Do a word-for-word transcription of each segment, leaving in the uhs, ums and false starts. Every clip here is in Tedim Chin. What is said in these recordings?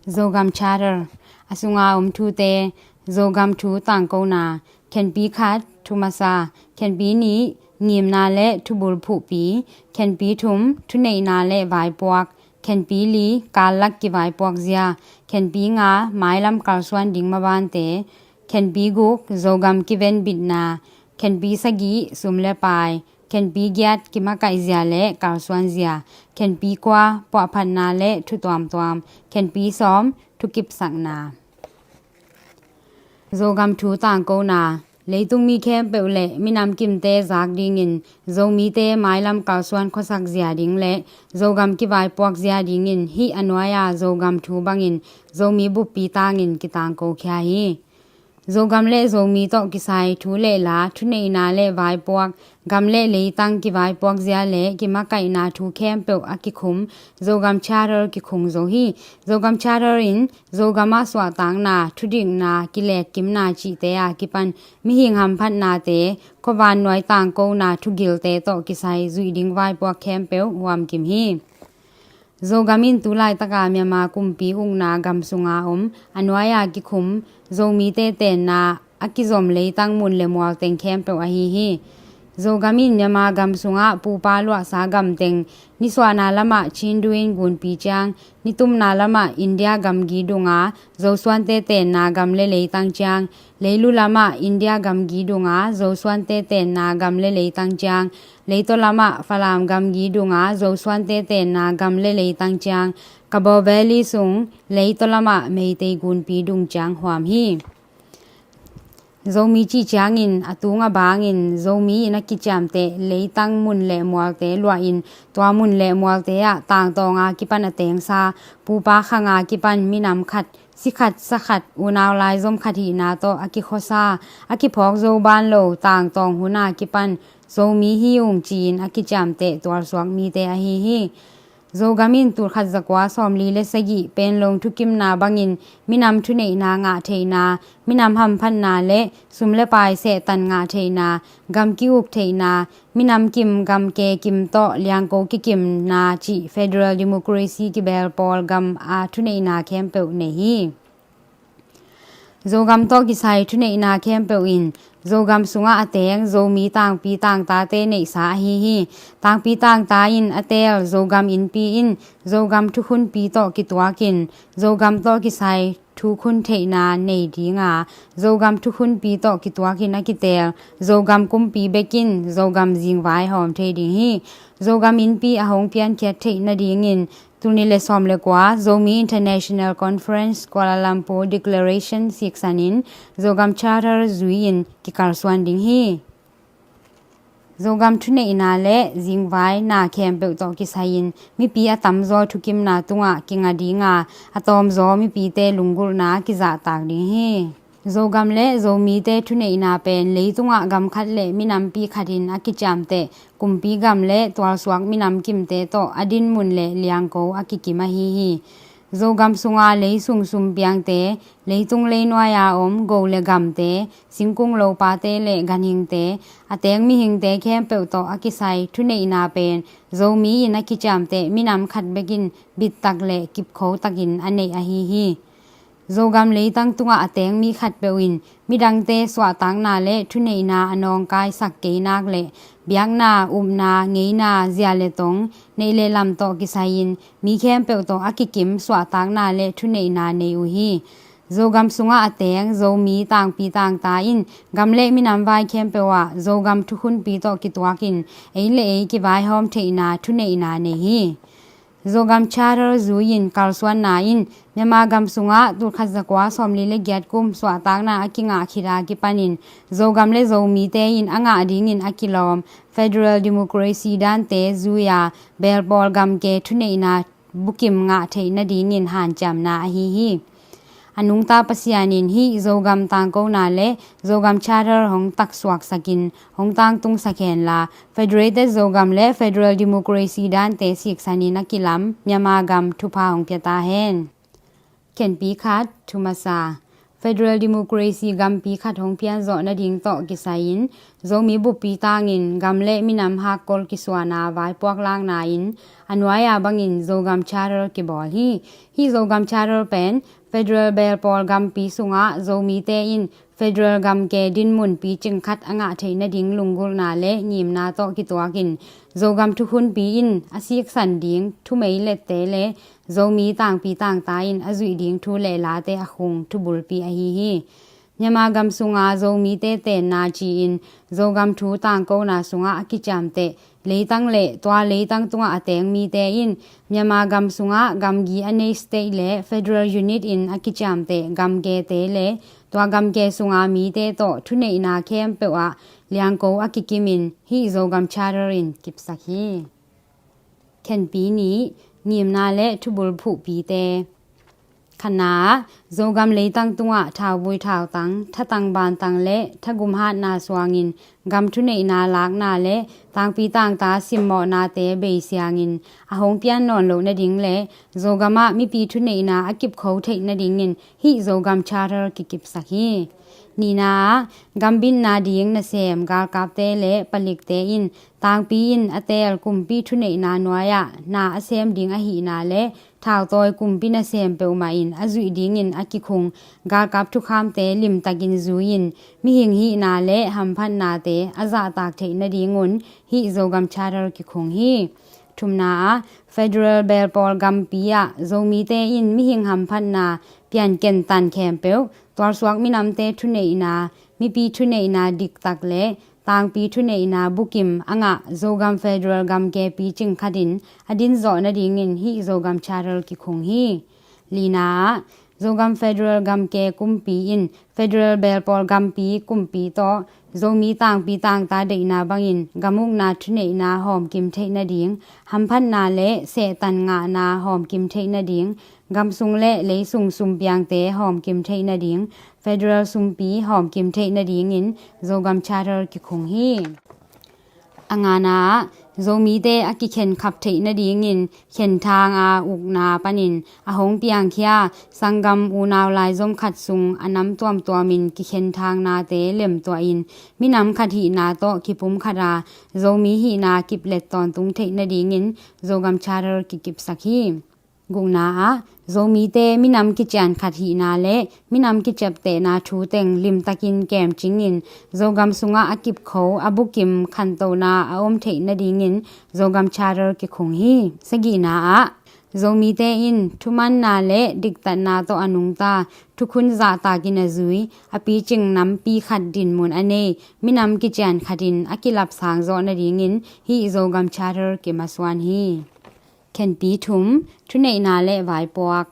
Zogam Charter, a sunga om thute. Zogam thu tangkona. Khenpi khat, thu masa. Khenpi nih, ngimna le thubul phuhpi. Khenpi thum, thuneihna le vaipuak. Khenpi li, kallak kivaipuak zia. Khenpi nga, mailam kalsuan ding mabante. Khenpi guk, Zogam kiven bitna. Khenpi sagih, sum le pai. Khenpi giat, kimakaih zia le kalsuan zia. Khenpi kua, puahphatna le thu tuamtuam. Khenpi sawm, thukipsakna. Zogam thu tangkona. Leitung mi khempeuh le minam kimte zak dingin Zomite mailam kalsuan khuasak zia ding le Zogam kivaipuak zia dingin hih a nuai-a Zogam thu bangin Zomi buppi tangin kitangko khia hi. Zogam le Zomi tawh kisai thu le la, thuneihna le vaipuak, gam le leitang kivaipuak zia le kimakaihna thu khempeuh a kikhum Zogam Charter kikhung zo hi. Zogam Charter in Zogam ah suahtakna, thudikna, kilekkimna cihte a kipan mihing hamphatnate, khuavannuai tangkona thugilte tawh kisai zuih ding vaipuak khempeuh huamkim hi. Zogam in tulaitaka Myanmar kumpi ukna gam sunga om a nuai-a kikhum Zomite tenna a kizom leitang mun le mual teng khempeuh ahi hi. Zogam in Myanmar gam sungah pupa luahsa gam teng, nisuahna lamah Chindu in gunpi ciang, nitumna lamah India gamgi dunga Zosuante tenna gam le leitang ciang, leilu lamah India gamgi dunga Zosuante tenna gam le leitang ciang, leitaw lamah Falam gamgi dunga Zosuante tenna gam le leitang ciang, Kabaw Valley sung leitaw lamah Meitei gunpi dung ciang huam hi. Zomi cih ciangin a tung a bangin Zomi in a kiciamteh leitang mun le mualte luahin tua mun le mualte ah tangtawnga kipan a tengsa, pupa khanga kipan minam khat, si khat, sa khat, unau laizom khat hihna tawh a kikhuasa, a kiphawk zo ban lo tangtawng huna kipan Zomi hi ung ci-in a kiciamteh tualsuak mite ahi hi. Zogam in tulkhat zakua sawmli le sagih Panglong thukimna bangin minam thuneihna ngah theihna, minam hamphatna le sum le pai sehtan ngah theihna, gam ki-uk theihna, minam kim gam ke kim tawh liangko kikimna cih federal democracy kibel pawl gam a thuneihna khempeuh nei hi. Zogam tawh kisai thuneihna khempeuh in Zogam sungah a teng Zomi tangpi tangtate neihsa ahi hi. Tangpi tangta in a teel Zogam innpi in Zogam thukhunpi tawh kituakin Zogam tawh kisai thukhun theihna nei dinga, Zogam thukhunpi tawh kituakin a kiteel Zogam kumpi bekin Zogam zingvai hawm thei ding hi. Zogam innpi a hong piankhiat theih nadingin tul nih le sawm le kua Zomi International Conference Kuala Lumpur Declaration siksanin Zogam Charter zui-in kikalsuan ding hi. Zogam thuneihna le zingvaina khempeuh tawh kisai-in mipi a tamzaw thukimna tungah kinga dinga, a tawmzaw mipite lunggulhna kizahtak ding hi. Zogam le Zomite thuneihna pen leitungah gam khat le minampi khatin a kiciamteh kumpi gam le tualsuak minam kimte tawh a dinmun le liangko a kikim ahi hi. Zogam sunga leisung sumpiangte, leitung leinuai-a om go le gamte, singkung lopate le ganhingte, a teng mihingte khempeuh tawh a kisai thuneihna pen Zomi in a kiciamteh minam khat bekin bittak le kipkhotakin a neih ahi hi. Zogam leitang tungah a teng mi khatpeuh in midangte suahtakna le thuneihna a nawngkaisak kei nak le biakna, upna, ngeina, zia le tong, neih le lam tawh kisai-in mi khempeuh tawh a kikim suahtakna le thuneihna nei uh hi. Zogam sungah a teng Zomi tangpi tangta in gam le minam vai khempeuh ah Zogam thukhunpi tawh kituakin ei le ei kivaihawm theihna thuneihna nei hi. Zogam Charter zui-in kalsuanna in Myanmar gam sungah tulkhat zakua sawmli le giat kum suahtakna a kingah khit a kipanin Zogam le Zomite in a ngah dingin a kilawm federal democracy dante zui-a belpawl gamke thuneihna bukim ngah theih nadingin hanciamna ahi hi. A nungta Pasian in hih Zogam tangkona le Zogam Charter hong taksuaksakin hong tangtungsak henla, Federated Zogam le Federal Democracy dante siksanin a kilam Myanmar gam thupha hong pia ta hen. Khenpi khat, thu masa. Federal Democracy gampi khat hong pian zawh nading tawh kisai-in Zomi buppi tangin gam le minam hakkol kisuana vaipuak lakna in a nuai-a bangin Zogam Charter kibawl hi. Hih Zogam Charter pen federal belpawl gampi sungah Zomite in federal gamke dinmun picing khat a ngah theih nading lunggulhna le ngimna tawh kituakin Zogam thukhunpi in a siksan ding thumeilette le Zomi tangpi tangta in a zuih ding thu le late a khung thubulpi ahi hi. Myanmar gam sunga Zomite tenna ci-in Zogam thu tangkona sungah a kiciamteh leitang le tua leitang tungah a teng mite in Myanmar gam sungah gamgi a nei state le federal unit in a kiciamteh gamkete le tua gamke sunga mite tawh thuneihna khempeuh ah liangko a kikimin hih Zogam Charter in kipsak hi. Khenpi nih, ngimna le thubulphuhpite. Khatna ah, Zogam leitang tungah thauvui thautang, thatang bantang le thagum hatna suangin gam thuneihna lakna le tangpi tangta simmawhnate beisiangin a hong pian nawn loh nading le Zogam ah mipi thuneihna a kipkho theih nadingin hih Zogam Charter kikipsak hi. Nihna ah, gambitna ding nasem galkapte le palikte in tangpi in a teel kumpi thuneihna nuai-ah na a sem ding ahihna le thautawi kumpi nasem peuhmah in a zuih dingin a kikhung galkap thukhamte limtakin zui-in mihing hihna le hamphatnate a zahtak theih nadingun hih Zogam Charter kikhung hi. Thumna ah, federal belpawl gampi ah Zomite in mihing hamphatna pianken tan khempeuh tualsuak minamte thuneihna, mipi thuneihna diktak le tangpi thuneihna bukim a ngah Zogam federal gamke picing khatin a din zawh nadingin hih Zogam Charter kikhung hi. Lina ah, Zogam federal gamke kumpi in federal belpawl gampi kumpi tawh Zomi tangpi tangta deihna bangin gam ukna thuneihna hawmkim theih nading, hamphatna le sehtan ngahna hawmkim theih nading, gamsung le leisung sumpiangte hawmkim theih nading, federal sumpi hawmkim theih nadingin Zogam Charter kikhung hi. A ngana ah, Zomite a kikhenkhap theih nadingin khenthang a ukna panin a hong piangkhia sanggam unau laizom khat sung a nam tuamtuamin kikhenthangnate lemtuahin minam khat hihna tawh kipumkhat a Zomi hihna kiplet tawntung theih nadingin Zogam Charter kikipsak hi. Gukna ah, Zomite minam kician khat hihna le minam kiciaptehna thu teng limtakin kemcingin Zogam sungah a kipkho a bukim khantohna a om theih nadingin Zogam Charter kikhung hi. Sagihna ah, Zomite in thumanna le diktatna tawh a nungta thukhun zahtakin a zui a picing nampi khat dinmun a nei minam kician khatin a kilapsang zawh nadingin hih Zogam Charter kimasuan hi. Khenpi thum, thuneihna le vaipuak.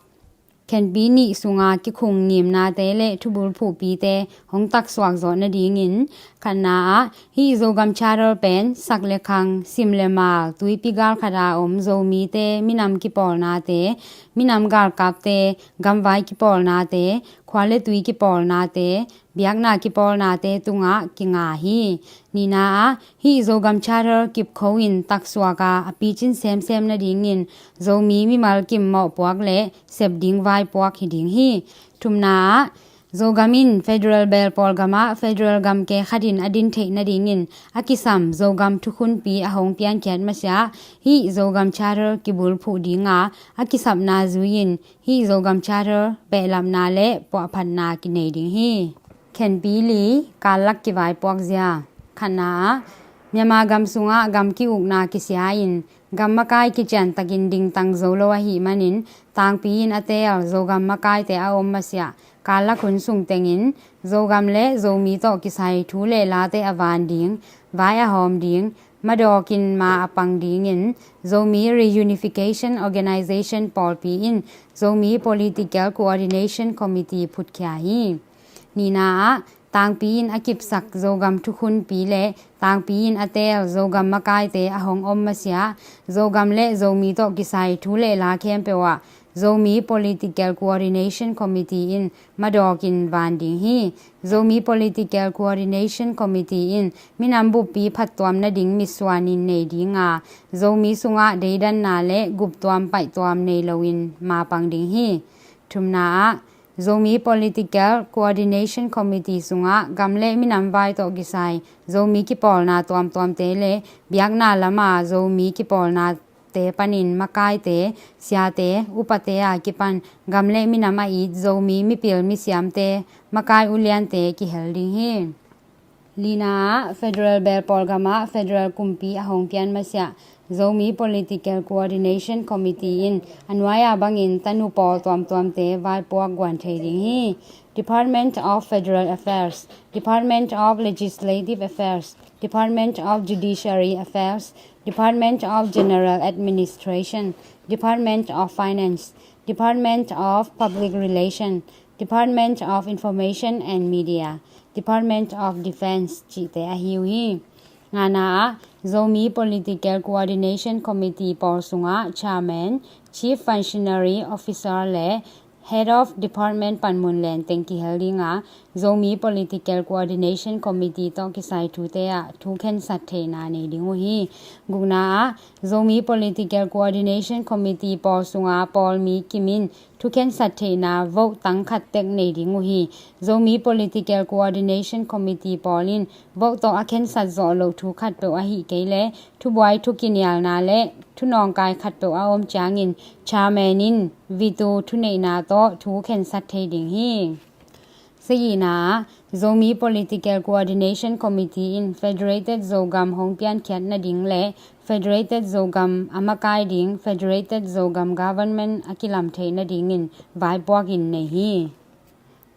Khenpi nih sunga kikhung ngimnate le thubulphuhpite hong taksuak zawh nadingin khatna ah hih Zogam Charter pen sak le khang, sim le mal, tuipi galkhat a om Zomite minam kipawlnate, minam galkapte, gamvai kipawlnate, khua le tui kipawlnate, biakna kipawlnate tungah kinga hi. Nihna ah hih Zogam Charter kipkho in taksuak a a picin semsem nadingin Zomi mimal kim mawhpuak le sep ding vaipuak hi ding hi. Thumna ah Zogam in federal belpawl gamah federal gamke khatin a din theih nadingin a kisam Zogam thukhunpi a hong piankhiat masiah hih Zogam Charter kibulphuh dinga a kisapna zui-in hih Zogam Charter behlapna le puahphatna kinei ding hi. Khenpi li, kallak kivaipuak zia. Khatna ah Myanmar gam sungah gam ki-ukna kisia-in gam makai kiciantakin dingtang zo lo ahih manin tangpi in a teel Zogam makaite a om masiah kallak hun sung tengin Zogam le Zomi tawh kisai thu le late a van ding, vai a hawm ding, madawkin ma a pang dingin Zomi Reunification Organization pawlpi in Zomi Political Coordination Committee phutkhia hi. Nihna ah tangpi in a kipsak Zogam thukhunpi le tangpi in a teel Zogam makaite a hong om masiah Zogam le Zomi tawh kisai thu le la khempeuh ah Zomi Political Coordination Committee in madawkin van ding hi. Zomi Political Coordination Committee in minam buppi phattuam nading mitsuanin nei dinga Zomi sungah deidanna le guptuam paihtuam nei loin mapang ding hi. Thumna ah Zomi Political Coordination Committee sungah gam le minam vai tawh kisai Zomi kipawlna tuamtuamte le biakna lama Zomi kipawlnate panin makaite, siate, upate a kipan gam le minam a it Zomi mipil misiamte, makai uliante kihel ding hi. Lina ah Federal Belpawl gamah Federal kumpi a hong pian masiah Zomi Political Coordination Committee in a nuai-a bangin tanu pawl tuamtuamte vaipuak guan thei ding hi. Department of Federal Affairs, Department of Legislative Affairs, Department of Judiciary Affairs, Department of General Administration, Department of Finance, Department of Public Relation, Department of Information and Media, Department of Defense cihte ahi uh hi. Ngana ah Zomi Political Coordination Committee pawl sungah Chairman, Chief Functionary Officer le Head of Department panmun lenteng kihel ding a, Zomi Political Coordination Committee tawh kisai thute ah thu khensat theihna nei ding uh hi. Gukna ah Zomi Political Coordination Committee pawl sunga pawlmi kimin thu khensat theihna vote tang khat tek nei ding uh hi. Zomi Political Coordination Committee pawl in vote tawh a khensat zawh loh thu khatpeuh ahih kei leh thubuai thukinialna le thunawngkai khatpeuh a om ciangin chairman in veto thuneihna tawh thu khensat thei ding hi. Sagihna ah Zomi Political Coordination Committee in Federated Zogam hong piankhiat nading le Federated Zogam a makai ding Federated Zogam Government a kilam theih nadingin vaipuak in nei hi.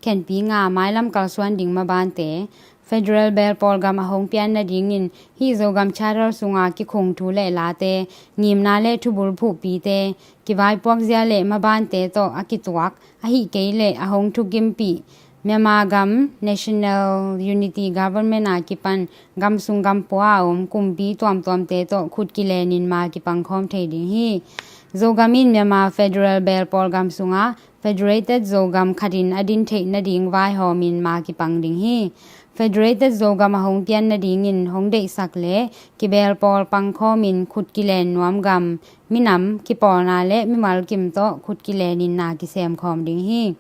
Khenpi nga mailam kalsuan ding mabante, Federal Belpawl gam a hong pian nadingin hih Zogam Charter sunga kikhung thu le late, ngimna le thubul phuhpite, kivaipuak zia le mabante tawh a kituak, ahih kei leh a hong thukimpih Myanmar gam National Unity Government a kipan gam sung gam pua a om kumpi tuamtuamte tawh khut kilenin ma kipang khawm thei ding hi. Zogam in Myanmar Federal Belpawl gam sungah Federated Zogam khatin a din theih nading vaihawmin ma kipang ding hi. Federated Zogam a hong pian nadingin hong deihsak le kibelpawl pangkhawmin khut kilen nuam gam, minam, kipawlna le mimal kim tawh khut kilenin na kisem khawm ding hi.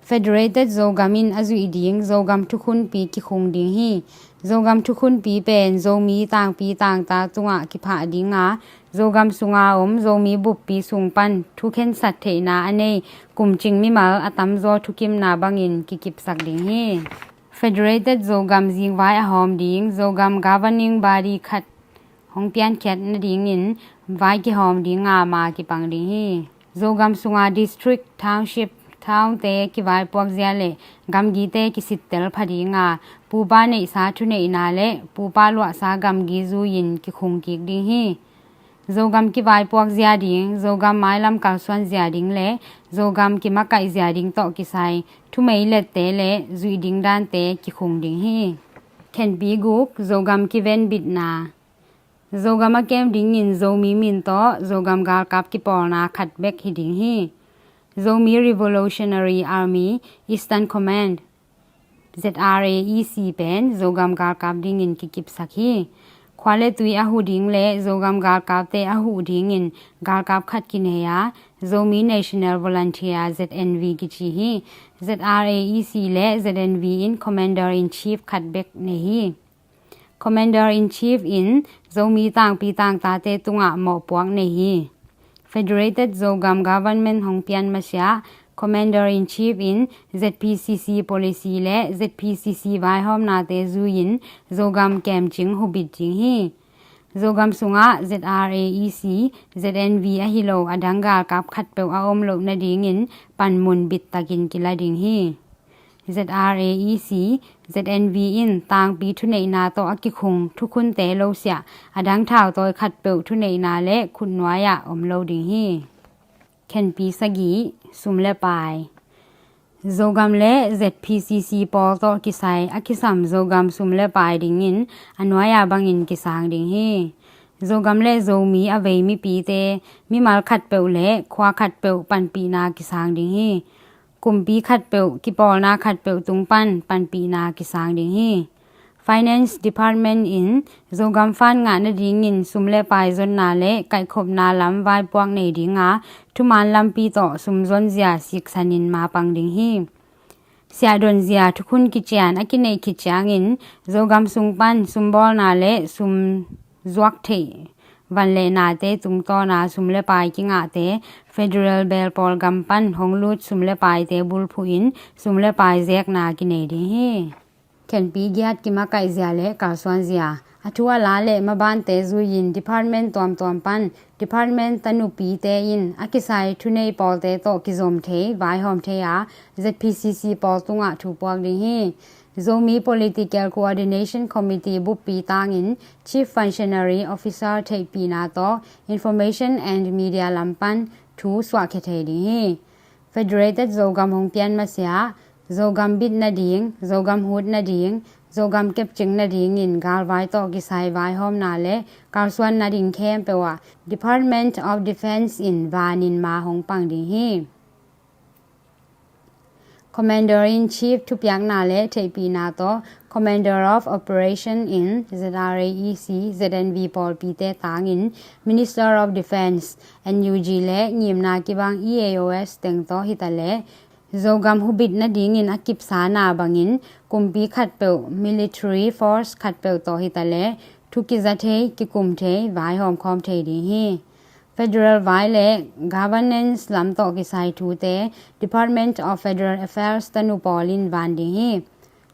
Federated Zogam in a zuih ding Zogam thukhunpi kikhung ding hi. Zogam thukhunpi pen Zomi tangpi tangta tungah kiphah ding a, Zogam sunga om Zomi buppi sung pan thu khensat theihna a nei kumcing mimal a tamzaw thukimna bangin kikipsak ding hi. Federated Zogam zingvai a hawm ding Zogam Governing Body khat hong piankhiat nadingin vai kihawm ding a ma kipang ding hi. Zogam sunga district, township, townte kivaipuak zia le gamgite kisittel pha ding a, pupa neihsa thuneihna le pupa luahsa gamgi zui-in kikhung kik ding hi. Zogam kivaipuak zia ding, Zogam mailam kalsuan zia ding le Zogam kimakaih zia ding tawh kisai thumei lette le zuih ding dante kikhung ding hi. Khenpi guk, Zogam kivenbitna. Zogam a kem dingin Zomi min tawh Zogam galkap kipawlna khat bek hi ding hi. Zomi Revolutionary Army Eastern Command, Z R A E C pen Zogam galkap dingin kikipsak hi. Khua le tui a huh ding le Zogam galkapte a huh dingin galkap khat kinei a, Zomi National Volunteer, Z N V kici hi. Z R A E C le Z N V in Commander in Chief khat bek nei hi. Commander in Chief in Zomi tangpi tangtate tungah mawhpuak nei hi. Federated Zogam Government hong pian masiah Commander in Chief in Z P C C policy le Z P C C vaihawmnate zui-in Zogam kemcing hubit ding hi. Zogam sungah Z R A E C, Z N V ahi lo a dang galkap khatpeuh a om loh nadingin panmun bittakin kila ding hi. Z R A E C, Z N V in tangpi thuneihna tawh a kikhung thukhunte lo siah a dang thautawi khatpeuh thuneihna le khutnuai-ah om lo ding hi. Khenpi sagih, sum le pai. Zogam le Z P C C pawl tawh kisai a kisam Zogam sum le pai dingin a nuai-a bangin kisang ding hi. Zogam le Zomi a vei mipite mimal khatpeuh le khua khatpeuh panpihna kisang ding hi. Kumpi khatpeuh, kipawlna khatpeuh tung pan panpihna kisang ding hi. Finance Department in Zogam fund ngah nadingin sum le pai zonna le kaihkhopna lam vaipuak nei dinga thuman lampi tawh sum zonzia siksanin mapang ding hi. Siahdonzia thukhun kician a kineih khit ciangin Zogam sung pan sumbawlna le sum zuak theih van le nate tungtawna sum le pai kingahte federal belpawl gam pan hong lut sum le paite bulphuhin sum le pai zekna kinei ding hi. Khenpi giat kimakaihzia le kalsuanzia, a thu a la le mabante zuiin department tuamtuam pan department tanupite in a kisai thunei pawlte tawh kizom thei vaihawm thei a Z P C C pawl tungah thu puak ding hi. Zomi Political Coordination Committee buppi tangin Chief Functionary Officer theihpihna tawh Information and Media lam pan thu suahkhia thei ding hi. Federated Zogam hong pian masiah Zogam bit nading, Zogam hut nading, Zogam kepcing nadingin galvai tawh kisai vaihawmna le kalsuan nading khempeuh ah Department of Defence in vanin ma hong pang ding hi. Commander in Chief thupiakna le theihpihna tawh Commander of Operation in Z R A E C, Z N V pawlpite tangin Minister of Defence, N U G le ngimna kibang E A O S teng tawh hitaleh Zogam hubit nadingin a kipsana bangin kumpi khatpeuh, military force khatpeuh tawh hitaleh thu kiza thei, kikum thei, vaihawm khawm thei ding hi. Federal vai le governance lam tawh kisai thute Department of Federal Affairs tanu pawl in van ding hi.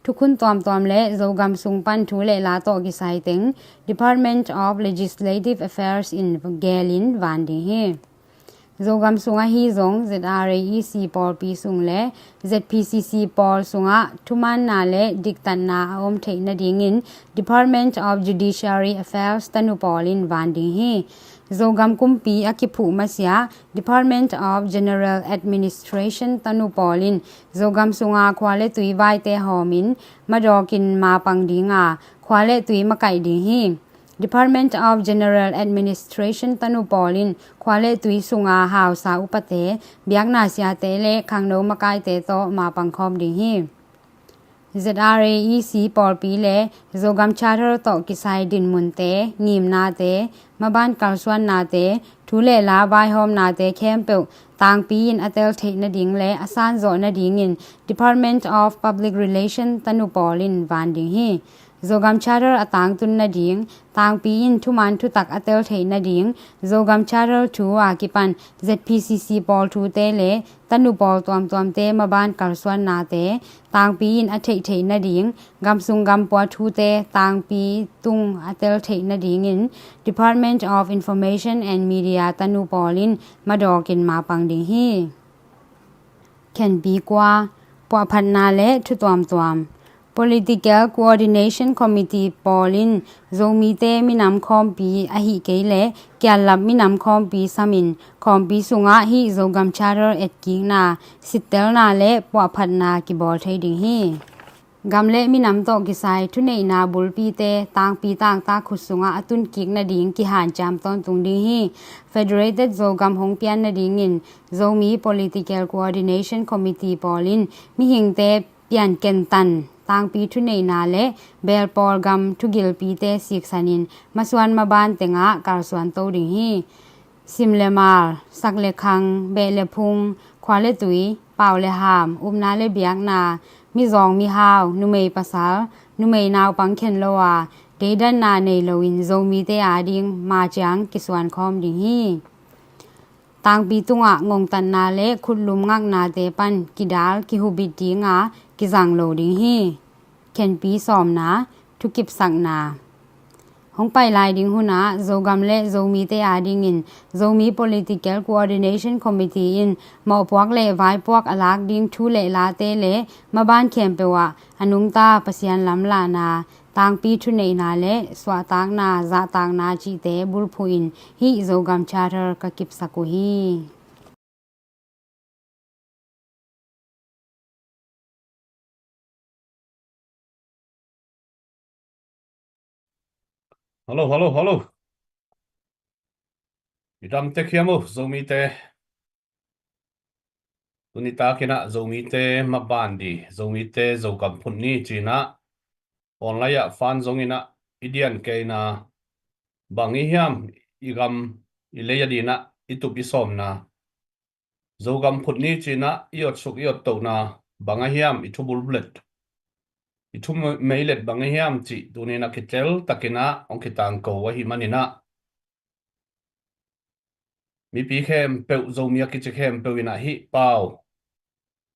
Thukhun tuamtuam le Zogam sung pan thu le la tawh kisai teng Department of Legislative Affairs in gelin van ding hi. Zogam sung ahi zong Z R A E C pawlpi sung le Z P C C pawl sungah thumaanna le diktatna a om theih nadingin Department of Judiciary Affairs tanu pawl in van ding hi. Zogam kumpi a kiphuh masiah Department of General Administration tanu pawl in Zogam sunga khua le tui vaite hawmin madawkin mapang dinga khua le tui makaih ding hi. Department of General Administration tanu pawl in khua le tui sunga hausa upate, biakna siate le khangno makaite tawh mapang khawm ding hi. Z R A E C pawlpi le Zogam Charter tawh kisai dinmunte, ngimnate, maban kalsuannate, thu le la vaihawmnate khempeuh tangpi in a tel theih nading le a sanzawh nadingin Department of Public Relation tanu pawl in van ding hi. Zogam Charter a tangtun nading, tangpi in thuman thutak a tel theih nading, Zogam Charter thu a kipan Z P C C pawl thute le tanu pawl tuamtuamte maban kalsuannate tangpi in a theih theih nading, gamsung gampua thute tangpi tung a tel theih nadingin Department of Information and Media tanu pawl in madawkin mapang ding hi. Khenpi kua, puahphatna le thu tuamtuam. Political Coordination Committee pawl in Zomite minam khawmpi ahi kei le kiallap minam khawmpi samin khawmpi sungah hih Zogam Charter etkikna, sittelna le puahphatna kibawl thei ding hi. Gam le minam tawh kisai thuneihna bulpite tangpi tangtak khut sungah a tunkik nading kihanciam tawntung ding hi. Federated Zogam hong pian nadingin Zomi Political Coordination Committee pawl in mihingte piankentan tangpi thuneihna le belpawl gam thugilpite siksanin masuan maban tengah kalsuan to ding hi. Sim le mal, sak le khang, beh le phung, khua le tui, pau le ham, upna le biakna, mizawng mihau, numei pasal, numei naupang khen lo a, deidanna nei loin Zomite ading maciang kisuan khawm ding hi. Tangpi tungah ngongtatna le khutlum ngaknate pan kidal kihubit dinga kizang lo ding hi. Khenpi sawmna, thukipsakna. Hong pai lai ding hunah Zogam le Zomite adingin Zomi Political Coordination Committee in mawhpuak le vaipuak a lak ding thu le late le maban khempeuh ah a nungta Pasian lamlahna, tangpi thuneihna le suahtakna, zahtakna cihte bulphuhin hih Zogam Charter ka kipsak uh hi. Hallo, hallo, hallo. I dam tek hiam uh, Zomite? Tuni takinah Zomite maban di, Zomite Zogam phut ni cinah online ah fund zong in ah i dian keina, bang i hiam, i gam i lei a ding ah i tup i sawmna, Zogam phut ni ci in ah i otsuk i ottohna bang a hiam, i thubulblet, i thumeilet bang a hiam cih tuni in ah kitel takin ah hong kitangko ahih manin ah, mipi khempeuh, Zomi a kici khempeuh in ah hih pau,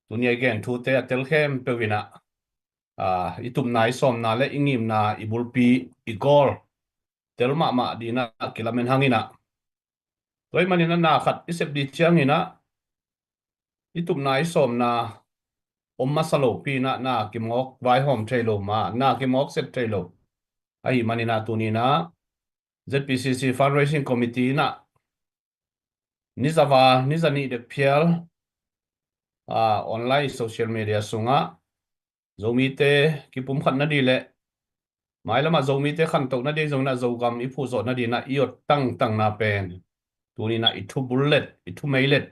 tuni a i gen thute a tel khempeuh in ah, aa, i tupna i sawmna le i ngimna, i bulpi, i goal tel mahmah ding in ah kilamen hang in ah, tua ahih manin ah na khat i sep ding ciangin ah i tupna i sawmna om masa lopi in ah na kimawk vaihawm thei lo, ma na kimawk sep thei lo. Ahih manin ah tuni in ah Z P C C Fundraising Committee in ah ni za val, ni za nih dek phial, aa, online, social media sungah Zomite kipumkhat nading le mailam ah Zomite khantoh nading zong in ah Zogam i phuhzawh nading in ah i ot tangtangna pen tuni in ah i thubullet, i thumeilet,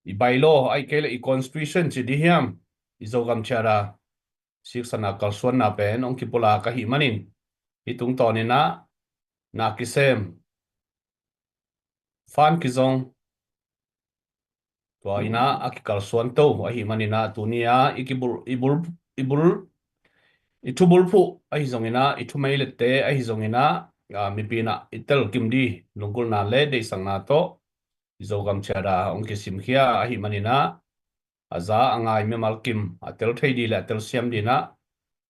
i bylaw, ahih kei leh i constitution ci ding hiam, i Zogam Charter siksana kalsuanna pen hong kipulak ahih manin, hih tungtawn in ah na kisem, fund kizong, tua in ah a kikalsuan to ahih manin ah tuni a i kibul, i bul, i bul, i thubulphuh ahi zong in ah, i thumeilette ahi zong in ah, aa, mipi in ah i telkim ding lunggulhna le deihsakna tawh i Zogam Charter hong kisimkhia ahih manin ah, a za a ngai mimal kim a tel thei ding le a telsiam ding in ah,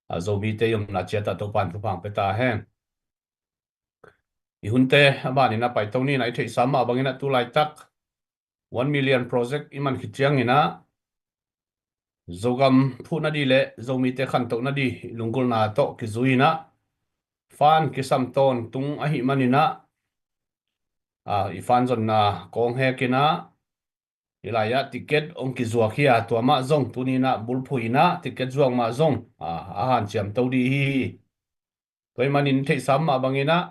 a Zomite i omna ciat ah Topa'n thupha hong pia ta hen. I hunte a ban in ah paito ni in ah, i theihsa mah bangin ah tu laitak one million project i man khit ciangin ah Zogam phuh nading le Zomite khantoh nading i lunggulhna tawh kizui in ah fund kisam tawntung ahih manin ah, aa, i fund zonna kawng hek in ah, hih lai ah ticket hong kizuak hi a, tua mah zong tuni in ah bulphuh in ah ticket zuak mah zong, aa, a hanciam to ding hi. Tua ahih manin theihsa mah bangin ah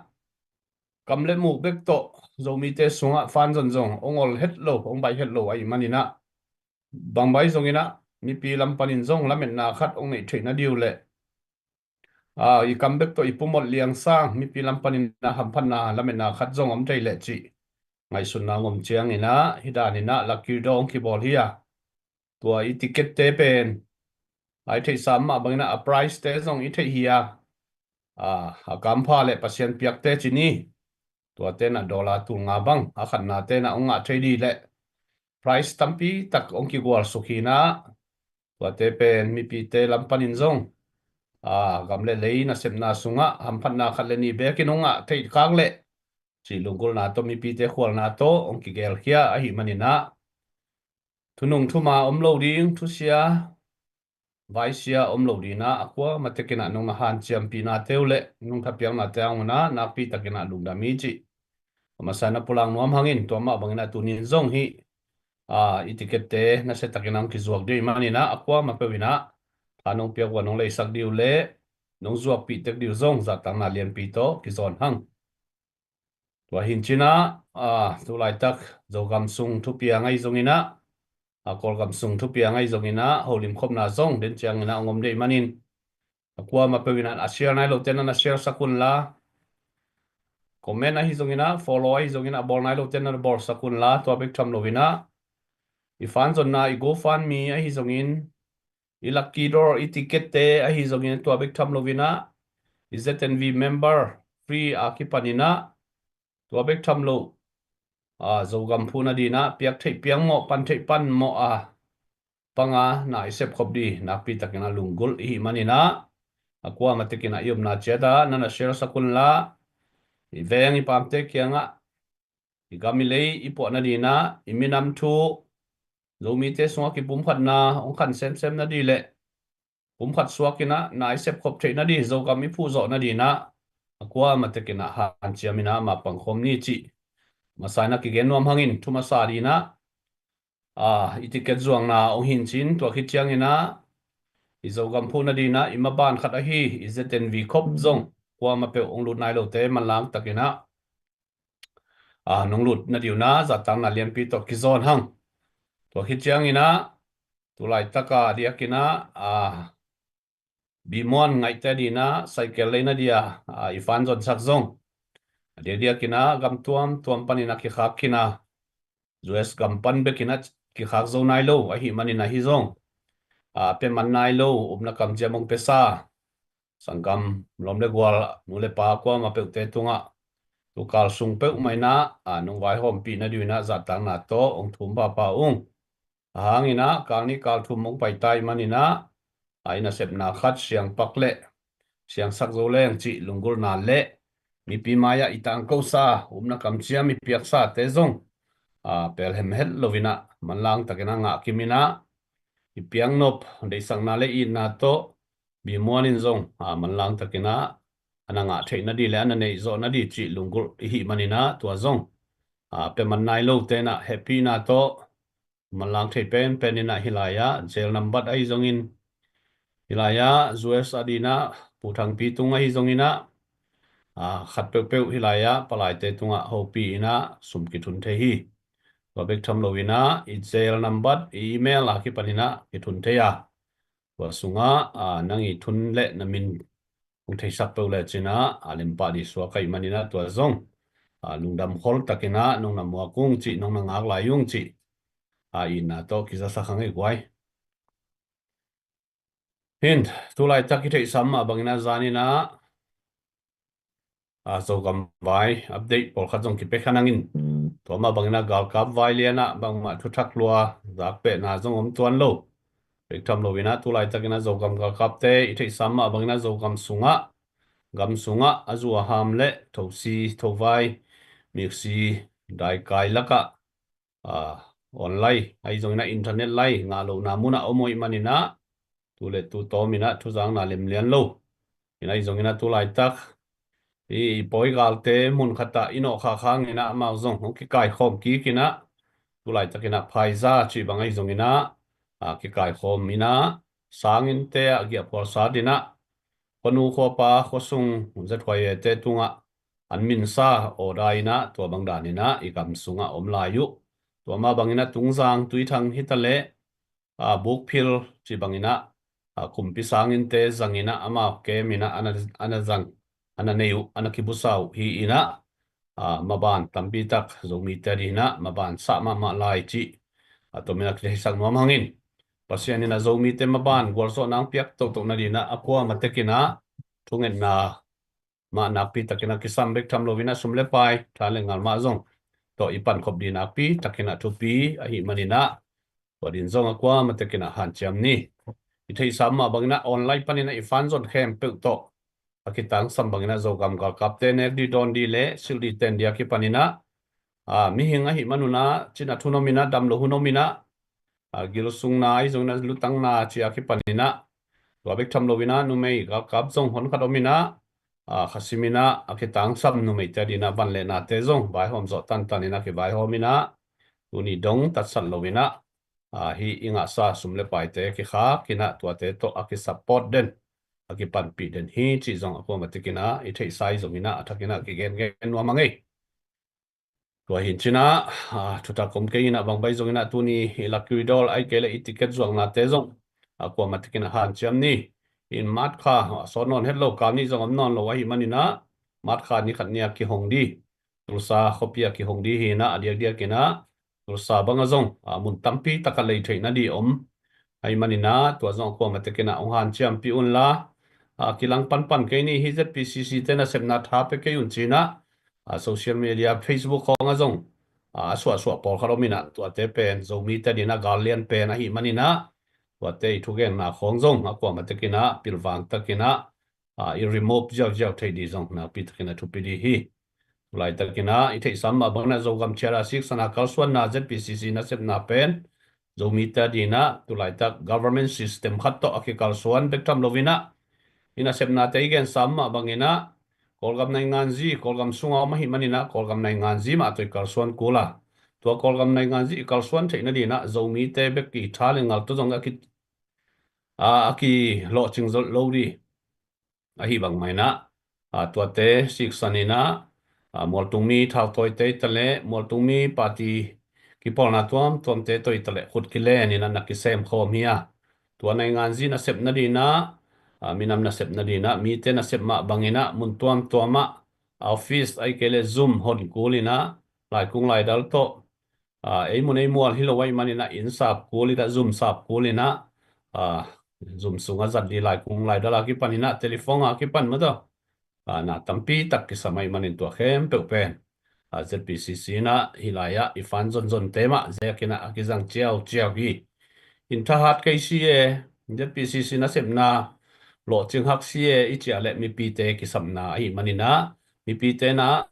kam le muk bek tawh Zomite sungah fund zon zong hong ol het lo, hong baih het lo ahih manin ah, bang baih zong in ah mipi lam panin zong lametna khat hong neih theih nading uh le, aa, i kam bek tawh i pumawh liang sang mipi lam panin ah hamphatna lametna khat zong om thei leh cih ngaihsutna hong om ciangin ah, hih dan in ah lucky draw hong kibawl hi a, tua i ticket te pen, aa, i theihsa mah bangin ah a prize te zong i theih hi a, aa, a kampha le Pasian piakte ci ni. Tuate in ah dollar tul nga bang a khatnate in ah hong ngah thei ding le prize tampi tak hong kigualsuk hi in ah, tuate pen mipite lam panin zong, aa, gam le lei nasepna sungah hamphatna khat le nih bekin hong ngah theih khak leh cih lunggulhna tawh, mipite khualna tawh hong kigelkhia ahih manin ah, thunung thuma om lo ding, thusia vaisia om lo ding in ah, a kuamah tek in ah nong na hanciampihna te uh le nong thapiakna te uh in ah nakpi takin ah lungdam hi cih a masa in ah pulak nuam hangin, tua mah bangin ah tuni in zong hih, aa, i ticket te nasia takin ah hong kizuak ding ahih manin ah, a kuamah peuh in ah tha nong piak uh a nong leisak ding uh le nong zuakpih tek ding uh zong zahtakna lianpi tawh kizawn hang. Tua hi in cin ah, aa, tu laitak Zogam sung thupiang ahi zong in ah, aa, Kawlgam sung thupiang ahi zong in ah, holim khopna zong den ciangin ah hong om ding ahih manin, a kuamah peuh in ah a share nai lote in ah na share sak un la, comment ahi zong in ah, follow ahi zong in ah, a bawl nai lote in ah na bawlsak un la, tua bek tham lo in ah, i fund zonna, i GoFundMe ahi zongin, i lucky draw, i ticket te ahi zongin, tua bek tham lo in ah, i Z N V member free a kipan in ah, tua bek tham lo, aa, Zogam phuh nading in ah piak theih piak mawh, pan theih pan mawh a pang a na i sepkhop ding nakpi takin ah lunggulh i hih manin ah, a kuamah tek in ah i omna ciat ah na na share sak un la, i veng i pamte kiangah, i gam i lei i puah nading in ah, i minam thu, Zomite sungah kipumkhatna hong khan semsem nading le pumkhat suak in ah na i sepkhop theih nading, Zogam i phuhzawh nading in ah, a kuamah tek in ah hanciam in ah mapang khawm ni cih masa in ah kigen nuam hangin, thu masa ding in ah, aa, i ticket zuakna hong hi in cin, tua khit ciangin ah i Zogam phuh nading in ah i maban khat ahi i Z N V khop zong, kuamah peuh hong lut nai lote manlang takin ah, aa, nong lut nading uh in ah zahtakna lianpi tawh kizawn hang. Tua khit ciangin ah, tu laitak a diakin ah, aa, Bimuan ngaihte dinah cycle leina dia i fan zonsak zong a diakdiakinah gam tuamtuam paninah kikhak kinah US gam pan bekinah kikhak zo nai lo ahi maninah hi zong a pia man nai lo upna kamciam hong piasa sanggam lawm le gual nu le pa kuama peuhte tungah tukal sung peuhmah inah a nong vaihawmpih na diu inah zahtakna tawh hong thum phapha ung. A hanginah kal nih kal thum hong paita i maninah a i nasepna khat siangpak le siangsak zo leng cih lunggulhna le mipi mai-ah i tangkosa upna kamciam i piaksate zong a pelhem het loinah manlang takinah ngah kiminah i piaknop deihsakna le itna tawh Bimuan in zong a manlang takinah a na ngah theih nadih le a na neih zawh nadih cih lunggulh i hih maninah tua zong a pia man nai lo tenah hehpihna tawh manlang thei penpen inah hilai-ah jail nambat ahi zongin hilai-ah US a dinah Pu Thangpi tung ahi zonginah a khat peuhpeuh hilai-ah palaite tungah hopih inah sum kithun thei hi. Tua bek tham loinah i jail nambat i email a kipaninah kithun thei a tua sungah a nang i thun le na min hong theisak peuh le cinah a lempah dih suak ahi maninah tua zong a lungdam khol takinah nong na muak ung cih nong na ngak lai ung cih a itna tawh kizasak hang ei guai. Hin tulaitak i theihsam mah banginah zaninah a Zogam vai update pawlkhat zong kipia kha nangin tua mah banginah galkap vai lianah bangmah thuthak lua zakpehna zong om tuan lo. Bek tham loinah tulaitakinah Zogam galkapte i theihsam mah banginah Zogam sungah gam sungah a zu a ham le thosi thovai miksi daikai lakah online ahi zonginah internet lai ngah lohna munah om uh ih maninah tu le tu tawminah thuzakna lemlian lo. Inah ahi zonginah tulaitak i pawi galte mun khatah i nawhkhak hanginah amau zong hong kikaikhawm kikinah tulaitakinah Pfizer cih bang ahi zonginah a kikaikhawm inah sanginnte ah giahphual sat inah khuanu khuapa khuasung zathuaite tungah an minsa awda inah tua bang daninah i gam sungah om lai uh. Tua mah banginah Tungzang, Tuithang hitaleh a Bukphil cih banginah a kumpi sanginnte zanginah amau keminah a na zang a na nei uh a na kibusa uh hi inah a maban tampitak Zomite dinah maban sah mahmah lai cih a tomin a kitheisak nuam hangin Pasian inah Zomite maban gualzawhna ang piak tohtoh nadinah a kuamah tekinah thungetna mah nakpi takinah kisam bek tham loinah sum le pai tha le ngal mah zong tawh i pankhop dih nakpi takinah thupi ahi maninah tua din zong a kuamah tekinah hanciam ni. I theihsam mah banginah online paninah i fan zon khempeuh tawh a kitangsam banginah Zogam galkapte nek dih dawn dih le silh dih ten dih a kipaninah a mihing ahi manunah cinat hun ominah damlo hun ominah a gilsungna ahi zonginah lutangna ci a kipaninah tua bek tham loinah numei galkap zong honkhat ominah a khasiminah a kitangsam numeite dinah van le nate zong vaihawm zawh tantaninah kivaihawminah tuni dong tatsat loinah a hi i ngahsa sum le paite kikhakinah tuate tawh a kisupport den a kipanpih den hi cih zong a kuamah tekinah i theihsa ahi zonginah a thakinah kigengen nuam a ngei. Tua hin cinah a thutak om kei inah bangbai zonginah tuni i lucky draw ahi kei le i ticket zuaknate zong a kuamah tekinah hanciam ni. In March kha a sawt nawn het lo kal nih zong om nawn lo ahi maninah March kha ni khat ni a kihong dih Tulsa khuapi a kihong dih hinah a diakdiakinah Tulsa bangah zong a mun tampi takah lei theih nadih om ahi maninah tua zong a kuamah tekinah hong hanciampih unla a kilang panpan kei ni hi. ZPCC te nasepna tha pia kei un cinah a social media Facebook khawngah zong a suahsuah pawlkhat ominah tuate pen Zomite dinah gal lian pen ahi maninah tuate i thugenna khawng zong a kuamah tekinah pilvang takinah a i remove ziauziau thei dih zong nakpi takinah thupi dih hi. Tulai takinah i theihsam mah banginah Zogam thiara siksana kalsuanna ZPCC nasepna pen Zomite dinah tulaitak government system khat tawh a kikalsuan bek tham loinah i nasepnate i gensam mah banginah Kawlgam nainganzi Kawlgam sunga om ahi maninah Kawlgam nainganzi mah tawh i kalsuan kula tua Kawlgam nainganzi i kalsuan theih nadinah Zomite bek i tha le ngal tawh zong a ki a a kilawhcing zolh lo dih ahi bang mainah a tuate siksaninah a mualtungmi thautawite i taleh mualtungmi party kipawlna tuamtuamte tawh i taleh khut kileninah na kisem khawm hi a tua nainganzi nasep nadinah ah, minam nasepna dinah mite nasep mah banginah mun tuamtuamah, office ai kei le Zoom hon kulinah laikung laidal tawh, ah, ei mun ei mual hi lo aih maninah inn sap kulinah Zoom sap kulinah, ah, Zoom sungah zat di laikung laidal a kipaninah telephone a kipan mataw, ah, na tampi tak kisam aih manin tua khempeuh pen, ah, Z P C C inah hi lai-ah i fan zonzonte mah zekinah a kizang ciauciau hi. In thahat kei si e, Z P C C nasepna lawhcing hak si e i ciah le mipite kisapna ahi maninah mipite na,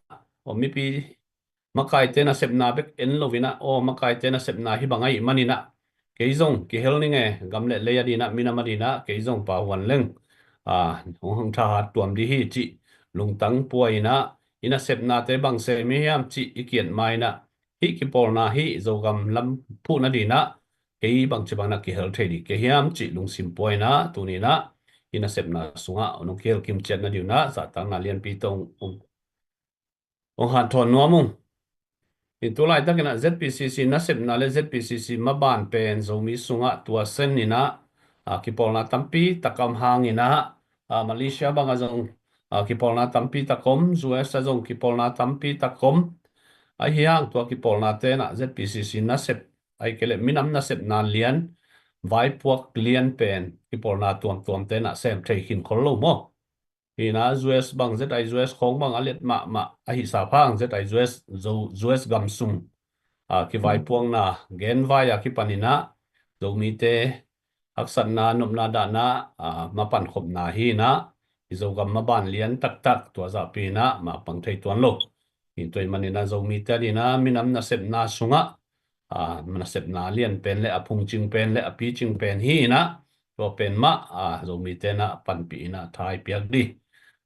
aw mipi makaite nasepna bek en loinah aw makaite nasepna hi bang ahi maninah kei zong kihel ning e, gam le lei a dinah minam a dinah kei zong pahuan leng, ah, hong hang thahat tuam di hi cih lungtang puainah i nasepnate bang sem hi hiam cih i kiat mainah hih kipawlna hih Zogam lam phuhna dinah kei bangci banginah kihel thei di kei hiam cih lungsim puainah tuninah i nasepna sungah nong kihel kimciatna diunah zahtakna lianpi tawh hong hong hanthawn nuam ung. In tu laitakinah Z P C C nasepna le Z P C C maban pen Zomi sungah tua seninah, ah, kipawlna tampi tak om hanginah, ah, Malaysia bangah zong, ah, kipawlna tampi tak om, U S a zong kipawlna tampi tak om. Ahi hang tua kipawlna tenah Z P C C nasep ai kei le minam nasepna lian, vaipuak lian pen kipawlna tuamtuam tenah sem thei khin khol lo maw? Hinah U S bang Z I U S khawng bang a let mahmah ahi sap hang Z I U S, U S gam sung, ah, kivaipuakna genvai a kipaninah Zomite haksatna nopna dahna, ah, mapankhopna hinah i Zogam maban lian taktak tua zahpi inah mapang thei tuan lo. Hi tua aih maninah Zomite a dinah minam nasepna sungah, ah, nasepna lian pen le a phungcing pen le a picing pen hinah tua pen mah, ah, Zomite inah panpih inah thai piak di.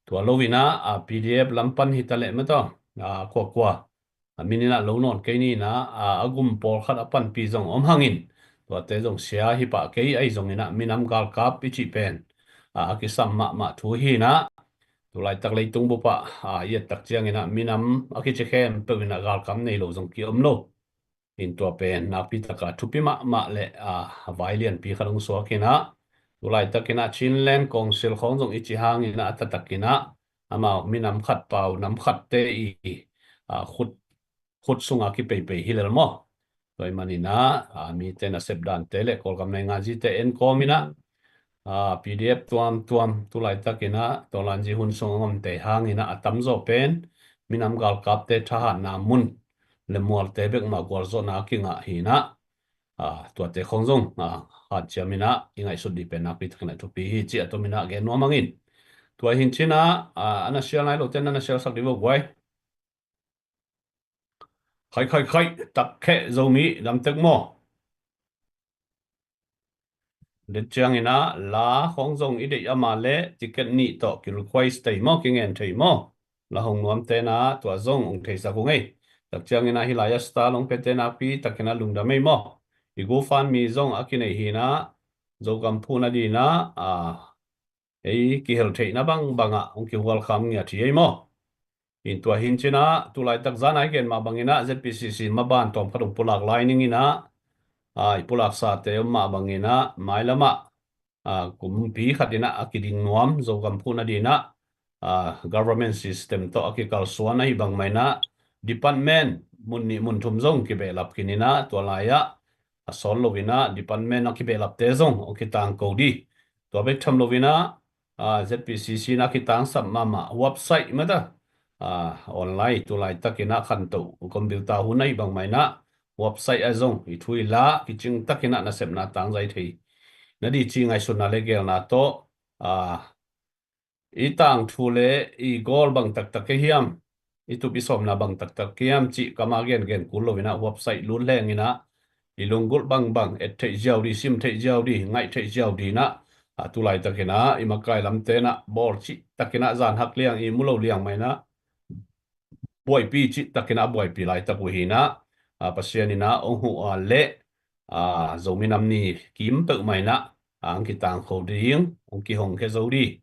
Tua loinah, ah, P D F lam pan hitaleh mataw, ah, kuakua, ah, mininah lo nawn kei ninah, ah, a gum pawlkhat a panpih zong om hangin tuate zong sia hi pah kei ahi zonginah minam galkap i cih pen, ah, a kisam mahmah thu hinah tu laitak leitung bupah, ah, i ettak cianginah minam a kici khempeuh inah galkap nei lo zong ki om lo. In tua pen nakpi taka thupi mahmah le, ah, a vai lianpi khat hong suakinah tu laitakinah Chinland Council khawng zong i ci hanginah a taktakinah amau minam khat pau nam khatte i, ah, khut, khut sunga kipeipei hi lel maw? Tua aih maninah, ah, mite nasep dante le Kawlgam nainganzite en kawminah, ah, P D F tuamtuam tu laitakinah tawlanzi hun sung a ngomte hanginah a tamzaw pen minam galkapte thahatna mun le mualte bek mah gualzawhna a kingah hinah, ah, tuate khawng zong, ah, hanciaminah i ngaihsut dih pen nakpi takinah thupi hi cih a tominah gen nuam hangin. Tua hin cinah, ah, a na sial nai lote na na sialsak dih vo guai. Khai khai khai, takkheh Zomi damtek maw? Den cianginah la khawng zong i deih ama le ticket nih tawh ki request thei maw, kingen thei maw? La hong nuam tenah tua zong hong theisak uh ngei. Tak cianginah hi lai-ah star long pete nakpi takinah lungdam ei maw? I GoFundMe zong a kinei hinah Zogam phuhna dinah, ah, ei kihel theihna bangbangah hong kihualkham ngiat hi ei maw? In tua hin cinah tu laitak zan a i gen mah banginah Z P C C maban tawmkhat hong pulak lai ninginah, ah, i pulaksate om mah banginah mailamah, ah, kumpi khatinah a kiding nuam Zogam phuhna dinah, ah, government system tawh a kikalsuan ahi bangmainah department mun nih mun thum zong kibehlap kininah tua lai-ah a sawl loinah department a kibehlapte zong hong kitangko di. Tua bek tham loinah, ah, Z P C C inah kitangsap mahmah website mata, ah, online tu laitakinah khantoh computer hun ahi bangmainah website ah zong i thu i la kicing takinah nasepna tangzai thei na di ci ngaihsutna le gelna tawh, ah, i tangthu le i gawl bang taktak kei hiam, i tup i sawmna bang taktak kei hiam cih kamah gengen kul loinah website lut lenginah i lunggulh bangbang et theih ziau di, sim theih ziau di, ngaih theih ziau dinah, ah, tu laitakinah i makai lamtenah bawl cih takinah zan hak liang i mu lo liang mainah buaipi cih takinah buaipi laitak uh hinah, ah, Pasian inah hong huh a le, ah, Zomi Nam Ni kim peuhmah inah, ah, hong kitangko ding, hong kihongkhia zo di.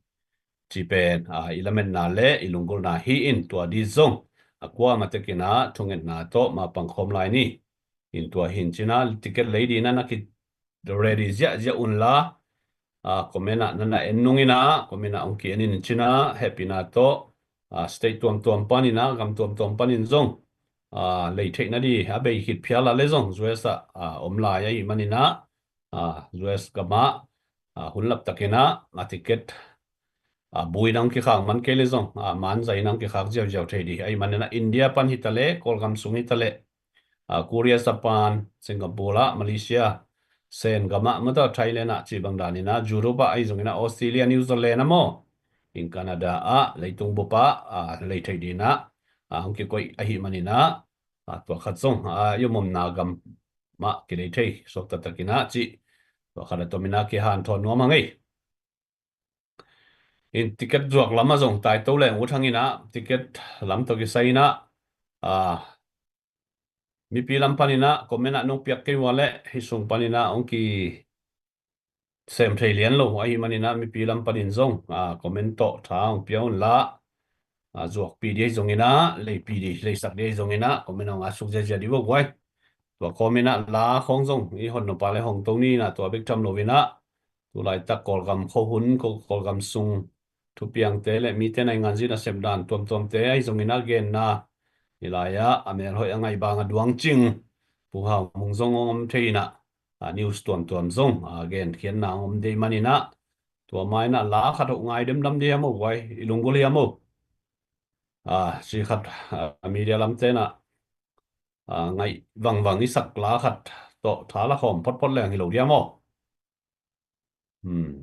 Ci pen, ah, i lametna le i lunggulhna hi in tua di zong a kuamah tekinah thungetna tawh mapang khawm lai ni. In tua hin cinah ticket lei dinah na ki ready ziahziah unla, ah, comment ah na na en nung in ah, comment ah hong ki-en in cin ah, hehpihna tawh, ah, state tuamtuam panin ah, gam tuamtuam panin zong, ah, lei theihna di a bei khit phial a le zong U S ah, ah, om lai ahih manin ah, ah, U S gam ah, ah, hun lap takin ah, a ticket, ah, buai nang kikhak man kei le zong, ah, man zai nang kikhak ziauziau thei di. Ahih manin ah India pan hi ta leh, Kawlgam sung hi ta leh, ah, Korea, Japan, Singapore ah, Malaysia, Sen gam ah, mata Thailand ah, cih bang danin ah, Europe ah, ahi zongin ah, Australia, New Zealand ah maw, in Canada ah, leitung bup ah, ah, lei thei dingin ah, ah, hong kikoih ahih manin ah, ah, tua khat zong, ah, i om omna gam mah kilei thei suak taktakin ah cih, tua khat a tomin ah kihanthawn nuam hang ei. In ticket zuak lam ah zong tai to leng ut hang in ah, ticket lam tawh kisai in ah, ah, mipi lam panin ah comment ah nong piak kei ua leh, hih sung panin ah hong ki sem thei lian lo ahih manin ah mipi lam panin zong, ah, comment tawh tha hong pia un la, ah, zuakpih di ahi zongin ah, leipih di, leisak di ahi zongin ah, comment hong a suk ziazia di vo guai. Tua kawmin ah la khawng zong i hon nop a le hong to ni in ah, tua bek tham loin ah, tulaitak Kawlgam khuahun, Kawl-, Kawlgam sung thupiangte le mite nainganzi nasep dan tuamtuamte ahi zongin ah genna, hih lai ah a melhoih a ngaih bang a duangcing Pu Hau Mung zong hong om thei in ah, ah, news tuamtuam zong, ah, genkhiatna hong om dei manin ah, tua ma in ah la khat hoh ngai demdam di hiam aw guai, i lunggulh hiam aw? Ah, si khat, ah, media lamte in ah, ah, ngaih vangvang i sak la khat tawh tha la khawm photphot leng hi lo diam aw? Hmm.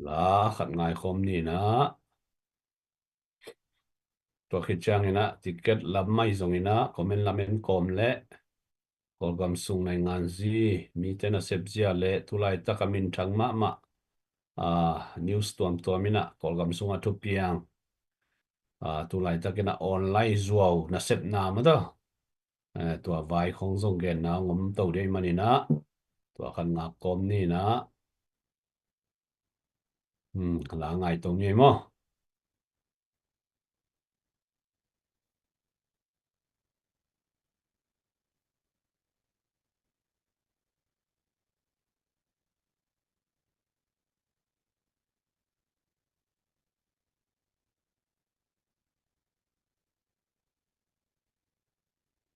La khat ngai khawm ni in ah. Tua khit ciangin ah ticket lam mah ahi zongin ah comment lam en kawm le Kawlgam sung nainganzi mite nasep zia le tulaitak a minthang mahmah, ah, news tuamtuam in ah Kawlgam sung a thupiang, ah, tulaitak in ah online zuau nasepna mah tawh, eh, tua vai khawng zong genna hong om to di ahih manin ah, tua khat ngak kawm ni in ah. Hmm, la ngai to ni ei maw?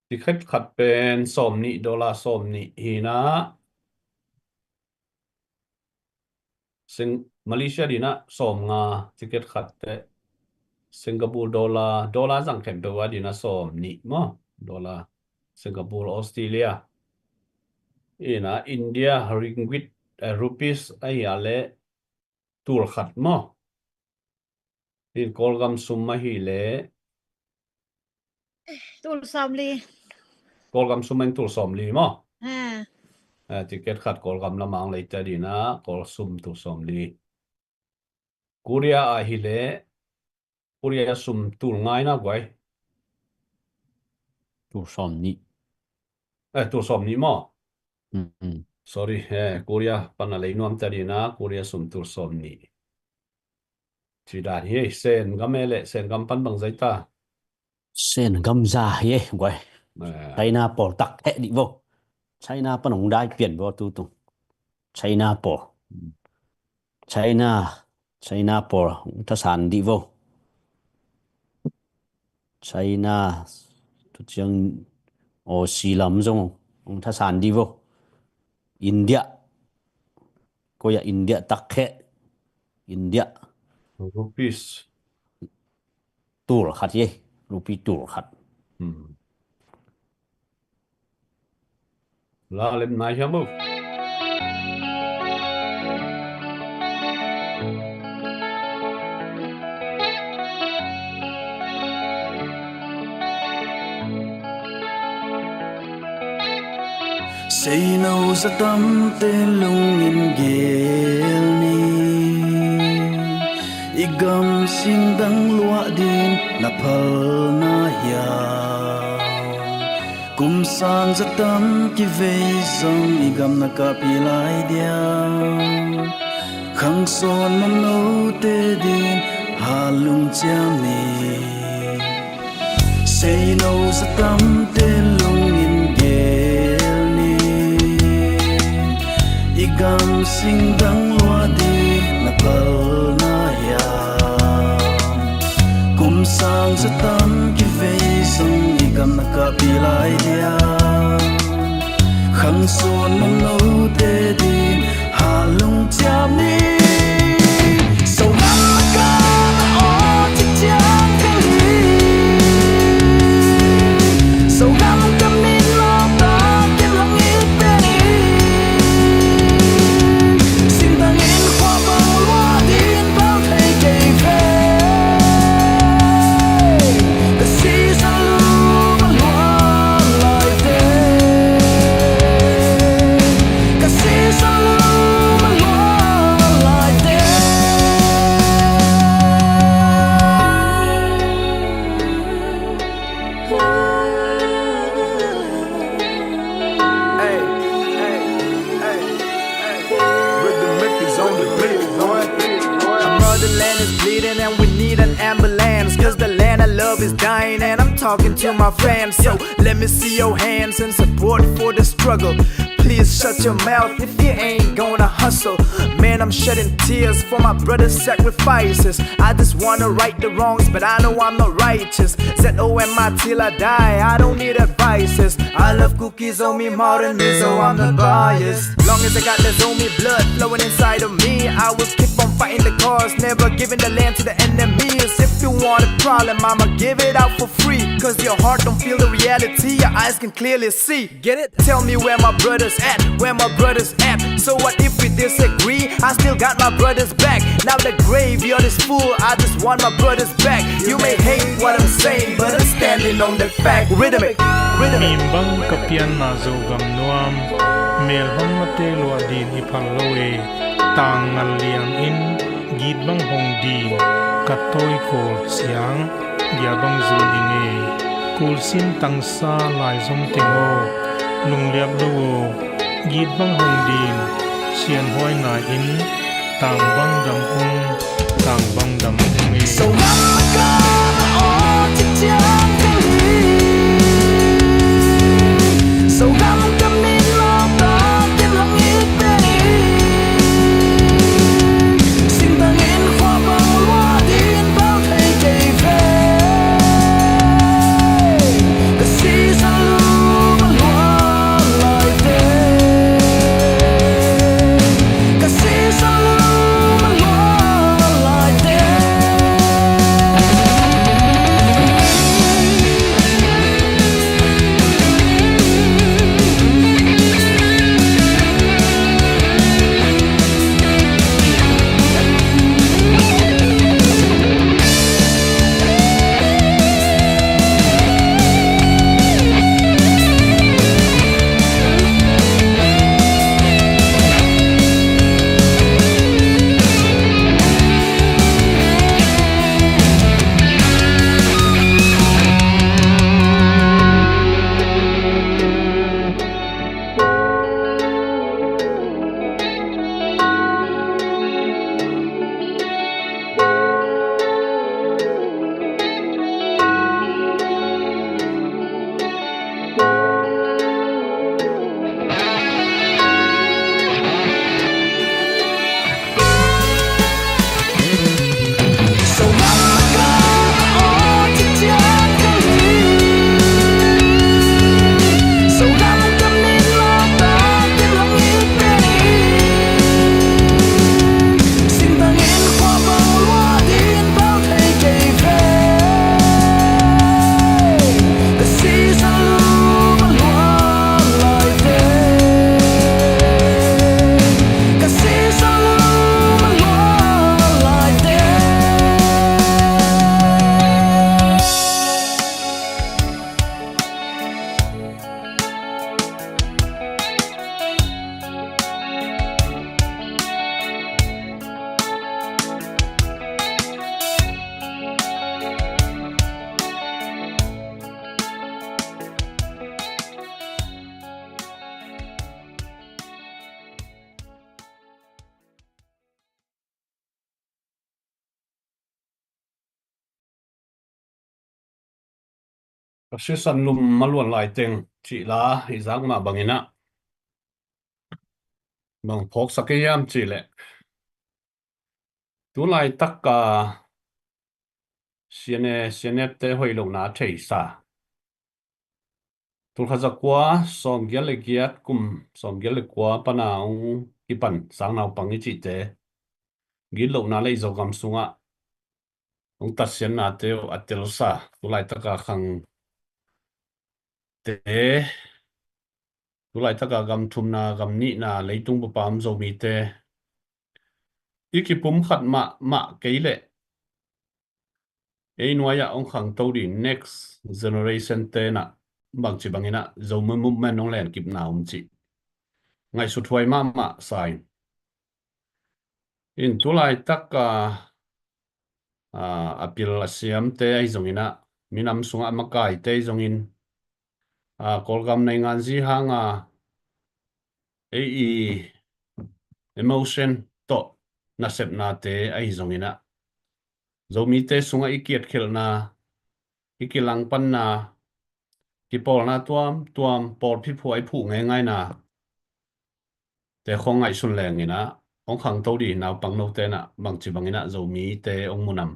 Ticket khat pen sawm nih, dollar sawm nih hi in ah. Sing-, Malaysia din ah sawm nga ticket khat teh. Singapore dollar, dollar zang khempeuh a din ah sawm nih maw? Dollar, Singapore, Australia. In ah India ringgit, eh, rupees ahi a le tul khat maw? In Kawlgam sum ahi le. Tul sawm li. Kawlgam sum in tul sawm li maw? Ha. Eh, ticket khat Kawlgam lamah hong lei ta din ah, Kawl sum tul sawm li. Korea ahi le, Korea sum tul nga in ah guai. Tul sawm nih. Eh, tul sawm nih maw? Mm, mm. Sorry, eh, Korea pan a lei nuam ta din ah, Korea sum tul sawm nih. Ci dan hi ei, Sen gam e le, Sen gam pan bang zai ta? Sen gam za hi ei, guai. Eh. China pawl tak heh dih vo. China pan hong dai pian vo tu tung. China pawl. Hmm. China, China pawl hong thasan dih vo. China, tu ciang Aussie lam zong hong thasan dih vo. India, koi ah India tak heh. India. Rupees. Tul khat hi ei, rupee tul khat. Hmm. La lem nai hiam uh. Seino za tamte lungin gel ni. I gam sing dang luah din na phal na hiam? Kum sang za tam kivei zong i gam na kah pih lai diam? Khang sawn mamnote din halung ciam ni. Seino zatamte lungin gel ni. I gam singdang lua ding na palna hiam? Kum sang zatam kivei sung i gam na kah pi lai dia. Khang sawn nung note ding ha lungciam ni. Sogam ka na aw ci ciang ka hi. Sogam ka min lo ta kin hong it pen hi. Sintang in khua bang lua din bang thei kei ve. Ka sisa lum a luang lai te. Ka sisa lum a luang lai te. Hey, hey, hey, hey. Rhythm Makers on the beat, boy. Our motherland is bleeding and we need an ambulance. 'Cause the land I love is dying and I'm talking to my fans. So let me see your hands in support for the struggle. Please shut your mouth if you ain't gonna hustle. Man, I'm shedding tears for my brother's sacrifices. I just wanna right the wrongs, but I know I'm not righteous. Z O M I till I die, I don't need advices. I love Kuki, Zomi, Hmar and Mizo, I'm not biased. Long as I got the Zomi blood flowing inside of me, I will keep on fighting the cause, never giving the land to the enemies. If you want a problem, I'ma give it out for free. 'Cause your heart don't feel the reality, your eyes can clearly see. Get it? Tell me where my brother's at, where my brother's at. So what if we disagree? I still got my brother's back. Now the graveyard is full, I just want my brother's back. You may hate what I'm saying, but I'm standing on the fact. Rhythm it, rhythm it. Mim bang ka pianna Zogam nuam, mel bang mate lua din i phal lo e. Tang ngal liang in, git bang hong din, ka tawi kawl siang, dia bang zun i ngei. Kulsin tangsa lai zong teng aw, lungliap lo aw, git bang hong din, sianhuai nai in, tang bang dam ung, tang bang dam ung e. Sogam ka na aw ci ciang ka hi. Sogam ka min lo ta kin hong it pen hi. Sintang in khua bang lua din bang thei kei ve. Ka sisa lum a luang lai te. Ka sisa lum a luang lai te. Ka sisan lum a luan lai teng cih la i zak mah bangin ah bang phawksak i hiam cih leh, tu laitak a C N A, C N F te hoih lohna a theisa, tulkhat zakua sawmgiat le giat, kum sawmgiat le kua pan a hong kipan sang naupang i cihte gitlohna le i Zogam sungah hong tatsiatnate uh a telsa, tu laitaka khangte, tu laitaka gam thumna, gam nihna, leitung bup a om Zomite i kipumkhat mahmah kei leh ei nuai-ah hong khangto ding next generation te in ah bangci bangin ah Zomi movement hong lenkipna om cih ngaihsut huai mahmah sa ing. In tu laitak a, a, a pil a siamte ahi zongin ah, minam sungah a makaite ahi zongin, a, Kawlgam nainganzi hang a, ei i emotion tawh nasepnate ahi zongin ah, Zomite sungah i kiatkhelhna, i kilangpanna, kipawlna tuamtuam, pawlpi phuai phuh ngeingaina te khawng ngaihsun lengin ah, hong khangto ding naupang note in ah bangci bangin ah Zomite hong mu nam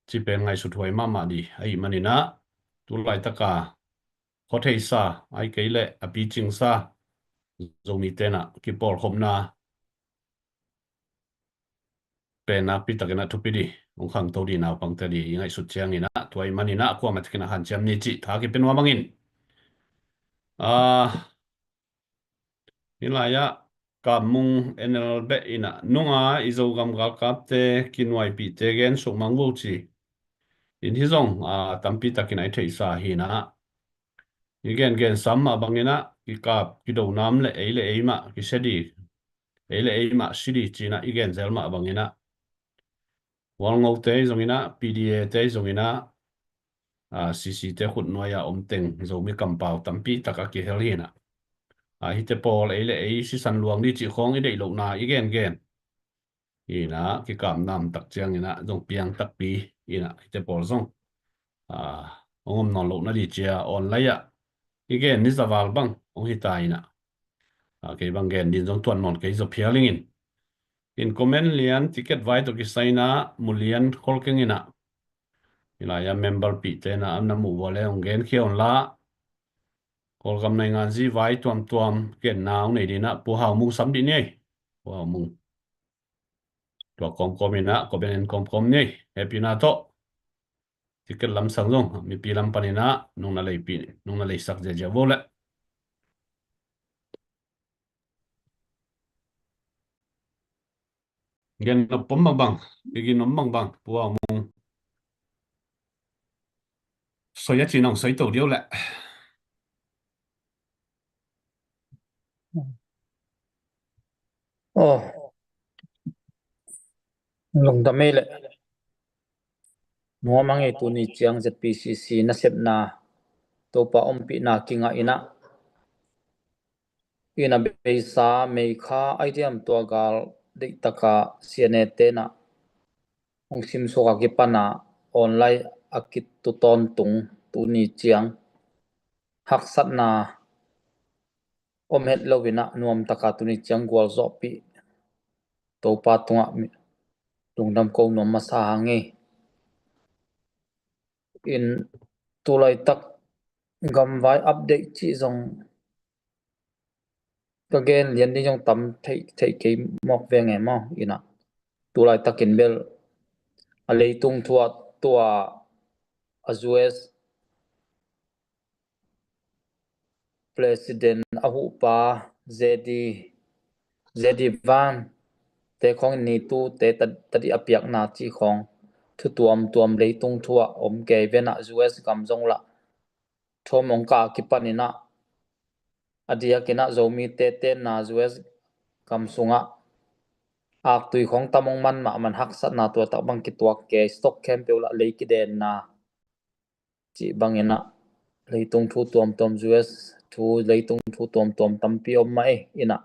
cih pen ngaihsut huai mahmah ding ahih manin ah, tu laitaka khuatheisa, ahih kei leh a picingsa Zomite in ah kipawlkhopna pen nakpi takin ah thupi ding, hong khangto ding naupangte ding i ngaihsut ciangin ah, tua ahih manin ah kuamah takin ah hanciam ni cih tha kipia nuam ing. A, hih lai-ah Kap Mung N L beh in ah, nunga i Zogam galkapte kinuaipihte gen suk mang vo ci. In hih zong, a, tampi takin a i theihsa hi in ah, i gengen sam mah bangin ah, kikap kido nam leh ei le ei mah kisia ding, ei le ei mah si ding ci-in ah i gen zel mah bangin ah, Hualngote zongin ah, P D A te zongin ah, a, C C te khut nuai-a om teng Zomi kampau tampi tak a kihel hi in ah, a, hihte pawl ei le ei sisan luang ding cih khawng i deih lohna i gengen hi in ah, kikap nam tak ciangin ah zong piang takpi in ah, hihte pawl zong, a, hong om nawn lohna ding ci-a online-ah i gen ni zaval bang hong hi ta in ah, a, kei bang gen ding zong tuan nawn kei zaw phial ing in. In comment lian, ticket vai tawh kisai in ah mu lian khol keng in ah, hih lai-ah member pihte in ah an na muh vua leh hong genkhia un la, Kawlgam nainganzi vai tuamtuam genna hong nei ding in ah Pu Hau Mung sam dih ni ei. Pu Hau Mung, tua kawmkawm in ah, comment en kawmkawm ni ei, hehpihna tawh. Ticket lamsang zong mipi lam panin ah nong na leipih, nong na leisak ziazia vo leh. Gen nop om bangbang, i gin om bangbang, Pu Hau Mung, soi a cih nong soi to ding uh leh. Aw, lungdam ei leh. Nuam a ngei, tuni ciang Z P C C nasepna Topa ompihna kingah in ah, in ah beisa May kha ahi diam, tua gal deihtaka C N A te in ah hong simsuak a kipan a online a kitu tawntung tuni ciang haksatna om het lo in ah nuamtaka tuni ciang gualzawhpih Topa tungah mi, lungdam ko nuam masa hang ei. In tu laitak gamvai update cih zong ka gen lian ding zong tam theih, theih kei mawk veng e maw. In ah tu laitakin bel a leitung thu ah tua a U S President a huhpa J D, J D Vance te khawng in nitute ta, tadih a piakna cih khawng thu tuamtuam leitung thu ah om kei ven ah, U S gam zong lah thawm hong kah a kipan in ah, a diakin ah Zomite tenna U S gam sungah aktui khawng tam hong man mahmah in haksatna tua tak bang kituak kei, stock khempeuh lah lei kidenna cih bangin ah leitung thu tuamtuam, U S thu, leitung thu tuamtuam tampi om mah ei. In ah,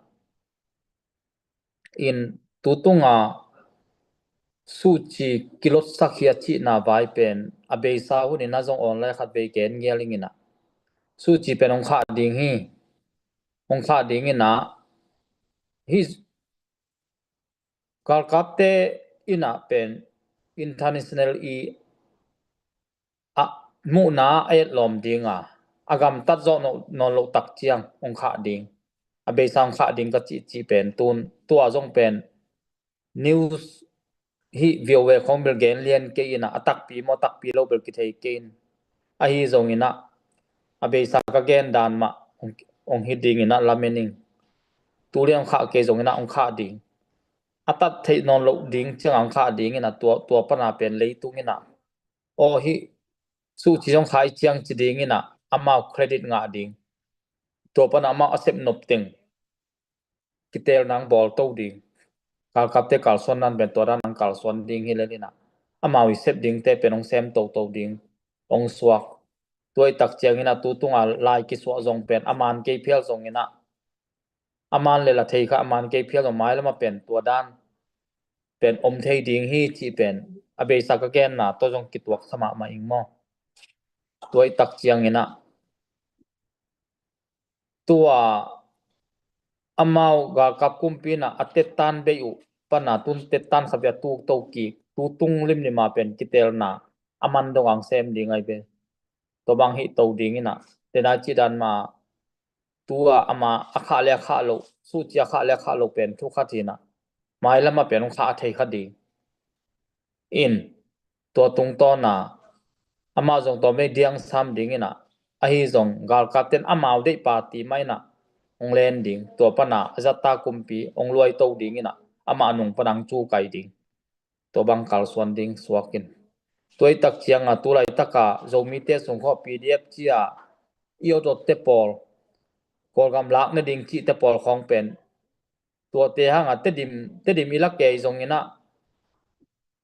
in tutung a suhci kilotsak hi a cihna vai pen a beisa hun in a zong online khat vei gen ngial ing in ah, suhci pen hong khah ding hi. Hong khah ding in ah, hih galkapte in ah pen international i a muhna a etlawm ding a, a gamtat zawh nawn loh tak ciang hong khah ding, a beisa hong khah ding ka cihcih pen tun tua zong pen news hih V O A khawng bel gen lian kei in ah, a takpi maw takpi lo bel kithei kei in, ahi zong in ah a beisa ka gen dan mah hong, hong hi ding in ah lamen ing. Tu lian hong khah kei zong in ah hong khah ding, a tat theih nawn loh ding ciang hong khah ding in ah, tua, tua pan a pen leitung in ah aw hih suhci zong khai ciang ci ding in ah amau credit ngah ding. Tua pan a amau a sep nop teng kitelna hong bawl to ding. Galkapte kalsuan nan pen tua dan hong kalsuan ding hi lel in ah, amau i sep dingte pen hong sem toto ding, hong suak. Tua i tak ciang in ah tu tung a lai kisuah zong pen a man kei phial zong in ah, a man lel a thei kha, a man kei phial zong mailam a pen tua dan pen om thei ding hi cih pen a beisa ka genna tawh zong kituak sa mahmah ing maw. Tua i tak ciang in ah tua amau galkap kumpi in ah a tettan bei uh pan a tun tettan khat vei a tuk to kik, tu tung limlim a pen kitelna a man dong hong sem ding ahi ve. Tua bang hih to ding in ah, tena cih dan mah tu a ama a khah le a khah loh, suhci a khah le a khah loh pen thu khat hi in ah, mailam a pen hong khah a thei kha ding in, tua tungtawn a amau zong tua mei diang sam ding in ah, ahi zong galkapten amau deih party mah in ah hong len ding, tua pan a a zatta kumpi hong luai to ding in ah, amah nung pan a hong cu kai ding. Tua bang kalsuan ding suak in. Tua i tak ciang a tu laitak a Zomite sung khawng P D F ci a i awdawtte pawl, Kawlgam lak nading cihte pawl khawng pen tuate hang a Tedim, Tedim i la kei zong in ah,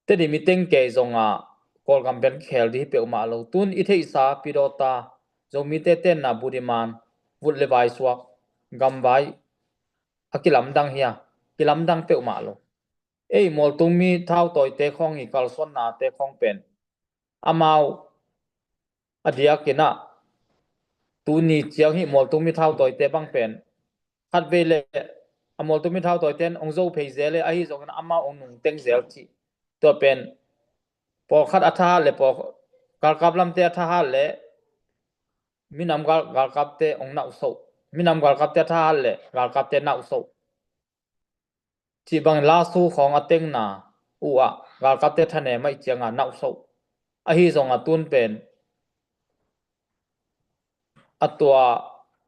Tedim i teng kei zong a Kawlgam pen kikhel ding hi peuhmah lo. Tun i theihsa Pidawta, Zomite tenna Budiman, vut le vai suak, gamvai a kilamdang hi a, kilamdang peuhmah lo. Ei mualtung mi thautawite khawng i kalsuannate khawng pen amau a diak in ah, tuni ciang hih mualtung mi thautawite bang pen khat vei le a mualtung mi thautawite in hong zo phei zel e, ahi zong in ah amau hong nungteng zel cih. Tua pen pawlkhat a thahat le pawl, galkap lamte a thahat le minam gal, galkapte hong nauhsoh, minam galkapte a thahat le galkapte nauhsoh cih bangin lasu khawng a tengna uh ah galkapte thanem ahih ciang a nauhsoh. Ahi zong a tun pen a tua,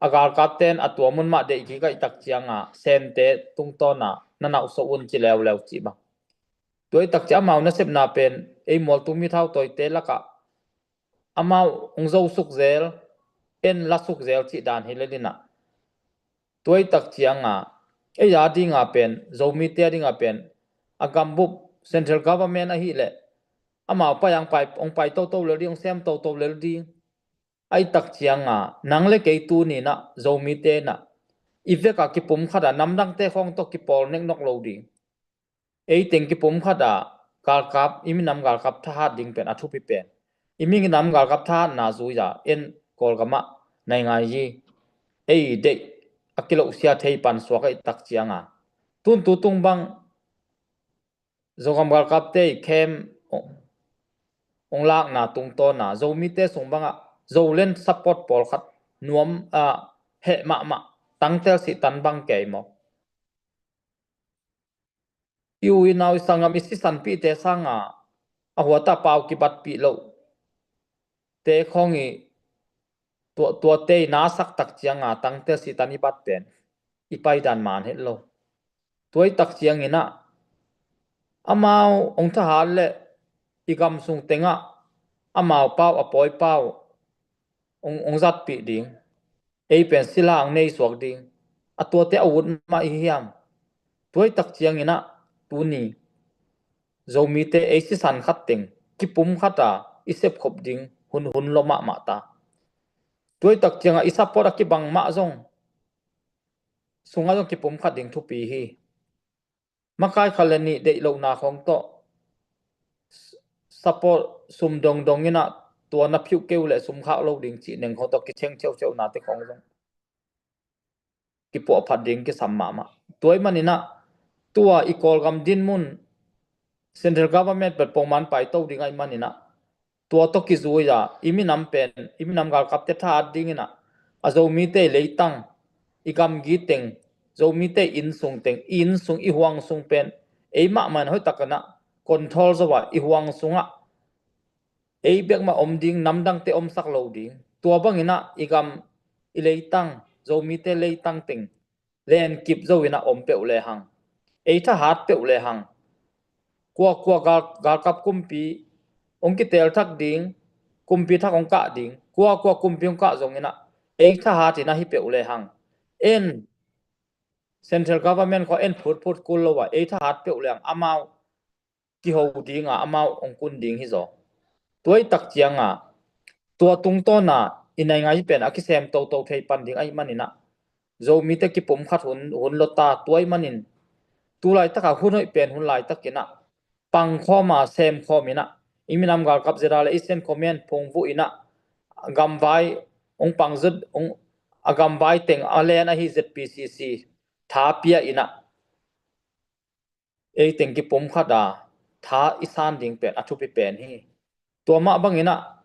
a galkapten a tua mun mah deih kik ahih tak ciang a Sente tungtawn a na nauhsoh un ci leuleu cih bang. Tua i tak ciang amau nasepna pen ei mualtung mi thautawite lak ah amau hong zo suk zel, en la suk zel cih dan hi lel in ah. Tua i tak ciang a ei a ding a pen, Zomite a ding a pen a gambup central government ahih leh amau pai a hong pai, hong pai toto lel ding, hong sem toto lel ding. Ahih tak ciang a nang le kei tuni in ah Zomite in ah i vek a kipumkhat a namdangte khawng tawh kipawl neknok lo ding. Ei teng kipumkhat a galkap, i minam galkap thahat ding pen a thupi pen. I minam galkap thahatna zui a en Kawlgam ah nai ngai hi. Ei deih a kilohsia thei pan suak ahih tak ciang a tun tu tung bang Zogam galkapte i camp hong lakna tungtawn a Zomite sung bang ah Zoland support pawlkhat nuam a heh mahmah, tangtel sih tan bang kei maw. I u i nau i sanggam i sisanpihte sang a a huat a pau kibatpih loh te khawng i tua, tuate i nasak tak ciang a tangtel sih tan i bat pen i paidan man het lo. Tua i tak ciang in ah amau hong thahat le i gam sung teng ah amau pau, a pawi pau hong, hong zatpih ding. Ei pen sila hong nei suak ding. A tuate a ut mah i hiam? Tua i tak ciang in ah tuni Zomite ei sisan khat teng kipumkhat a i sepkhop ding hun, hun lo mahmah ta. Tua i tak ciang a i support a kibang mah zong sungah zong kipumkhat ding thupi hi. Makai khat le nih deih lohna khawng tawh support sum dongdong in ah tua na phiuh keu le sum khak lo ding cih neng khawng tawh kicheng ceuhceuhnate khawng zong kipuahphat ding kisam mahmah. Tua ahih manin ah tua i Kawlgam dinmun central government pen pongman paito ding ahih manin ah tua tawh kizui a i minam pen i minam galkapte thahat dingin ah a Zomite i leitang, i gamgi teng, Zomite i innsung teng, i innsung i huang sung pen ei mahmah in hoihtak in ah control zo a i huang sungah ei bek mah om ding, namdangte omsak lo ding. Tua bangin ah i gam i leitang, Zomite leitang teng lenkip zo in ah om peuh lehang, ei thahat peuh lehang, kuakua gal, galkap kumpi hong kitelthak ding, kumpi thak hong kah ding, kuakua kumpi hong kah zongin ah ei thahat in ah hi peuh lehang, en central government khawng en phutphut kul lo a ei thahat peuh lehang amau kiho ding a amau hong kun ding hi zaw. Tua ahih tak ciangin tua tungtawn a i naingngai pen a kisem toto thei pan ding ahih manin ah Zomite kipumkhat hun, hun lo ta. Tua ahih manin tu laitak a hun hoih pen hun laitak in ah pangkhawm a semkhawm in ah i minam galkap Z R le i Central Command phungvuh in ah a gamvai hong pangzut, hong, a gamvai teng a len ahi Z P C C tha pia in ah ei teng kipumkhat a tha i san ding pen a thupi pen hi. Tua mah bangin ah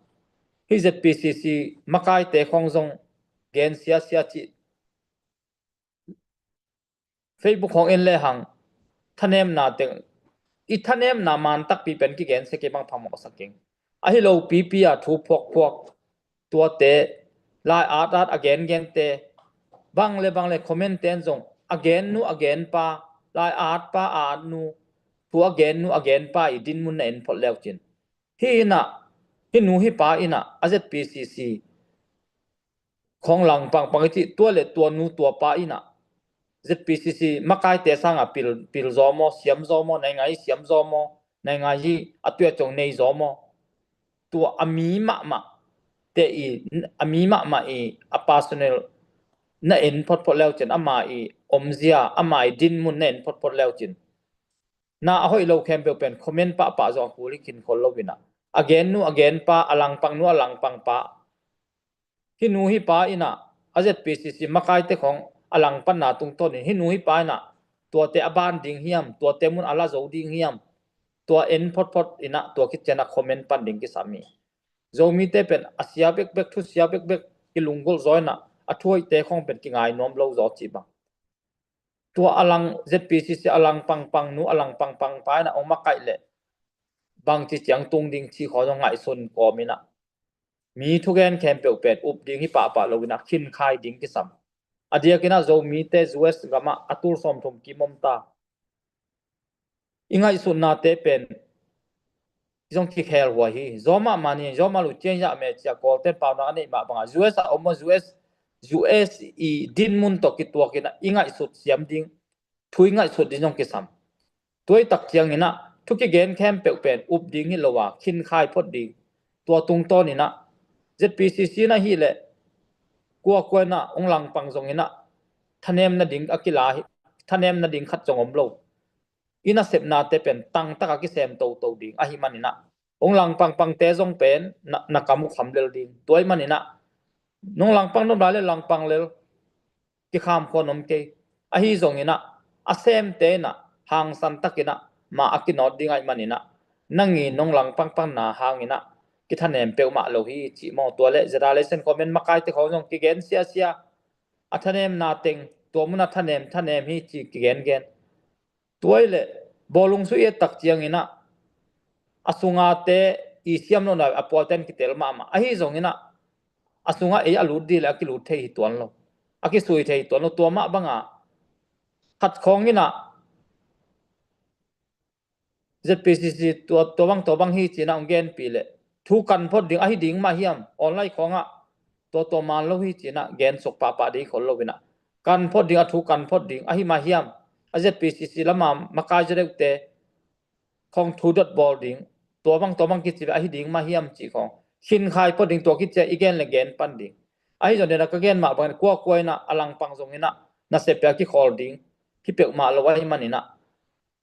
hih Z P C C makaite khawng zong gen siasia cih Facebook khawng en lehang thanemna teng, i thanemna man takpi pen kigen sia kei bang phamawh sak keng. Ahi lo pipi a thu phuakphuak tuate lai at at a gengente, bang le bang le comment ten zong a gennu a genpa, lai atpa a atnu, thu a gennu a genpa i dinmun na en phot leucin, hih in ah, hih nu hih pa in ah a Z P C C khawng langpangpang i cih tua le tua nu tua pa in ah Z P C C makaite sangin pil, pil zaw maw, siam zaw maw, naingngai siam zaw maw, naingngai a tuia cong nei zaw maw, tua a mi mahmah te i, a mi mahmah i a personal na en photphot leucin, ama i omzia, ama i dinmun na en photphot leucin, na a hoih lo khempeuh pen comment pahpah zong a kul hi khin khol lo in ah, a gennu a genpa, a langpangnu a langpangpa, hih nu hih pa in ah a Z P C C makaite khawng a langpanna tungtawnin hih nu hih pa in ah tuate a ban ding hiam, tuate mun a la zo ding hiam, tua en photphot in ah tua khit ciang a comment pan ding kisam hi. Zomite pen a sia bekbek, thu sia bekbek i lunggulh zaw in ah a thu hoihte khawng pen kingai nuam lo zaw cih bang. Tua a lang, Z P C C a langpangpangnu a langpangpangpa in ah hong makaih leh bangci ciang tung ding cih khawng zong ngaihsun kawm in ah mi thugen khempeuh pen up ding hi pahpah lo in ah khinkhai ding kisam. A diakin ah Zomite U S gamah a tul sawmthum kim om ta. I ngaihsutnate pen zong kikhel huai hi. Zaw mahmah ni, zaw mah lo ciang zah meh ci a Kawlten paunak a neih mah bangin U S a om a, U S, U S i dinmun tawh kituak in ah i ngaihsut siam ding, thu i ngaihsut ding zong kisam. Tua ahih tak ciangin ah thu kigen khempeuh pen up ding hi lo a khinkhai phot ding. Tua tungtawn in ah Z P C C na hih leh kuakua in ah hong langpang zongin ah thanem nading a kila hi, thanem nading khat zong om lo. I nasepnate pen tangtak a kisem toto ding ahih manin ah hong langpangpangte zong pen na, na kam uh kham lel ding. Tua ahih manin ah nong langpang nop lai leh langpang lel, kikham khua nuam kei. Ahi zongin ah a semte in ah hangsan takin ah mah a kinawt ding ahih manin ah nang i nong langpangpangna hangin ah kithanem peuhmah lo hi cih maw. Tua leh Z R le Central Command makaite khawng zong kigen siasia, a thanemna teng tua mun a thanem thanem hi ci kigengen. Tua ahih leh bawlung sui et tak ciangin ah a sungate i siam lo na a pualten kitel mahmah. Ahi zongin ah a sungah ei a lut dih leh a kilut thei hi tuan lo, a kisui thei hi tuan lo. Tua mah bangin khat khawng in ah Z P C C tua, tua bang, tua bang hi ci in ah hong genpih leh thu kan phot ding ahi ding mah hiam, online khawngah tua, tua man lo hi ci in ah gen suk pahpah ding khol lo in ah, kan phot ding, a thu kan phot ding ahi mah hiam, a Z P C C lama makai zaw deuhte khawng thu dot bawl ding, tua bang, tua bang kici ahi ding mah hiam cih khawng khinkhai phot ding. Tua kici a i gen leh gen pan ding. Ahi zongin ah ka gen mah bangin kuakua in ah a langpang zongin ah nasep pia kikhawl ding hi peuhmah lo ahih manin ah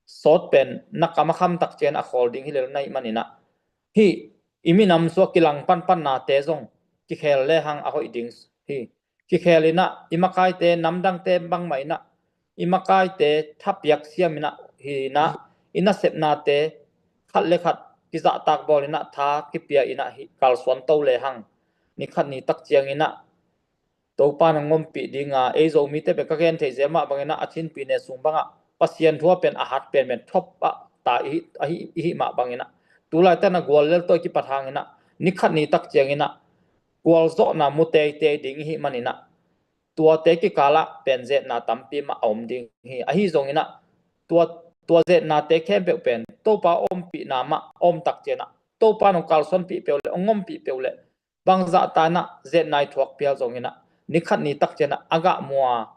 sawt pen na kam a kham tak ciangin a khawl ding hi lel na hih manin ah hih i minam sua kilang panpannate zong kikhel lehang a hoih ding hi. Kikhel inah i makaite namdangte bangmah inah i makaite thapiak siam inah hi inah i nasepnate khat le khat kizahtak bawl inah tha kipia inah hi kalsuan to lehang nikhat ni tak ciang inah Topa nong ompih dinga ei Zomite pen ka gen thei zel mah bangin ah a thinpi ne sung bangah Pasian thu a pen a hat pen pen thop ah ta ihi, ahi, ihi mah bangin ah tulaitan a gual lel tawh i kipat hangin ah nikhat ni tak ciangin ah gualzawhna mu teitei ding ihi manin ah tuate kikalah pen zetna tampi mah a om ding hi. Ahi zongin ah tua, tua zetnate khempeuh pen Topa ompihna mah a om tak ciangin ah Topa nong kalsuanpih peuh le ong ompih peuh le bangzah tanah zetna i thuak pial zonginah nikhat ni tak cianah a gah mua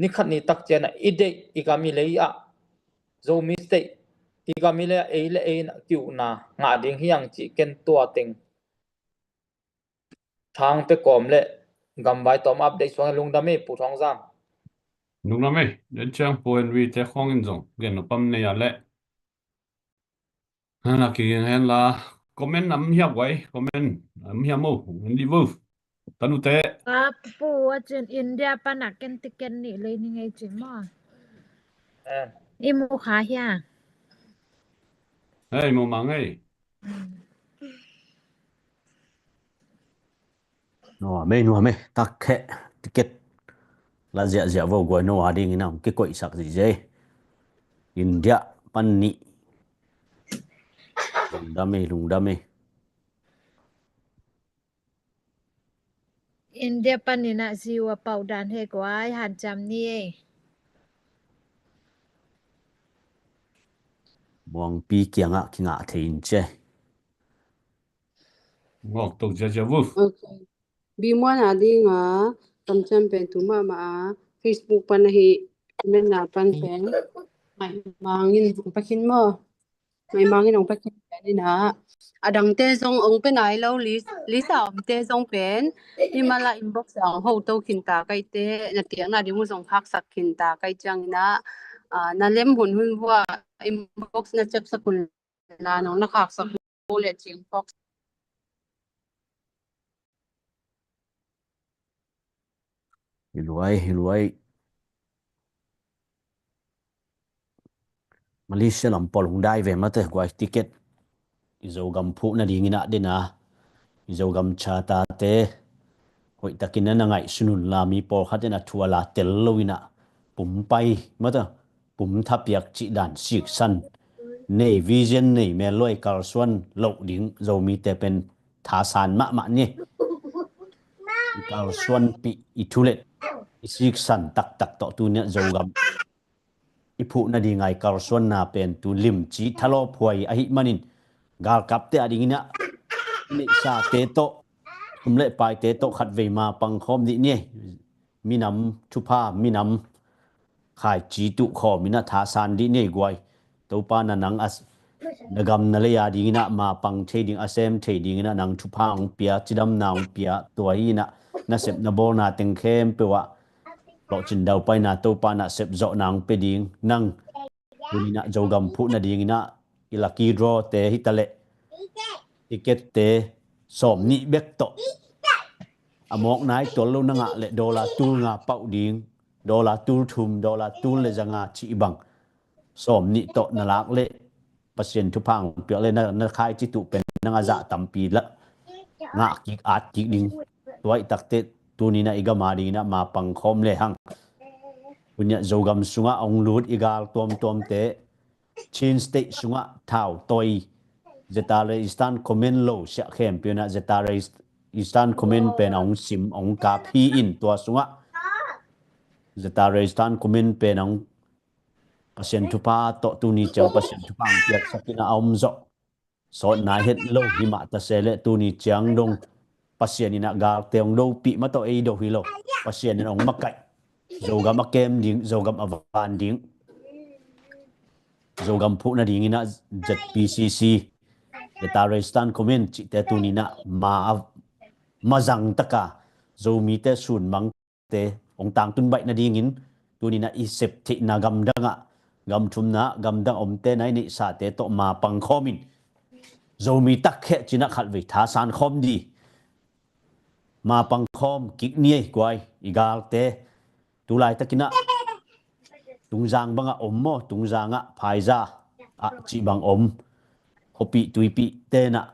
nikhat ni tak cianah i deih i gam i lei ah Zomi State i gam i lei ah ei le ei inah kiuhna ngah ding hiang cih ken tua teng thang pe kawm le gamvai tawm update suang lungdam ei Pu Thawng Zam. Lungdam ei, den ciang Pu Henry te khawngin zong gen nopam nei a le Hana kiging hen la comment am hiam guai, comment am hiam mo, en di vo. Tanute. Apu a cin India pana ken ticket nih lei ni ngei cin mo. Eh. I mu kha hia. Hei, mu ma ngei. Nuam ei, nuam ei, tak kheh ticket la ziahziah vo guai no a dingin a hong kikoihsak zihziah ei. India pan nih. Lungdam ei, lungdam ei. India pan nih na ziu a pauh dan he guai hanciam ni ei. Muangpi kiangah kingah thei in ci ei. Ngawk to ziazia vuf. Ok. Bimuan a dinga kamciam pen tu mahmah a Facebook pan ahi menna pan pen maimangin hong pakhin maw? Maimangin hong pakhin pen ina a dangte zong hong pe nai lo list, list a omte zong pen himala inbox a hong ho to khin ta kaite na tiakna ding uh zong khaksak khin ta kai ciang ina na lem hun hun vua inbox na cep sak hun la nong na khaksak le cing phawk. Hi luai, hi luai. Malaysia lam pawl hong dai ve mate guai ticket. I Zogam phuh nadingin ah dena i Zogam chate hoih takin a na ngaihsun un la mi pawlkhat in a thu a la tel lo in ah pumpai mata pum thapiak cih dan siksan nei vision nei melluai kalsuan loh ding Zomite pen thasan mahmah ni. I kalsuanpih i thulet i siksan taktak tawh tuni ah Zogam i phuh nading a i kalsuanna pen tu limci thalawphuai ahih manin galkapte a dingin ah i neihsate tawh thum le paite tawh khatvei ma pangkhawm dih ni. Minam thupha minam khaici tuh khawm in ah thasan dih ni guai. Topa na nang a na gam na lei a dingin ah ma pang thei ding a sem thei dingin ah nang thupha hong pia cidamna hong pia tua hi in ah na sep na bawlna teng khempeuh ah lawhcin daupaina Topa na sep zawhna hong pe ding nang. Tuni in ah Zogam phuh nadingin ah i lucky draw te hi taleh ticket te sawm nih bek tawh a mawk nai tual lo na ngah leh dollar tul nga pauh ding dollar tul thum dollar tul le za nga cih bang sawm nih tawh na lak leh Pasian thupha hong piak leh na, na khaici tuh pen nang a zah tampi lah ngah kik at kik ding. Tuaih takte tuni in ah i gam a dingin ah ma pangkhawm lehang. Tuni ah Zogam sungah hong lut i gal tuamtuamte Chin State sungah thau toi Zatara Eastern Command lo siah khempeuh in ah Zatara Eastern Command pen hong sim hong kap hi in tua sungah Zatara Eastern Command pen hong Pasian thupha tawh tuni ciang Pasian thupha hong piaksak in ah a om zawh sawt nai het lo hi mah ta se leh tuni ciang dong Pasian in ah galte hong dopih mah tawh ei do hi lo. Pasian in hong makaih Zogam a kem ding Zogam a van ding Zogam phuh nadingin ah Z P C C Zatara Eastern Command cihte tuni in ah ma a mazang taka Zomite sunmang te hong tangtun baih nadingin tuni in ah i sep theihna gamdang ah gam thumna gamdang omte na i neihsate tawh ma pangkhawm in Zomi tak kheh cinah khatvei thasan khawm di. Mapang khawm kik ni ei guai, i galte. Tulaitak inah Tungzang bangah om maw, Tungzangah Phaiza ah cih bang om. Khuapih tuipih tenah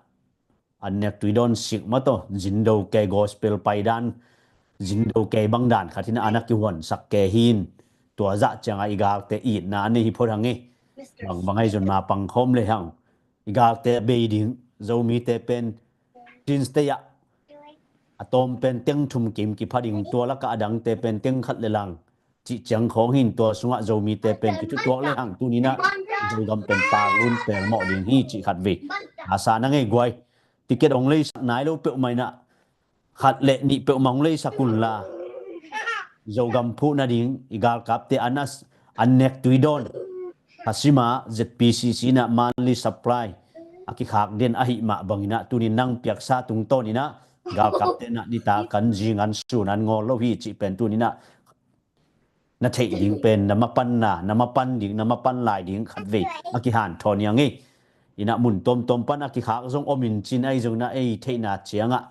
an nek tui dawn sik mataw, zindo kei gospel paidan, zindo kei bangdan khat hinah an a kihuansak kei hin. Tua zah ciangah i galte itna a nei hi phot hang e. Bang bang ahi zon mapang khawm le hang. I galte a bei ding, Zomite pen Chin State ah a tawm pen teng thum kim kipha ding, tua lakah a dangte pen teng khat le lang cih ciang khawng hin, tua sungah Zomite pen kithutuak le hang tuninah Zogam pen paklun pelmawh ding hi cih khatvei a sa na ngei guai. Ticket hong leisak nai lo peuhmah inah khat le nih peuhmah hong leisak unla, Zogam phuh nading i galkapte an a s-, an nek tui dawn, khasima Z P C C inah monthly supply a kikhak den ahih mah banginah tunin nang piaksa tungtawn inah galkapte nah nita kan zingan sunan ngawl lo hi cih pen tuninah na theih ding pen na mapanna, na mapan ding, na mapan lai ding khatvei a kihanthawn hi hang e. Inah mun tuamtuam pan a kikhak zong om in cin ahi zong inah ei theihna ciangah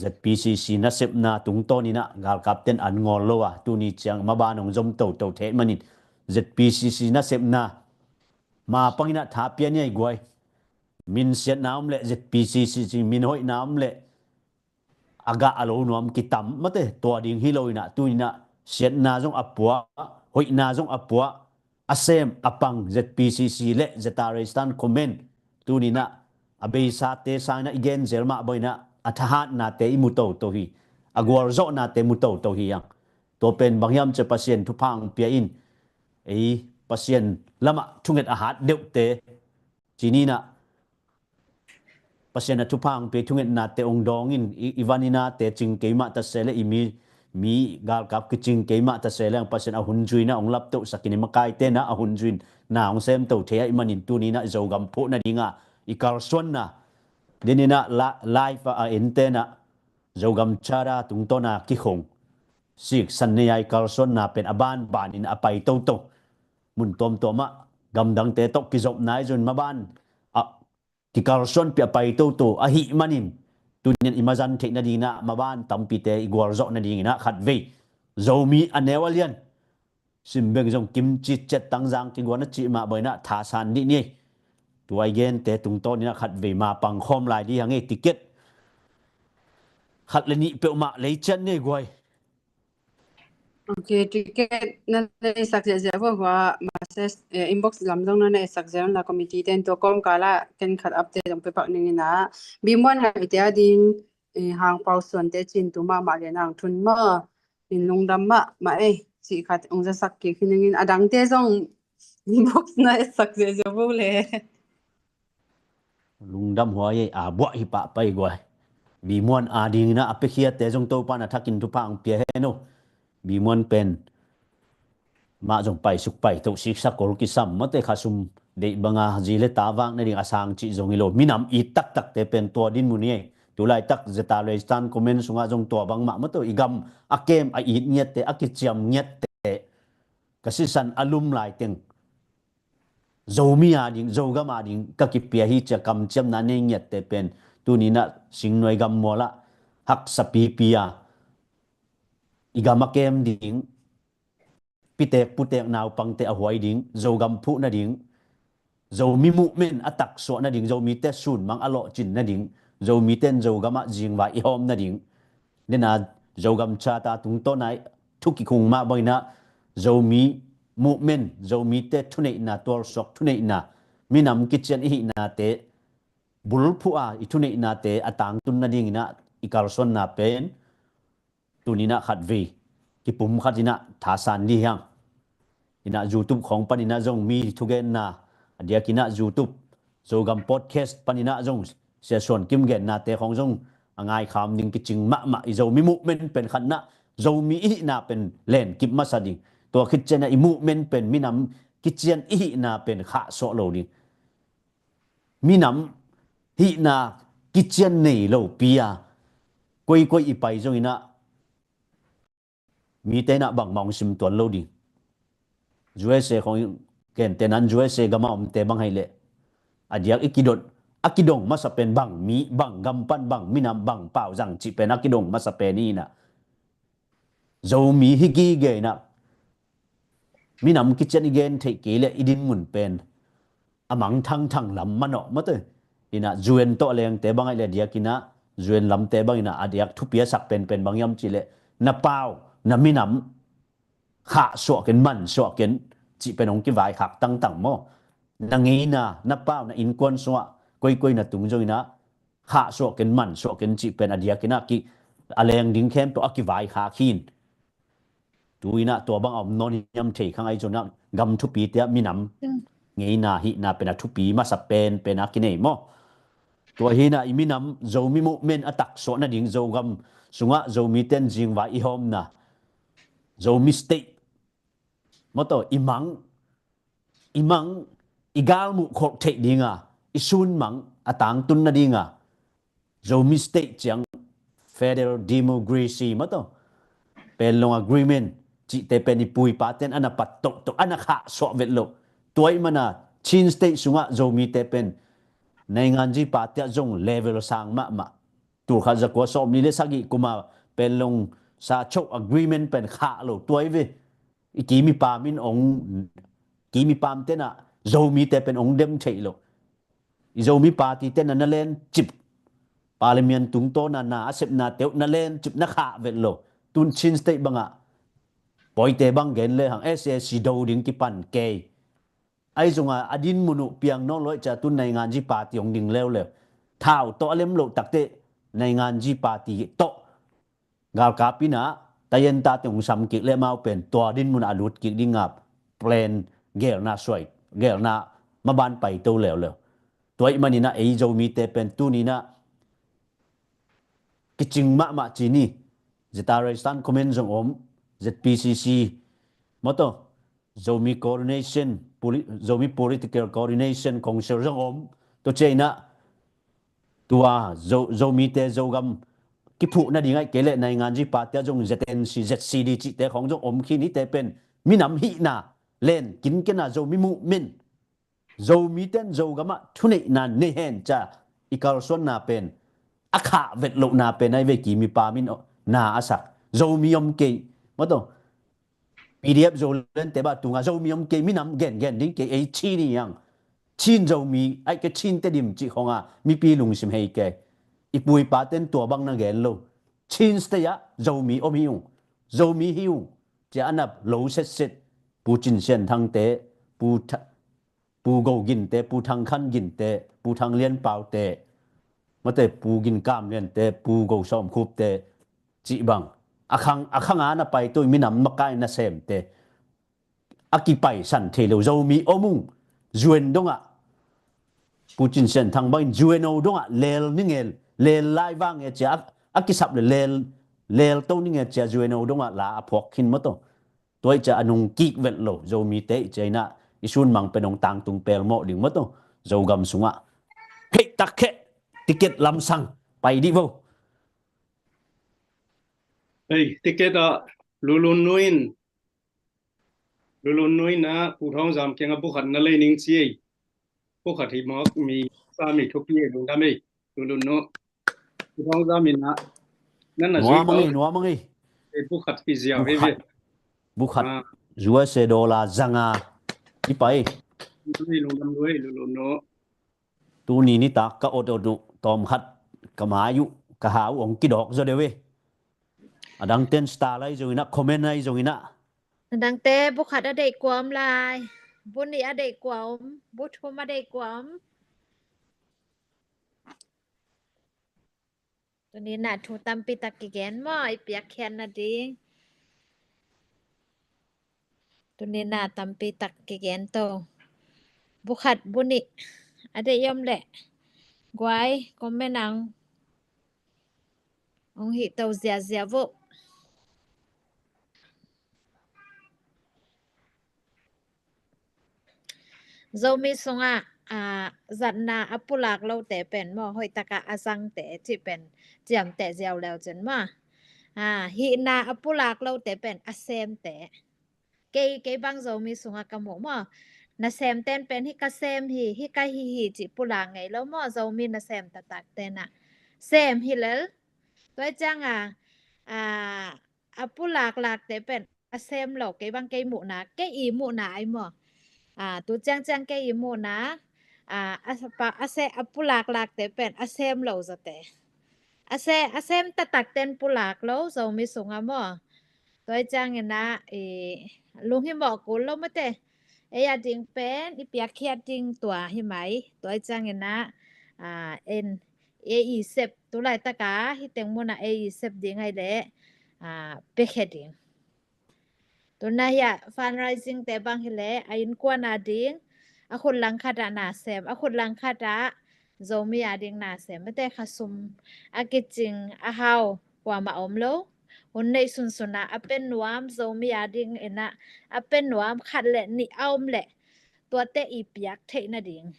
Z P C C nasepna tungtawn inah galkapten an ngawl lo a, tuni ciang maban hong zom toto thei manin Z P C C nasepna mapang inah tha pia ni ei guai. Min siatna om le Z P C C cih min hoihna om le a gah a lo nuam kitam mate, tua ding hi lo inah tuninah siatna zong a puah, hoihna zong a puah, a sem a pang Z P C C le Zeta Reistan Comment tuninah a beisate sang inah i genzel mah bawinah a thahatnate i mu toto hi. A gualzawhnate mu toto hi ang. Tua pen bang hiam cia Pasian thupha hong pia in, ei Pasian lamah thunget a hat deuhte cininah Pasian a thupha hong pia thungetnate hong dawngin i, i vaninate cing keimah tase le i mi, mi galkap kicing keimah tase le ang Pasian a hun zuina hong laptohsakin i makaitena a hun zuina hong semto thei ahih manin tuninah Zogam phuh nadinga i kalsuanna deninah la-, live a, a entenah Zogam Charter tungtawna kikhong siksan nei a i kalsuanna pen a banbanin a pai toto. Mun tuamtuamah gamdangte tawh kizopna i zun maban a kikalsuanpih a pai toto ahih manin tunian i mazan theih nadinah maban tampite i gualzawh nadinginah khatvei Zomi a neu a lian simbeng zong kimci cet tangzang kiguan a cih mah bawinah thasan dih ni. Tua i gente tungtawninah khatvei mapang khawm lai dih hang e. Ticket khat le nih peuhmah leician ni guai. Ok, ticket na leisak ziahziah vua hua message, eh, inbox lam zong na neisak ziah unla committee ten tua kawmkala ken khat update zong pepak ninginah bimuan haite a ding, eh, hangpau suante cin tu mahmah lian ang thun maw, in lungdam mahmah ei cih khat ong zasak kik hi ningin a dangte zong inbox na etsak ziahziah vua le. Lungdam huai ei, a buah hi pahpai guai. Bimuan a dinginah a piakhiate zong Topan a thakin thupha ang pia hen o. Bimuan pen mah zong paisuk paitoh siksa kol kisam mate khasum deih banga zi le ta vak nading a sang cih zong hi lo. Minam it taktakte pen tua din mun hi ei. Tulaitak Zeta Reistan Comment sungah zong tua bangmah mate i gam a kem a it ngiatte a kiciam ngiatte ka sisan a lum laiteng Zomi a ding, Zogam a ding ka kipia hi cia kamciamna nei ngiatte pen tuninah singnuai gammualah haksa pipi a i gam a kem ding, pitek putek naupangte a huai ding, Zogam phuh nading, Zomi movement a taksuah nading, Zomite sunmang a lawhcin nading, Zomite in Zogam ah zingvai i hawm nading, dena Zogam Charter tungtawna thu kikhung mah bawinah Zomi movement, Zomite thuneihna, tualsuak thuneihna, minam kician i hihnate bulphuh a i thuneihnate a tangtun nadinginah i kalsuanna pen tuninah khatvei kipum khatinah thasan dih hiang. Inah YouTube khawng paninah zong mi thugenna a diakinah YouTube, Zogam Podcast paninah zong Sia Suan Kim gennate khawng zong a ngaikham ding kicing mahmah. I Zomi movement pen khatnah Zomi i hihna pen lenkip masa ding. Tua khit cianah i movement pen minam kician i hihna pen khahsuah lo ding. Minam hihna kician nei lo pi a koikoi i pai zonginah mite inah bangmah hong simtuan lo ding. U S A khawng kente nan U S A gama omte bang hei leh a diak i kidot, a kidong masa pen bang mi, bang gam pan, bang minam, bang pau zang cih pen a kidong masa pen hi inah, Zomi hi gige inah minam kician i gen theih kei le i dinmun pen a mang thangthang lam manawh mate. Inah U N tawh a lengte bang aih le a diak inah U N lamte bang inah a diak thupi a sak penpen bang hiam cih le na pau, na minam khahsuah ken, mansuah ken cih pen hong kivaikhak tangtang maw. Na ngeina, na pau, na innkuan sungah koikoi na tung zong inah khahsuah ken, mansuah ken cih pen a diak inah ki, a leng ding khempeuh a kivaikhak hi in. Tu inah tua bang a om nawn hiam thei khang ahi zong inah gam thupite ah minam ngeina hihna pen a thupi masa penpen a kinei maw. Tua hi inah i minam Zomi movement a taksuah nading Zogam sungah Zomite in zingvai i hawmna Zomi State maw tawh i mang, i mang, i galmuh kholh theih dinga, i sunmang a tangtun nadinga Zomi State ciang Federal Democracy maw tawh Panglong Agreement cihte pen i pu i paten a na pat tohtoh, a na khahsuah vet loh. Tua ih mana Chin State sungah Zomite pen nainganzi pate ah zong level sang mahmah. Tulkhat zakua sawmli le sagih kuma Panglong sa choh agreement pen khah lo tua ih ve. I kim i pam in ong, kim i pam tenah Zomite pen ong dem theih loh. I Zomi party tenah na len cip, Parliament tungtawna na a sepna teuh na len cip na khah vet lo. Tun Chin State bangah pawite bang gen le hang S A C do ding kipan kei. Ahi zongah a dinmun uh piang nawn lo ih cia tun nainganzi party hong ding leuleu. Thau tawh a lem loh takteh nainganzi party tawh galkap inah tayentate hong sam kik le amau pen tua dinmun ah a lut kik dingah plan gelna suai, gelna maban paito leuleu. Tua ih maninah ei Zomite pen tuninah kicing mahmah ci ni. Zeta Raistan Comment zong om, Z P C C maw tawh Zomi Coordination, Poli-, Zomi Political Coordination Council zong om. Tua ciah inah tua Zo-, Zomite Zogam kiphuh nading aih kei le nainganzi pate ah zong Z N C, Z C D cihte khawng zong om khin hite pen minam hihna len kinkena Zomi movement, Zomite in Zogamah thuneihna nei hen cia i kalsuanna pen a khah vet lohna pen aih ve. Kim i pam in na a sak Zomi om kei maw tawh P D F Zolandte bah tunga Zomi om kei, minam gengen ding kei, ei Chin hi hang. Chin Zomi aih kei, Chin Tedim cih khonga mipi lungsim hei kei. I pu i paten tua bang na gen lo. Chin State ah Zomi om hi ung, Zomi hi ung cia a nap lo setset. Pu Cin Sian Thangte, Pu Tha-, Pu Go Ginte, Pu Thang Khan Ginte, Pu Thang Lian Paute, mate Pu Gin Kam Liante, Pu Go Sawm Khupte cih bang a khang, a khanga na paito i minam makai nasemte a kipaisan thei lo. Zomi om ung, U N dongah Pu Cin Sian Thang bangin U N O dongah leel ni nge, leel lai vang nge cia a, a kisap le leel, leel to ni nge cia U N O dongah la a phuak khin maw tawh. Tua ih cia a nung kik vet lo Zomite ih cia inah i sunmang pen hong tangtung pelmawh ding maw tawh Zogam sungah. Hei, tak kheh, ticket lamsang pai dih vo. Hei, ticket ah Lulun Nu in, Lulun Nu in ah Pu Thawng Zam kiangah bu khat na lei ning ci ei. Bu khat hi mawk mi sa mi thupi ei, lungdam ei. Lulun Nu. Pu Thawng Zam in ah nan na zui nuam ang ei, nuam ang ei. Eh, bu khat hi ziau ei ve. Bu khat. Ah. U S A dollar zanga i pai. Lungdam ei, lungdam ei, Lulun Nu. Tuni nitak ka ot ot uh tawm khat ka mai uh ka hau uh hong kidawk zaw deuh e. A dangten star lai zong inah, comment lai zong inah. A dangte bu khat a deih kua om lai. Bu nih a deih kua om. Bu thum a deih kua om. Tuni nah thu tampi tak kigen maw, i piakkhiat nading. Tuni nah tampi tak kigen to. Bu khat bu nih a deih om leh guai comment ang hong hih to ziazia vo. Zomi sungah, ah, zatna a pulak lote pen maw, hoih takah a zangte cih pen ciamteh ziau leu cin maw. Ah, hihna a pulak lote pen a semte. Kei, kei bang Zomi sungah ka muh maw. Nasem ten pen hih ka sem hi, hih ka hi hi cih pulak ngei lo maw, Zomi nasem taktak ten ah. Sem hi lel. Tua ciang a, a, a pulaklakte pen a sem lo, kei bang kei muhna, kei i muhna ai maw. A, tu ciangciang kei i muhna, a, a, pa, a se, a pulaklakte pen a sem lo zawte. A se, a sem taktak ten pulak lo, Zomi sungah maw. Tua ciangin ah, i, lunghimawh kul lo mate. Ei a ding pen, i piakkhiat ding tua hi mai. Tua ciangin ah, a, en, ei i sep, tu laitaka, hih teng munah ei i sep ding ai leh, a, piakhia ding. Tuna hiah fundraising te bang hileh, a innkuan a ding, a khut langkhat ah nasem, a khut langkhat ah Zomi a ding nasem. Mate kha sum a kicing a hau kuamah om lo. Hun neih sunsun ah a pe nuam, Zomi a ding in ah a pe nuam khat le nih a om leh tuate i piak theih nading.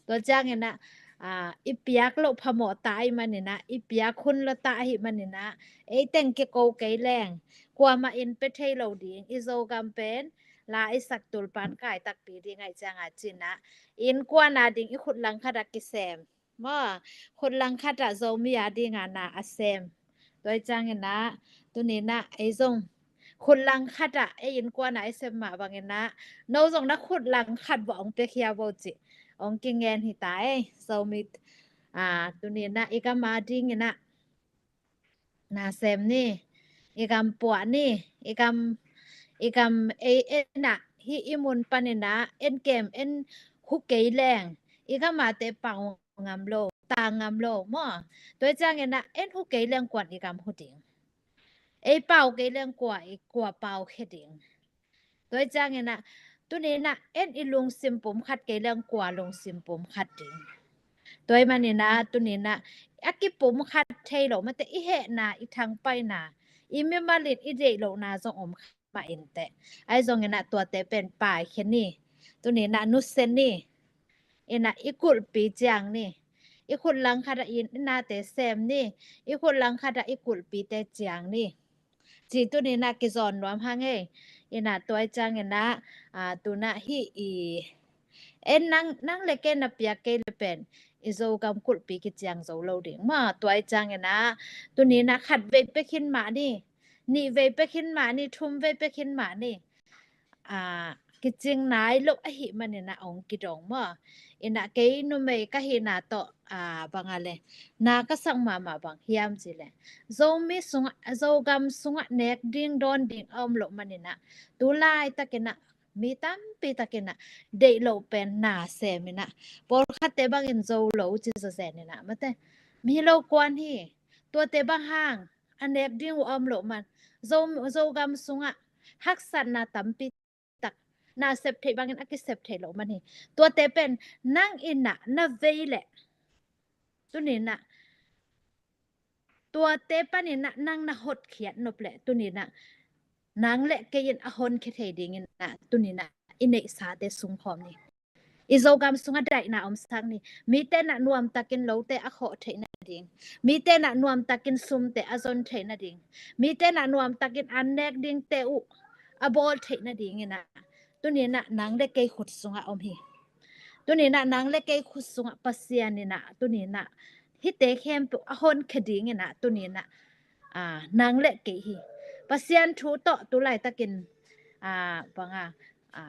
Tua ciangin ah, a, i piak loh phamawh ta ahih manin ah, i piak hun lo ta ahih manin ah, ei teng kiko kei leng, kuamah in pe thei lo ding, i Zogam pen, la i sak tulpan kai takpi ding ahih ciang a cin ah, innkuan a ding i khut langkhat ah kisem. Maw, khut langkhat ah Zomi a ding a na a sem. Tua ciangin ah, tuni in ah, ei zong khut langkhat ah, ei innkuan a i sem mah bangin ah, no zong na khut langkhat bawh ong piakhia bo cih ong kingen hi ta ei, Zomi, a, tuni in ah, i gam a ding in ah nasem ni, i gam puah ni, i gam, i gam ei en ah, hih i mun panin ah, en kem, en hu kei leng, i gam a te pau ngam lo, ta ngam lo maw. Tua ciangin ah, en hu kei leng kuan i gam hu ding. Ei pau kei leng kua i, kua pau khe ding. Tua ciangin ah, tuni in ah, en i lungsim pum khat kei leng kua lungsim pum khat ding. Tua ahih manin ah, tuni in ah, a kipum khat thei lo mate i hehna, i thangpaihna, i mimal in i deih lohna zong om mah in teh. Ahi zongin ah tuate pen paikhia ni. Tuni in ah nusia ni. In ah i kulhpi ciang ni. I khut langkhat ah i nate sem ni. I khut langkhat ah i kulhpite ciang ni. Ci tuni in ah kizawn nuam hang ei. In ah tua ciangin ah, a, tuna hih i, en nang, nang le kei na piak kei le pen i Zogam kulhpi kiciang zo lo ding. Maw, tua ciangin ah tuni in ah khat vei pia khin mah ni. Nih vei pia khin mah ni, thum vei pia khin mah ni. A, kicing nai lo ahih manin ah ong kidong maw. In ah kei numei ka hihna tawh, a, bang a le, na ka sak mahmah bang hiam cih leh, Zomi sungah, Zogam sungah nek ding dawn ding a om loh manin ah, tu laitakin ah mi tampi takin ah deih loh pen nasem in ah, pawlkhatte bangin zo lo ci zawzen in ah, mate, mi lo kuan hi. Tuate bang hang a nek ding uh a om loh man, Zo, Zogam sungah haksatna tampi tak, na sep theih bangin a kisep theih loh man hi. Tuate pen nang in ah na vei leh, tuni in ah, tuate panin ah nang na hotkhiat nop leh, tuni in ah nang le kei in a honkhia thei dingin ah, tuni in ah i neihsate sungkhawm ni. I Zogam sungah daihna omsak ni. Mite in ah nuamtakin lote a khawh theih nading, mite in ah nuamtakin sumte a zon theih nading, mite in ah nuamtakin an nek dingte uh a bawl theih nadingin ah, tuni in ah nang le kei khut sungah om hi. Tuni in ah nang le kei khut sungah Pasian in ah, tuni in ah hihte khempeuh a honkhia dingin ah, tuni in ah, a, nang le kei hi. Pasian thu tawh tu laitakin, a, bang a, a,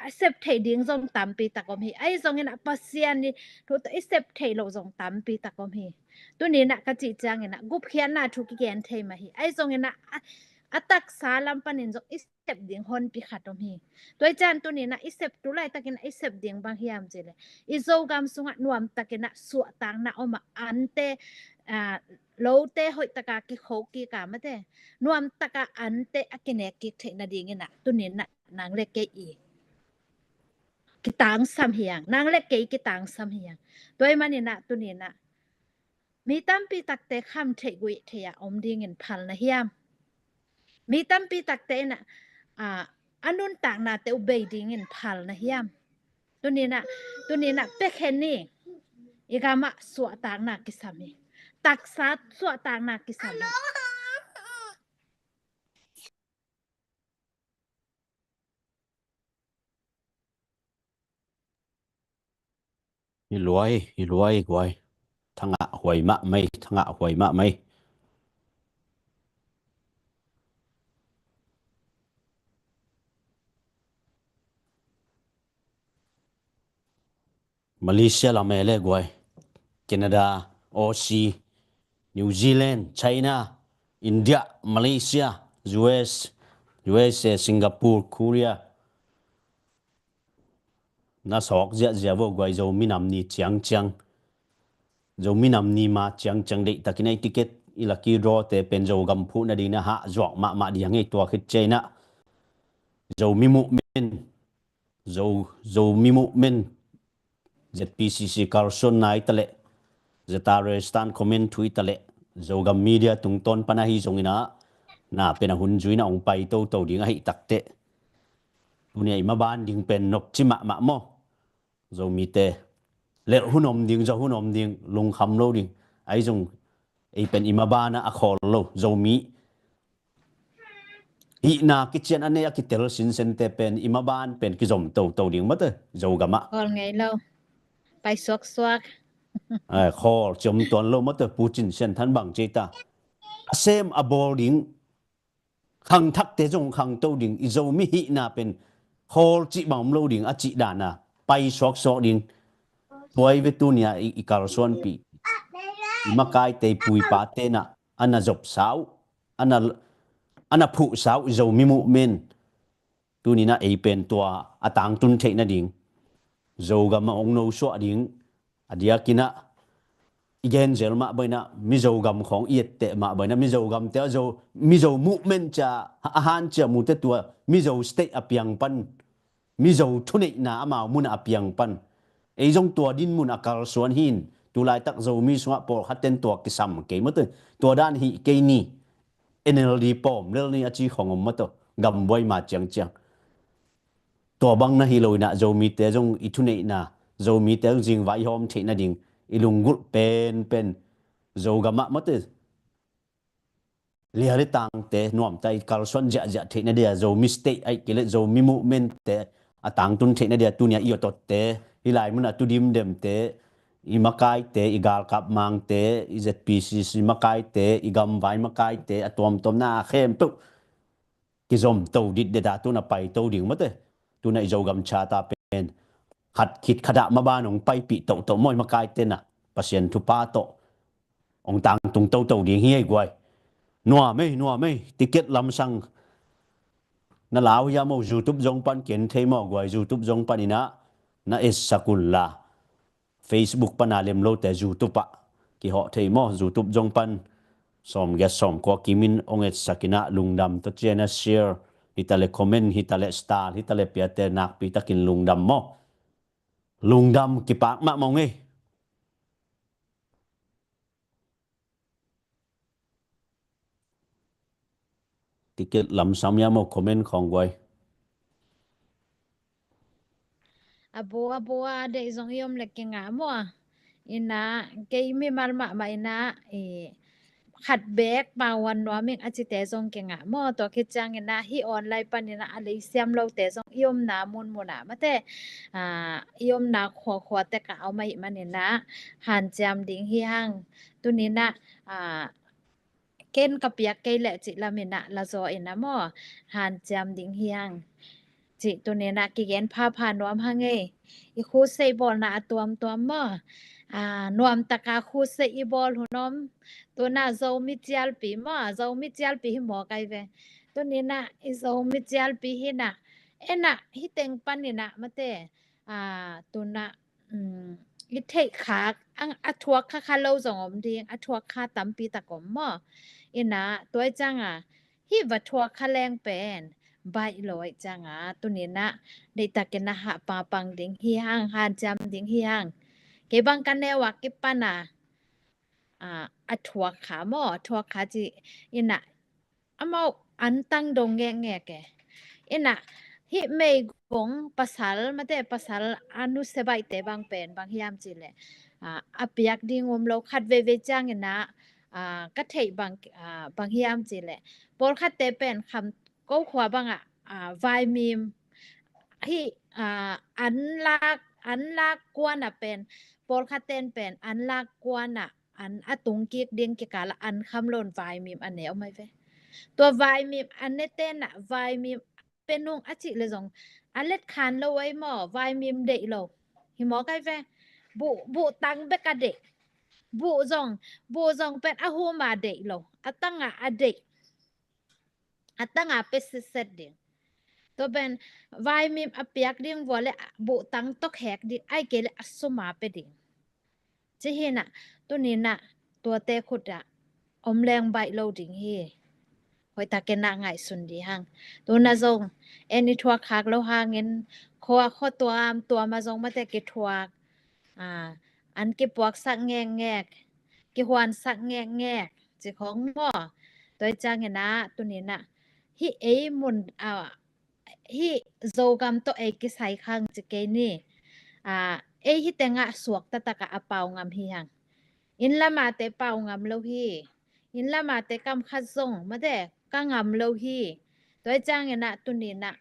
a sep theih ding zong tampi tak om hi. Ahi zongin ah Pasian i thu tawh i sep theih loh zong tampi tak om hi. Tuni in ah ka cih ciangin ah gupkhiatna thu kigen thei mah hi. Ahi zongin ah a, a taksa lam panin zong i sep ding honpi khat om hi. Tua ciang tuni in ah i sep, tu laitakin ah i sep ding bang hiam cih leh, i Zogam sungah nuamtakin ah suahtakna om a, ante, a, lote hoih taka kikho kik a, mate, nuamtaka ante a kinek kik theih nadingin ah, tuni in ah nang le kei i kitangsam hi hang, nang le kei kitangsam hi hang. Tua ahih manin ah tuni in ah mi tampi takte kham theih guih theih a om dingin phal na hiam? Mi tampi takte in ah, a, a nuntaknate uh bei dingin phal na hiam? Tuni in ah, tuni in ah pekhen ni. I gam ah suahtakna kisam hi. Taksa suahtakna kisam hi. Hi luai, hi luai guai. Thangah huai mah mai, thangah huai mah mai. Malaysia lam e le guai. Canada, Aussie, New Zealand, China, India, Malaysia, U S, U S A, Singapore, Korea. Na sawk ziahziah vo guai. Zo minam ni ciangciang, Zo minam ni ma ciangciang deihtakin a i ticket, i lucky draw te pen Zogam phuh nading na hah zuak mahmah ding hi. Tua khit ciangin ah Zomi Movement, Zo, Zomi Movement, Z P C C kalsuan nai taleh, Zata Restan comment thui taleh, Zogam Media tungtawn pan ahi zongin ah, na pen a hun zui na hong pai toto ding ahi takteh, tuni a i maban ding pen nopci mahmah maw? Zomite lelh hun om ding, zo hun om ding, lungkham lo ding. Ahi zong ei pen i maban ah a khawl lo. Zomi hihna kician a nei a kitel sinsente pen i maban pen kizom toto ding mate. Zogam ah khawl ngei lo, pai suaksuak. Ai, khawl ciom tuan lo mate. Pu Cin Sian Than bang ci ta, a sem a bawl ding, khangthakte zong khangto ding, i Zomi hihna pen khawl cih bang om lo ding a cih dan a pai suaksuak ding. Tua hi ve tuni a i, i kalsuanpih, i makaite, i pu i pate na a na zopsa uh, a na, a na phuhsa uh i Zomi Movement. Tuni na ei pen tua a tangtun theih nading, Zogam a hong nosuah ding, a diakin ah i gen zel mah bangin ah, Mizogam khawng i etteh mah bangin ah, Mizogamte a Zo, Mizo Movement cia a hanciam uh te, tua Mizo State a piang pan, Mizo thuneihna amau mun ah a piang pan, ei zong tua din mun a kalsuan hi in, tu laitak Zomi sungah pawlkhat ten tua kisam kei mate. Tua dan hih kei ni, N L D pawm lel ni a ci khong om mate. Gambuai ma ciangciang. Tua bang na hi lo in ah, Zomite zong i thuneihna, Zomite zong zingvai i hawm theih nading, i lunggulh penpen Zogam ah mate, liali tangte nuamta i kalsuan ziahziah theih nadia, Zomi State ahih kei leh Zomi Movement te a tangtun theih nadia, tuni a i awtotte, hih lai mun a Tu Dimdemte, i makaite, i galkap mangte, i Z P C C makaite, i gamvai makaite, a tuamtuamna a khempeuh kizom to ditdet a, tu na pai to ding mate. Tu na i Zogam Charter pen khat khit khat ah maban hong paipih toto maw, i makaite na Pasian thupha tawh hong tangtung toto ding hi ei guai. Nuam ei, nuam ei. Ticket lamsang na lau hiam maw? YouTube zong pan ken thei maw guai? YouTube zong pan in ah na etsak un la, Facebook pan a lem lote YouTube ah kihawh thei maw? YouTube zong pan sawmgiat sawmkua kimin hong etsak in ah, lungdam tawh ciang a share hi taleh, comment hi taleh, star hi taleh piate nakpi takin lungdam maw? Lungdam, kipak mahmah ung ei. Ticket lamsam hiam maw, comment khawng guai. A bo, a bo a deih zong i om le kingah maw. Ina kei mimal mahmah ina i khat bek pauan nuam ing a cite zong kingah maw. Tua khit ciang ina hih online pan ina a lei siam lote zong i omna munmun ah mate, a, i omna khuakhua tek ah a om ahih man ina hanciam ding hi hang. Tuni ina, a, ken ka piak kei leh cih lam ina la zaw ina maw, hanciam ding hi hang. Cih tuni ina kigen phapha nuam hang ei. I khuseih bawlna a tuamtuam maw, a, nuamtaka khuseih i bawl hun om. Tuna Zomi cialpi maw, Zomi cialpi hi mawk ai ve. Tuni ina i Zomi cialpi hi ina, ena hi teng pan ina mate, a, tuna, um, i theih kha, a, a thuak kha kha lo zong om ding, a thuak kha tampi tak om maw. Ina tua i ciang a hih va thuak kha leng pen baih lo i ciang a, tuni ina deihtakin a hah papang ding hi hang, hanciam ding hi hang. Kei bang ka neu a kipan a, a, a thuak kha maw, a thuak kha ci ina amau an tang dong ngekngek e. Ina hih meigong pasal mate, pasal a nusia baihte bang pen bang hiam cih leh, a, a piak ding um lo, khat veivei ciang ina, a, ka theih bang, a, bang hiam cih leh pawlkhatte pen kham ko khua bang ah, a, vaimim hih, ah, an lak, an lak kuan ah pen, pawlkhat ten pen an lak kuan ah an a tung kik ding kikal ah an kham loin vaimim a ne om ai ve. Tua vaimim a ne ten ah vaimim pe nung a cih le zong a let khan lo ai maw, vaimim deih lo. Hi mawk ai ve. Buh, buh tang bek a deih. Buh zong, buh zong pen a huma deih lo. A tanga a deih. A tanga pe sitset ding. Tua pen vaimim a piak ding vua le buh tang tawh khek ding. Ai kei le a suma pe ding. Ci hi nah, tuni nah, tuate khut ah om leng baih lo ding hi. Hoih takin ah ngaihsun dih hang. Tuna zong en i thuak khak lo hangin khua khua tuam tuam a zong mate kithuak, ah, an kipuaksak ngekngek, kihuansak ngekngek ci khong maw. Tua ciangin ah tuni nah, hih ei mun, ah, hih Zogam tawh ei kisai khang ci kei ni. Ah, ei hih tengah suak taktak ah a pau ngam hi hang. Inn lamate pau ngam lo hi. Inn lamate kam khat zong mate ka ngam lo hi. Tua ciangin ah tuni nah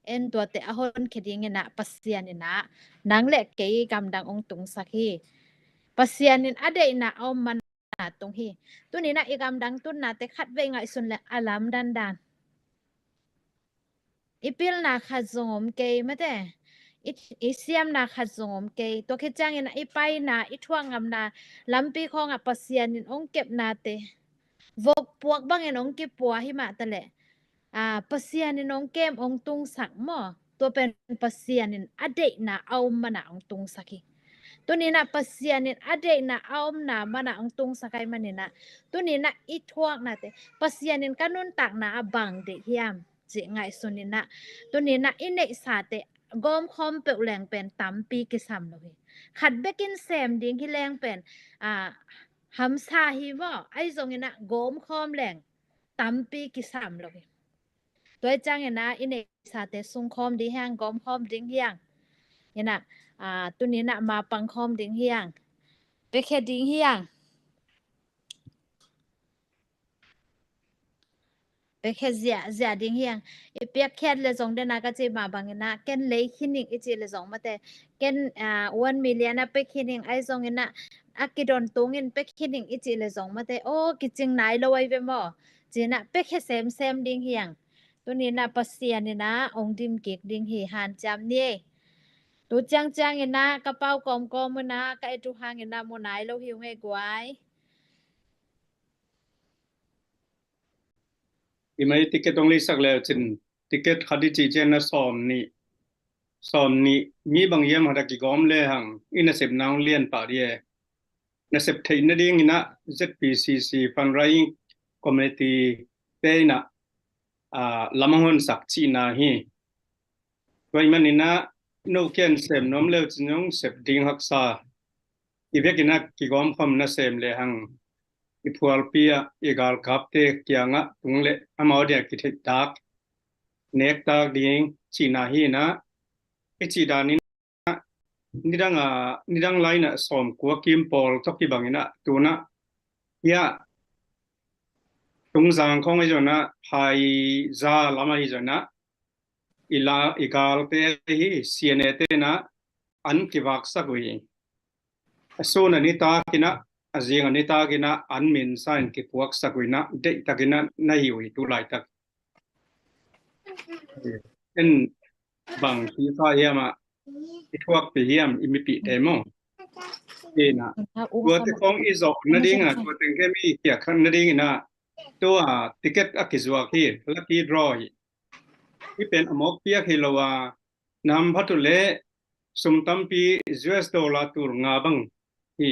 en tuate a honkhia dingin ah Pasian in ah nang le kei gamdang ong tungsak hi. Pasian in a deihna a om man a tung hi. Tuni nah i gamdang tunnate khat vei ngaihsun le a lam dandan. I pilna khat zong om kei mate. I, i siamna khat zong om kei. Tua khit ciangin i paina, i thuak ngamna lampi khawngah Pasian in ong kepnate vok puak bangin ong kipua hi mah taleh, ah, Pasian in ong kem ong tungsak maw. Tua pen Pasian in a deihna a om mana ong tungsak hi. Tuni nah Pasian in a deihna a omna mana ong tungsak ai manin ah tuni nah i thuaknate Pasian in ka nuntakna ah bang deih hiam ci ngaihsun in ah tuni nah i neihsate gawmkhawm peuh leng pen tampi kisam lo hi. Khat bekin sem ding hi leng pen, ah, hamsa hi maw. Ai zongin ah gawmkhawm leng tampi kisam lo hi. Tua ciangin ah i neihsate sungkhawm ding hiang, gawmkhawm ding hiang. Ina, ah, tuni nah mapangkhawm ding hiang. Piakhia ding hiang. Piakhia zia, zia ding hiang. I piakhia le zong dena ka ci mah bangin ah ken lei khin ing i ci le zong mate. Ken, ah, one million a pia khin ing ai zongin ah a kidon tungin pia khin ing i ci le zong mate. O, kicing nai lo ai ve maw. Ci nah piakhia semsem ding hiang. Tuni nah Pasian in ah ong dim kik ding hi hanciam ni. Tu ciangciang in ah ka pau kawmkawm un ah ka et uh hangin ah mu nai lo hi ung ei guai. I mai ticket ong leisak leu cin ticket khat i ci cian na sawm nih, sawm nih mi bang hiam hat a kigawm le hang i nasepna ong lian pah dih e. Nasep theih nadingin ah Z P C C fundraising committee te in ah, ah, lam a honsak cihna hi. Tua i manin ah no kian sem nuam leu cin zong sep ding haksa. I vekin ah kigawmkhawm nasem le hang i phualpi ah i galkapte kiangah tung le amau dia kitheihtak nektak ding cihna hi in ah i cih danin ah nidang a, nidang lai in ah sawmkua kim pawl tawh kibangin ah tun ah hia Tungzang khawng ahi zongin ah Phaiza lam ahi zongin ah i la, i galte hi C N A te in ah an kivaksak uh hi. A sun a nitakin ah, a zing a nitakin ah an minsa in kipuaksak uh in ah deihtakin ah na hi uh hi tu laitak. En bang ti kha hiam ah i thuakpih hiam i mipihte maw? Ina, tuate khawng i zawh nading ah, tua teng khem i kiak khat nadingin ah tua ticket a kizuak hi, lucky draw hi. Hih pen a mawk piak hi lo a, na hamphat uh leh sum tampi U S dollar tul nga bang hi.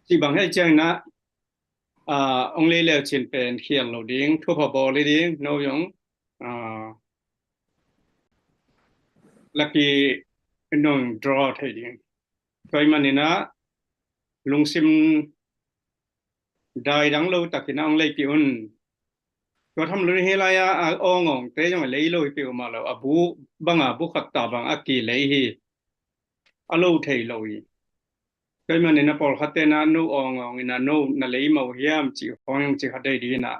Cih bang hi ciangin ah, ah, ong lei leu cin pen khial lo ding, thupha bawl hi ding, no zong, ah, lucky nong draw thei ding. Tua ahih manin ah lungsim daidang lo takin ah ong leipih un. Tua tham lo ni hi lai a, a awngawngte zong a lei lo hi peuhmah lo, a bu banga bu khat ta bang a kilei hi. A lo thei lo hi. Tua ahih manin ah pawlkhatte in ah no awngawng in ah no na lei mah uh hiam cih khawng ci kha dei ding in ah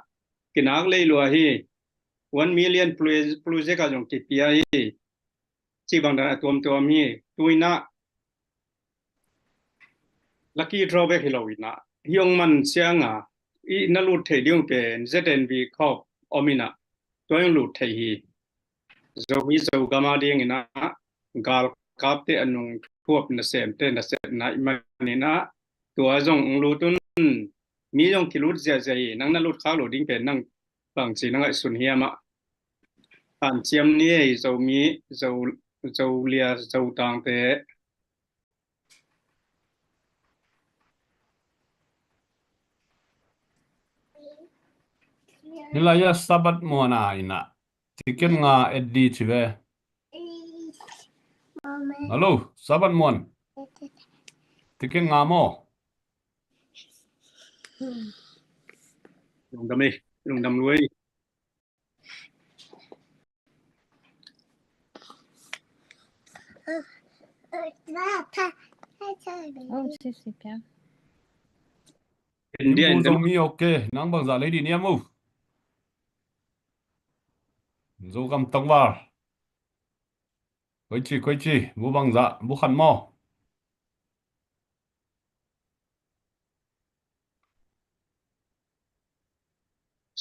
kinak lei lua hi. One million plus, plus zek ah zong kipia hi. Cih bang dan a tuamtuam hi. Tu in ah lucky draw bek hi lo in ah, hih hong man ciang a, i na lut theih ding pen Z N V Cup om in ah, tua hong lut theih hi. Zomi Zogam a ding in ah, galkapte a nungthuap nasemte nasepna i man in ah, tua zong hong lut un. Mi zong kilut ziahziah hi. Nang na lut khak lo ding pen nang bangci na ngaihsun hiam ah? Hanciam ni ei, Zomi, Zo, Zolia, Zotangte. Hilai ah Sabbath Muan a in ah ticket nga et di ci ve. Hello, Sabbath Muan. Ticket nga maw? Lungdam ei, lungdam lua ei. Oh, si, si, pia. India in Zomi, ok. Nang bangzah lei di niam uh? Zogam tangval. Koici, koici, bu bangzah, bu khat maw?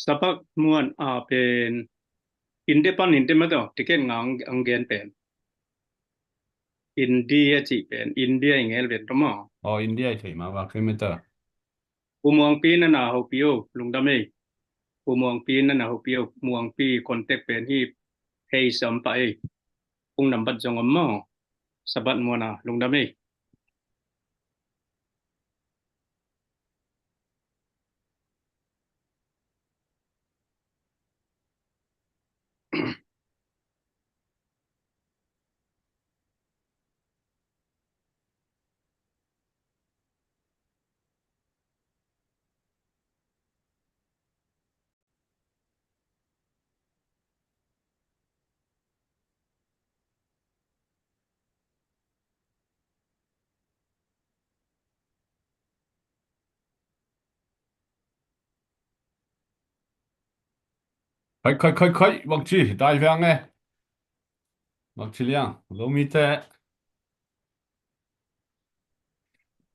Sabbath Muan a pen India pan India mah tawh ticket nga ang, ang gen pen. India cih pen India i ngel vet maw? Oh, India i thei mah va kei mah tawh. Pu Muangpi na na hopi o, lungdam ei. Pu Muangpi na na hopi o, Muangpi contact pen hi, hei sam pah ei. Phone number zong om maw? Sabbath Muan a, lungdam ei. Khai, khai, khai, khai, bangci, dai veng e. Bangci liang, Zomite.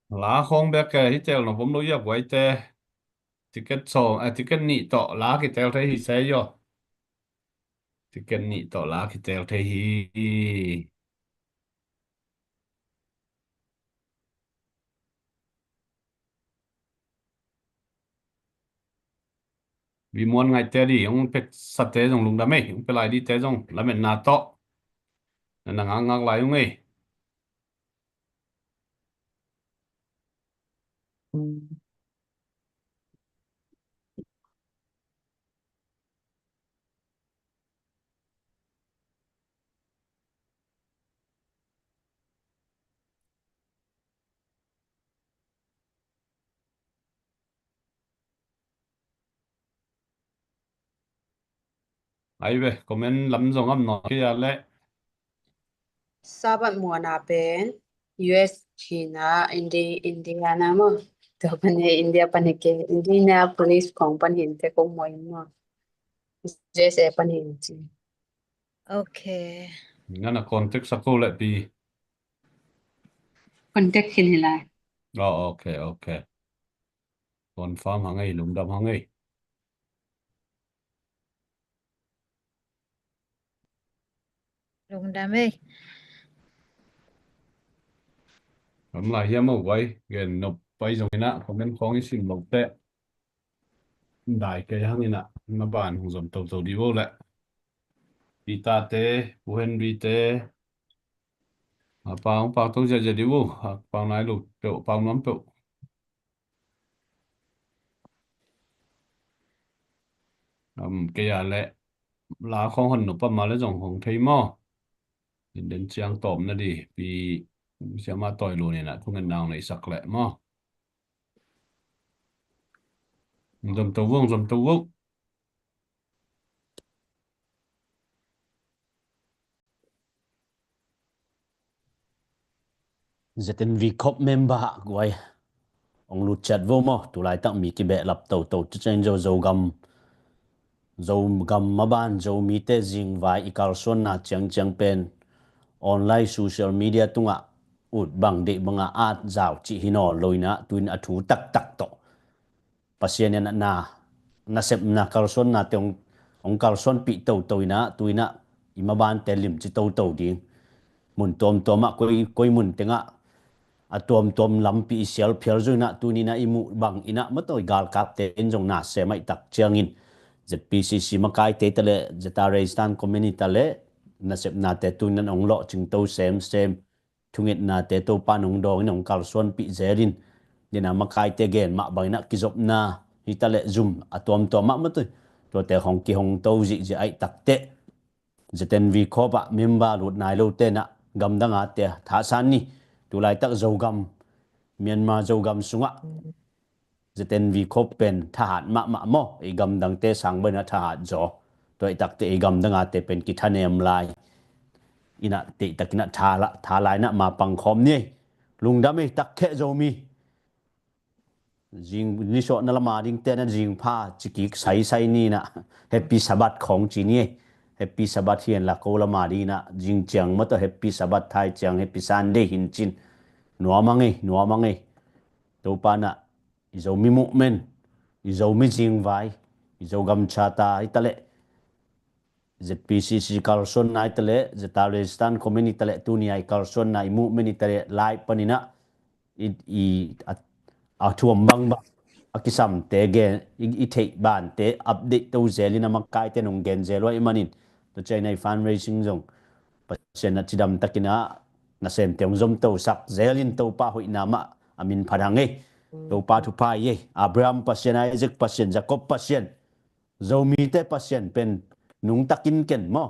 La khawng bek e, hi tel na vom lo ia guai te. Ticket sawm, eh, ticket nih tawh la kitel thei hi se aw. Ticket nih tawh la kitel thei hi. Vimuan ngaihte di, hong pia sate zong lungdam ei, hong pia lai dite zong lametna tawh na na ngakngak lai ung ei. Ai ve, comment lam zong om nawn kei a leh. Sabbath Muan a pen U S China, Indi-, Indiana maw? Tua pan hi, India pan hi kei, Indianapolis khawng pan hi in te kong muak in maw? U S A pan hi in ci. Ok. Ngan a contact sak ko leh pi. Contact khin hi lai. Oh, ok, ok. Confirm hang ei, lungdam hang ei. Lungdam ei. Lam lai hiam o guai, gen nop pai zong in ah, comment khawng i sim lo teh. Dai kei hang in ah, na ban hong zom toto di vo leh. Peter te, Pu Henry te, a pau, pau to ziazia di vo, a pau nai lo peuh, pau nuam peuh. Am, kei a leh la khawng hon nop pah ma leh zong hong thei maw? In den ciang tawm na di, pi siama tawi lu ni na thungen nang nei sak leh maw? Zom to vo, zom to vo. Z N V Corp member guai. Ong lut ciat vo maw, tu laitak mi kibehlap toto, tu ciang Zo, Zogam, Zogam maban, Zomite zingvai i kalsuanna ciangciang pen online social media tungah ut bang deih bangah at zau cih hi nawn lo inah, tu in a thu taktak tawh Pasian in a na, nasepna kalsuannate hong, hong kalsuanpih toto inah, tu inah i mabante limci toto ding. Mun tuamtuamah koi, koi mun tengah a tuamtuam lampi i sial phial zo inah, tu ni inah i muh bang inah mataw i galkapte in zong na sem ahih tak ciangin Z P C C makaite i ta leh, Zeta Reistan Community ta leh, nasepnate tu inah hong lawhcing to semsem. Thungetnate Topa in hong dawng in hong kalsuanpih zel in, dena makaite gen mah bang inah kizopna hi ta leh zum a tuamtuam mah mataw, tuate hong kihong to zihziah ahih takteh Z N V Corps ah member lut nai lote inah gamdang ate thasan ni. Tulaitak Zogam, Myanmar Zogam sungah Z N V Corps pen thahat mahmah maw, i gamdangte sang bang inah thahat zaw. Tua ahih takteh i gamdang ate pen kithanem lai inah, teitak inah tha la, tha lai inah mapang khawm ni ei. Lungdam ei, takkheh Zomi. Zing nisuahna lama dingte inah zingpha cikik saisai ni inah Happy Sabbath khawng ci ni ei. Happy Sabbath hi henla ko lama ding inah zing ciang mataw Happy Sabbath, thai ciang Happy Sunday hi in cin. Nuam ang ei, nuam ang ei. Topa inah i Zomi movement, i Zomi zingvai, i Zogam Charter hi ta leh, Z P C C kalsuanna hi ta leh, Zeta Reistan Community hi ta leh, tuni a i kalsuanna i movement hi ta leh, lai pan inah i, i, a, a thuam bangbang a kisamte gen, i, i theih bante update to zel in a makaite in hong gen zel uh ahih manin, tua ciang inah i fundraising zong Pasian a cidam tak inah nasemte hong zomtosak zel in Topa hoihna mah a min phat hang ei. Topa thupha hi ei. Abraham Pasian, Isaac Pasian, Jacob Pasian, Zomite Pasian pen nungtakin ken maw,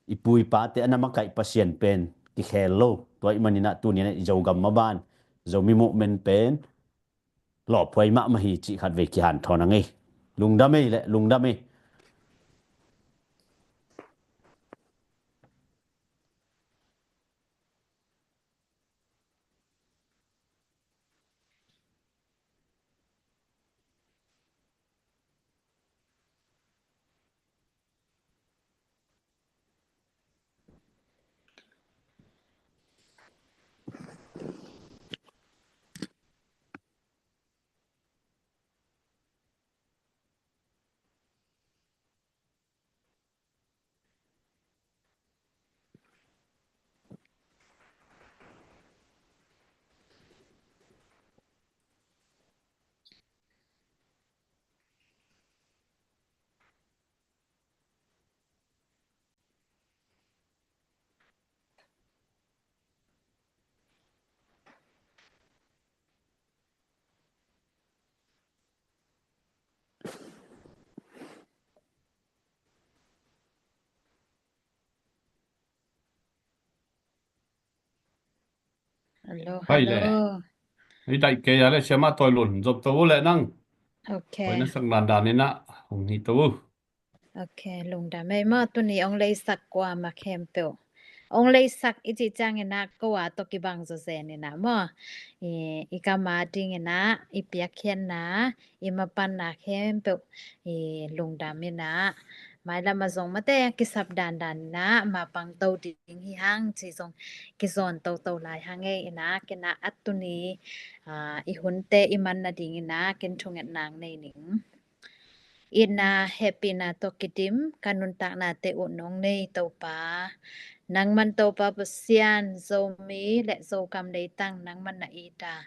i pu i pate a na makaih Pasian pen kikhel lo. Tua ahih man inah tuni inah i Zogam maban Zomi movement pen lawphuai mahmah hi cih khatvei kihanthawn ang ei. Lungdam ei leh, lungdam ei. Hello, hai le. Hello. Hei daih kei a le siama Toilun zop to uh le nang. Ok. Hoi na sak dandan inah hong hi to uh. Ok, lungdam ei maw, tuni ong leisak kua ma khempeuh. Ong leisak i cih ciang inah ko a tawh kibang zawzen inah maw. I, i kam a ding inah i piakkhiatna, i mapanna khempeuh i lungdam inah, mailam a zong mate kisap dandan inah mapang to ding hi hang ci zong kizawn toto lai hang ei inah, kei inah a tuni, ah, i hunte i man nading inah ken thungetna nei ning. Itna hehpihna tawh kidim ka nuntaknate uh nong nei Topa. Nangman Topa Pasian, Zomi le Zogam leitang nangman na it a,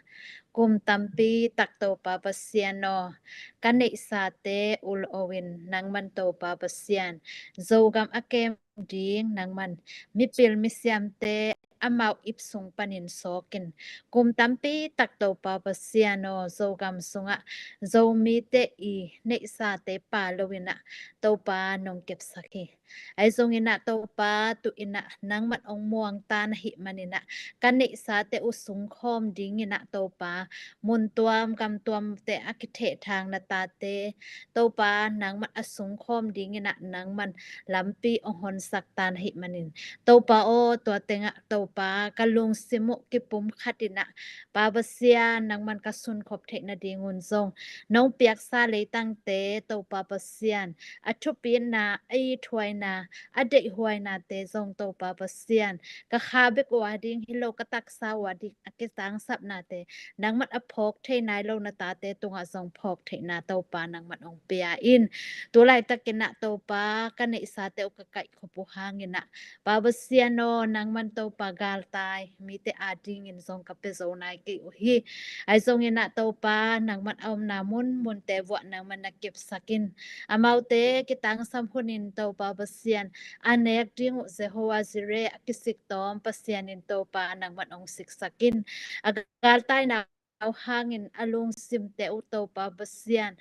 kum tampi tak Topa Pasian aw, ka neihsate ul o in nangman Topa Pasian, Zogam a kem ding nangman mipil misiamte amau ip sung panin sawkin, kum tampi tak Topa Pasian aw, Zogam sungah Zomite i neihsate pa lo inah Topa nong kepsak hi. Ahi zong inah Topa tu inah nangman ong muangtan ahih man inah ka neihsate uh sungkhawm ding inah Topa, mun tuam gam tuamte a kithehthang na tate Topa nangman a sungkhawm ding inah nangman lampi ong honsak tan ahih manin Topa aw, tua tengah Topa ka lungsim uh kipum khat inah Pa Pasian nangman ka sunkhop theih nadingun zong nong piaksa leitangte Topa Pasian a thupitna, a ithuai na, a deihhuainate zong Topa Pasian, ka kha bek uh a ding hi lo, ka taksa uh a ding a kitangsapnate nangman a phawk thei nai lo na tate tungah zong phawk theihna Topa nangman ong pia in. Tulaitakin ah Topa ka neihsate uh ka kaihkhop uh hangin ah Pa Pasian aw, nangman Topa galtai mite a dingin zong ka pia zo nai kei uh hi. Ahi zongin ah Topa nangman a omna munmunte vuah nangman na kepsak in. Amaute kitangsam hunin Topa Pasian, a nek ding uh Jehovah Jireh, a kisik tawm Pasian in Topa nangman ong siksak in. A galtaina uh hangin a lungsimte uh Topa Pasian,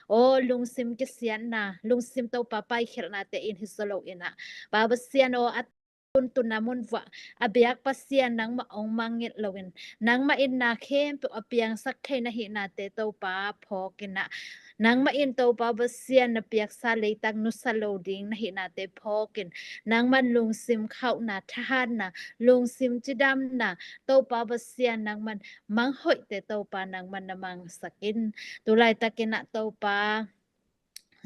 aw lungsim kisiatna, lungsim Topa paikhialhnate in hi zaw lo in ah Pa Pasian aw, a tuntun a mun vuah a biak Pasian nangmah ong mangngilh loin, nangmah in na khempeuh a piangsak thei na hihnate Topa phawk in ah, nangmah in Topa Pasian na piaksa leitang nusia lo ding na hihnate phawk in, nangman lungsim khauhna, thahatna, lungsim cidamna Topa Pasian nangman manghoihte Topa nangman na mangsak in. Tulaitakin ah Topa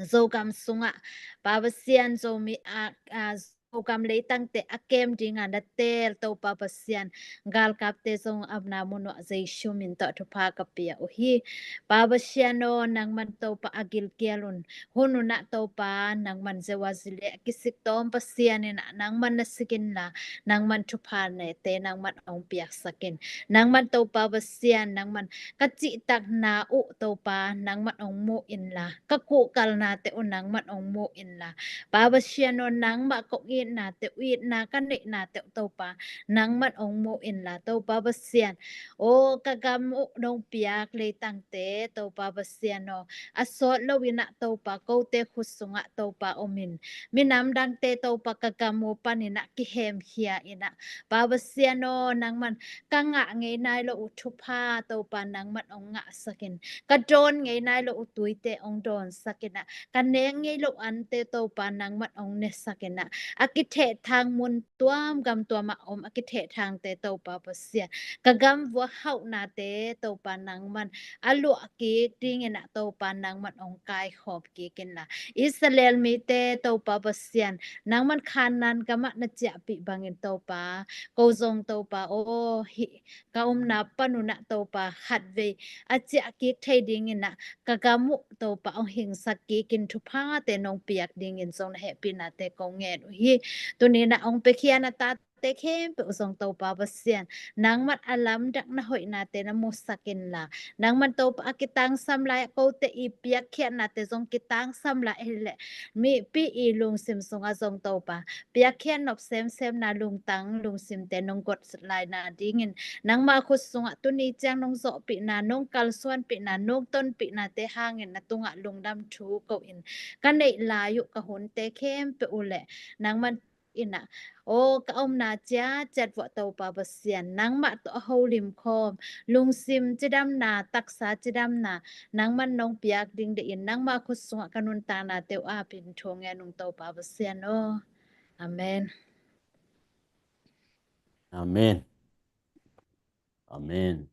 Zogam sungah Pa Pasian, Zomi a, a, Zogam leitangte a kem dinga na teel Topa Pasian, galkapte zong a omna mun uh ah Jesu min tawh thupha ka pia uh hi. Pa Pasian aw, nangman Topa a gilkial un, hun un ah Topa nangman Jehovah Jireh, a kisik tawm Pasian in ah nangman na sik inla, nangman thupha nete nangman ong piaksak in. Nangman Topa Pasian, nangman ka cihtakna uh Topa nangman ong mu inla, ka kuhkalnate uh nangman ong mu inla, Pa Pasian aw, nangmah kong itnate uh, itna ka neihnate uh Topa nangman ong mu inla, Topa Pasian aw, ka gam uh nong piak leitangte Topa Pasian aw, a sawt loin ah Topa kote khut sungah Topa om in, minam dangte Topa ka gam uh panin ah kihemkhia in ah Pa Pasian aw, nangman ka ngah ngei nai lo uh thupha Topa nangman ong ngahsak in, ka dawn ngei nai lo uh tuite ong dawnsak in ah, ka nek ngei lo ante Topa nangman ong nesak in ah, a kithehthang mun tuam gam tuamah om a kithehthangte Topa Pasian, ka gam vua hauhnate Topa nangman a luah kik dingin ah Topa nangman ong kaikhawm kik inla, Israel mite Topa Pasian, nangman Kanaan gamah na ciahpih bangin Topa, ko zong Topa aw, hih ka omna pan un ah Topa khatvei a ciah kik thei dingin ah ka gam uh Topa ong hingsak kikin thuphate nong piak dingin zong na hehpihnate kong ngen uh hi. Tuni in ah ong piakhia na tate khempeuh zong Topa Pasian, nangman a lamdang na hoihnate na musak inla, nangman Topa a kitangsam lai ah kote i piakkhiatnate zong kitangsam lai ahih leh mipi i lungsim sungah zong Topa piakkhiat nop semsemna lungtang lungsimte nong got laina dingin, nangmah khut sungah tuni ciang nong zawhpihna, nong kalsuanpihna, nong tonpihnate hangin na tungah lungdam thu ko-in, ka neih lai uh ka hunte khempeuh uh leh nangman in ah, aw, ka omna ciatciat vuah Topa Pasian, nangmah tawh a holim khawm lungsim cidamna, taksa cidamna nangman nong piak ding deih in, nangmah khut sungah ka nuntaknate uh apin thu ngen ung Topa Pasian aw. Amen. Amen. Amen.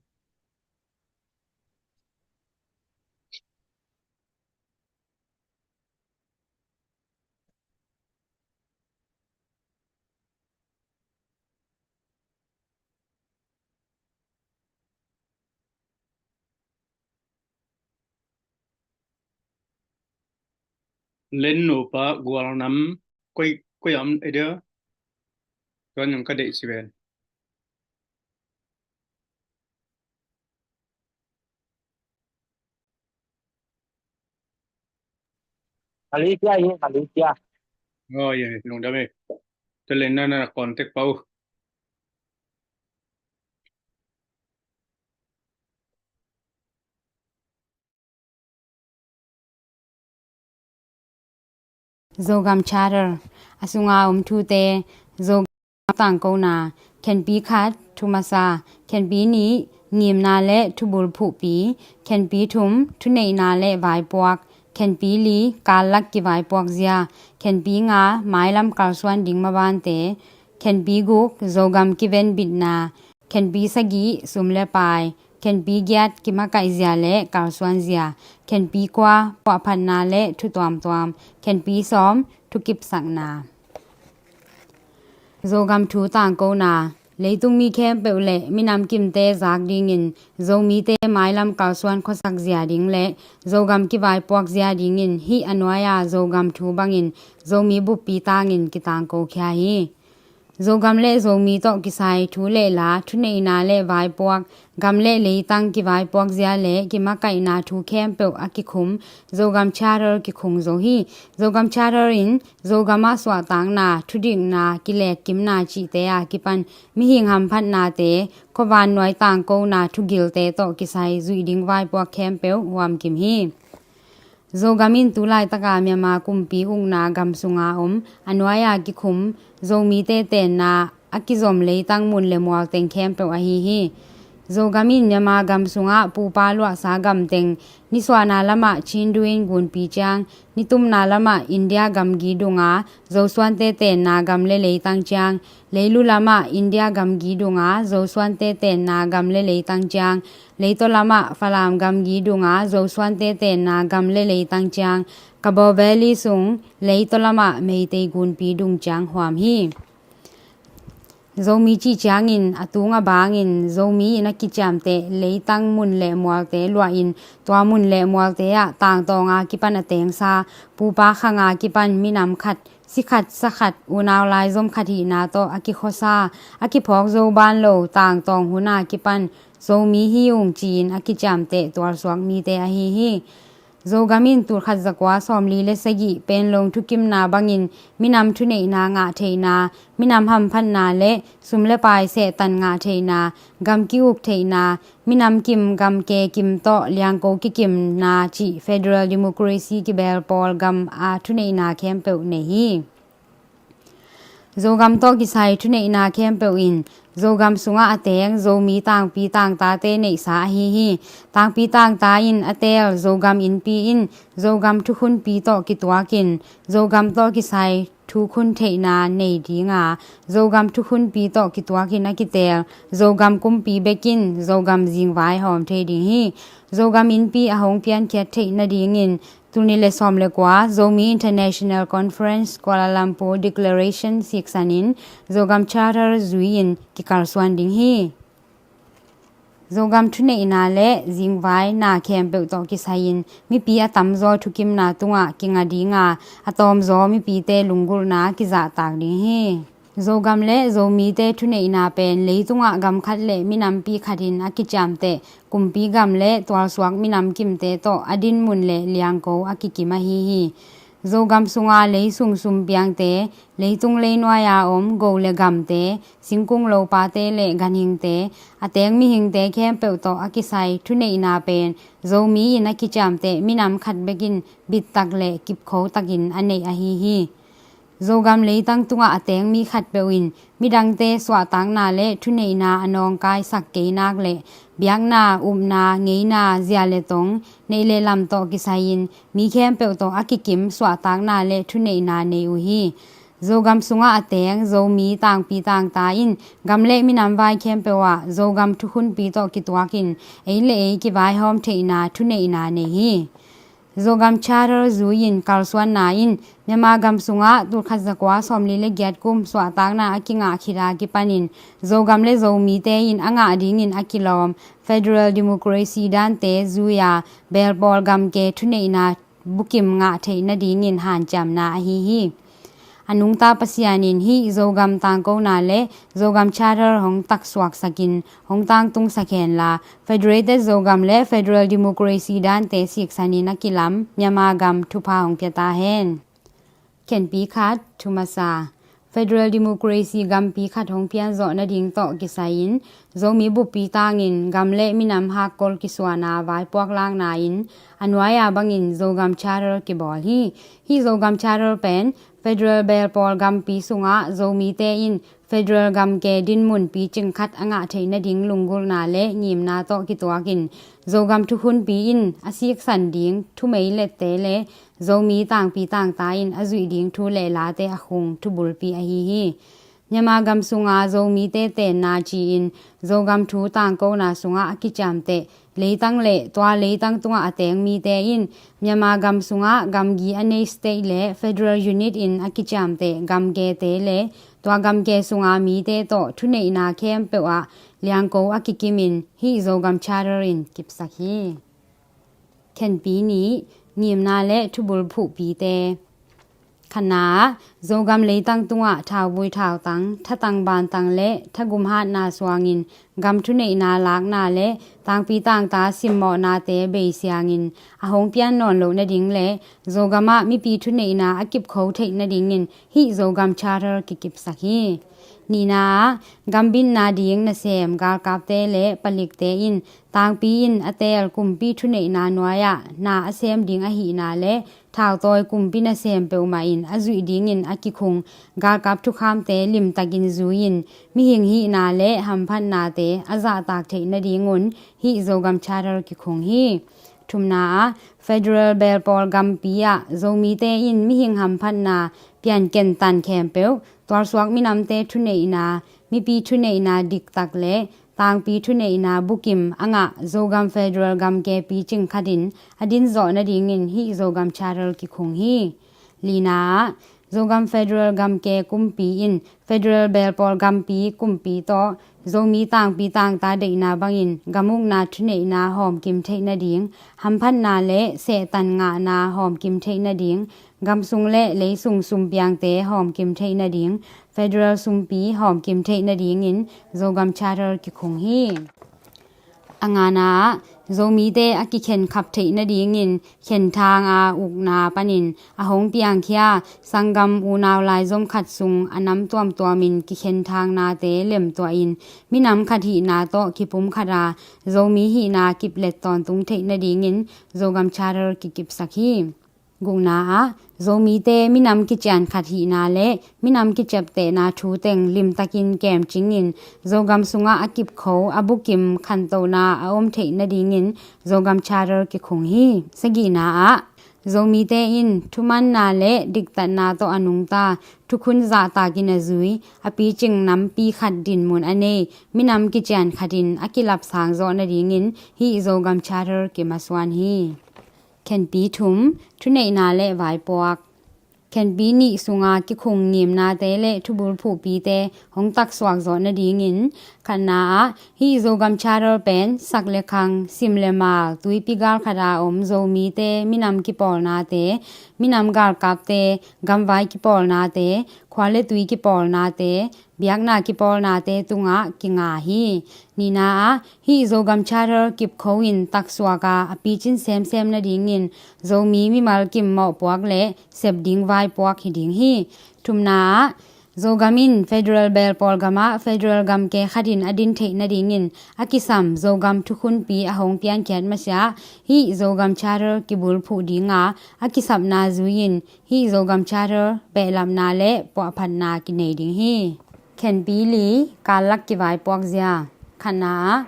Len nupa gualnam koi, koi am edia. Tuan yung kadei si ven. Malaysia, ye, Malaysia. Oh, ye, lungdam e. Talen na na contact pau. Zogam Charter a sunga om thute, Zogam tangkona, khenpi khat, thumasa, khenpi nih, ngimna le thubul phuhpi, khenpi thum, thuneihna le vaipuak, khenpi li, kallak kivaipuak zia, khenpi nga, mailam kalsuan ding mabante, khenpi guk, Zogam kiven bitna, khenpi sagih, sum le pai, khenpi giat, kimakaih zia le kalsuan zia, khenpi kua, puahphatna le thu tuamtuam, khenpi sawm, thukipsakna. Zogam thu tangkona. Leitung mi khempeuh le minam kimte zak dingin Zomite mailam kalsuan khuasak zia ding le Zogam kivaipuak zia dingin hih a nuai-a Zogam thu bangin Zomi buppi tangin kitangko khia hi. Zogam le Zomi tawh kisai thu le la, thuneihna le vaipuak, gam le leitang kivaipuak zia le kimakaihna thu khempeuh a kikhum Zogam Charter kikhung zo hi. Zogam Charter in Zogam ah suahtakna, thudikna, kilekkimna cihte a kipan mihing hamphatnate, khuavan nuai tangkona thugilte tawh kisai zuih ding vaipuak khempeuh huamkim hi. Zogam in tu laitaka Myanmar kumpi ukna gam sunga om a nuai-a kikhum Zomite tenna a kizom leitang mun le mual teng khempeuh ahi hi. Zogam in Myanmar gam sungah pupa luahsa gam teng, nisuahna lamah Chindu in gunpi ciang, nitumna lamah India gamgi dunga Zosuante tenna gam le leitang ciang, leilu lamah India gamgi dunga Zosuante tenna gam le leitang ciang, leitaw lamah Falam gamgi dunga Zosuante tenna gam le leitang ciang, Kabaw Valley sung leitaw lamah Meitei gunpi dung ciang huam hi. Zomi cih ciangin a tung a bangin Zomi in a kiciamteh leitang mun le mualte luahin tua mun le mualte ah tangtawnga kipan a tengsa, pupa khanga kipan minam khat, si khat, sa khat, unau laizom khat hihna tawh a kikhuasa, a kiphawk zo ban lo tangtawng huna kipan Zomi hi ung ci-in a kiciamteh tualsuak mite ahi hi. Zogam in tulkhat zakua sawmli le sagih Panglong thukimna bangin minam thuneihna ngah theihna, minam hamphatna le sum le pai sehtan ngah theihna, gam ki-uk theihna, minam kim gam ke kim tawh liangko kikimna cih federal democracy kibel pawl gam a thuneihna khempeuh nei hi. Zogam tawh kisai thuneihna khempeuh in Zogam sungah a teng Zomi tangpi tangtate neihsa ahi hi. Tangpi tangta in a teel Zogam innpi in Zogam thukhunpi tawh kituakin Zogam tawh kisai thukhun theihna nei dinga, Zogam thukhunpi tawh kituakin a kiteel Zogam kumpi bekin Zogam zingvai hawm thei ding hi. Zogam innpi a hong piankhiat theih nadingin tul nih le sawm le kua Zomi International Conference Kuala Lumpur Declaration siksanin Zogam Charter zui-in kikalsuan ding hi. Zogam thuneihna le zingvaina khempeuh tawh kisai-in mipi a tamzaw thukimna tungah kinga dinga, a tawmzaw mipite lunggulhna kizahtak ding hi. Zogam le Zomite thuneihna pen leitungah gam khat le minampi khatin a kiciamteh kumpi gam le tualsuak minam kimte tawh a dinmun le liangko a kikim ahi hi. Zogam sunga leisung sumpiangte, leitung leinuai-a om go le gamte, singkung lopate le ganhingte, a teng mihingte khempeuh tawh a kisai thuneihna pen Zomi in a kiciamteh minam khat bekin bittak le kipkhotakin a neih ahi hi. Zogam leitang tungah a teng mi khatpeuh in midangte suahtakna le thuneihna a nawngkaisak kei nak le biakna, upna, ngeina, zia le tong, neih le lam tawh kisai-in mi khempeuh tawh a kikim suahtakna le thuneihna nei uh hi. Zogam sungah a teng Zomi tangpi tangta in gam le minam vai khempeuh ah Zogam thukhunpi tawh kituakin ei le ei kivaihawm theihna thuneihna nei hi. Zogam Charter zui-in kalsuanna in Myanmar gam sungah tulkhat zakua sawmli le giat kum suahtakna a kingah khit a kipanin Zogam le Zomite in a ngah dingin a kilawm federal democracy dante zui-a belpawl gamke thuneihna bukim ngah theih nadingin hanciamna ahi hi. A nungta Pasian in hih Zogam tangkona le Zogam Charter hong taksuaksakin hong tangtungsak henla, Federated Zogam le Federal Democracy dante siksanin a kilam Myanmar gam thupha hong pia ta hen. Khenpi khat, thumasa. Federal Democracy gampi khat hong pianzawh nading tawh kisai-in Zomi buppi tangin gam le minam hakkol kisuana vaipuak lakna in a nuai-a bangin Zogam Charter kibawl hi. Hih Zogam Charter pen federal belpawl gampi sungah Zomite in federal gamke dinmun picing khat a ngah theih nading lunggulhna le ngimna tawh kituakin Zogam thukhunpi in a siksan ding thumei lette le Zomi tangpi tangta in a zuih ding thu le late a khung thubulpi ahi hi. Myanmar gam sunga Zomite tenna ci-in Zogam thu tangkona sungah a kiciamteh leitang le tua leitang tungah a teng mite in Myanmar gam sungah gamgi a nei state le federal unit in a kiciamteh gamgete le tua gamge sunga mite tawh thuneihna khempeuh ah liangko a kikimin hih Zogam Charter in kipsak hi. Khenpi nih, ngimna le thubul phuhpite. Khatna ah, Zogam leitang tungah thauvui thautang, thatang bantang le thagum hatna suangin gam thuneihna lakna le tangpi tangta simmawhnate beisiangin a hong pian nawn loh nading le Zogam ah mipi thuneihna a kipkho theih nadingin hih Zogam Charter kikipsak hi. Nihna ah, gambitna ding nasem galkapte le palikte in tangpi in a teel kumpi thuneihna nuai-ah na a sem ding ahihna le thautawi kumpi nasem peuhmah in a zuih dingin a kikhung galkap thukhamte limtakin zui-in mihing hihna le hamphatnate a zahtak theih nadingun hih Zogam Charter kikhung hi. Thumna ah, federal belpawl gampi ah Zomite in mihing hamphatna pianken tan khempeuh tualsuak minamte thuneihna, mipi thuneihna diktak le tangpi thuneihna bukim a ngah Zogam federal gamke picing khatin a din zawh nadingin hih Zogam Charter kikhung hi. Lina ah, Zogam federal gamke kumpi in federal belpawl gampi kumpi tawh Zomi tangpi tangta deihna bangin gamukna thuneihna hawmkim theih nading, hamphatna le sehtan ngahna hawmkim theih nading, gamsung le leisung sumpiangte hawmkim theih nading, federal sumpi hawmkim theih nadingin Zogam Charter kikhung hi. A ngana ah, Zomite a kikhenkhap theih nadingin khenthang a ukna panin a hong piangkhia sanggam unau laizom khat sung a nam tuamtuamin kikhenthang nate lemtuahin minam khat hihna tawh kipumkhat a Zomi hihna kiplet tawntung theih nadingin Zogam Charter kikipsak hi. Gukna ah, Zomite minam kician khat hihna le minam kiciaptehna thu teng limtakin kemcingin Zogam sungah a kipkho a bukim khantohna a om theih nadingin Zogam Charter kikhung hi. Sagihna ah, Zomite in thumanna le diktatna tawh a nungta thukhun zahtakin a zui a picing nampi khat dinmun a nei minam kician khatin a kilapsang zawh nadingin hih Zogam Charter kimasuan hi. Khenpi thum, thuneihna le vaipuak. Khenpi nih sunga kikhung ngimnate le thubul phuhpite hong taksuak zawh nadingin khatna ah hih Zogam Charter pen sak le khang, sim le mal, tuipi galkhat a om Zomite minam kipawlnate, minam galkapte, gamvai kipawlnate, khua le tui kipawlnate, biakna kipawlnate tungah kinga hi. Nihna ah hih Zogam Charter kipkho in taksuak a a picin semsem nadingin Zomi mimal kim mawhpuak le sep ding vaipuak hi ding hi. Thumna ah Zogam in federal belpawl gamah federal gamke khatin a din theih nadingin a kisam Zogam thukhunpi a hong piankhiat masiah hih Zogam Charter kibulphuh dinga a kisapna zui-in hih Zogam Charter behlapna le puahphatna kinei ding hi. Khenpi li, kallak kivaipuak zia. Khatna ah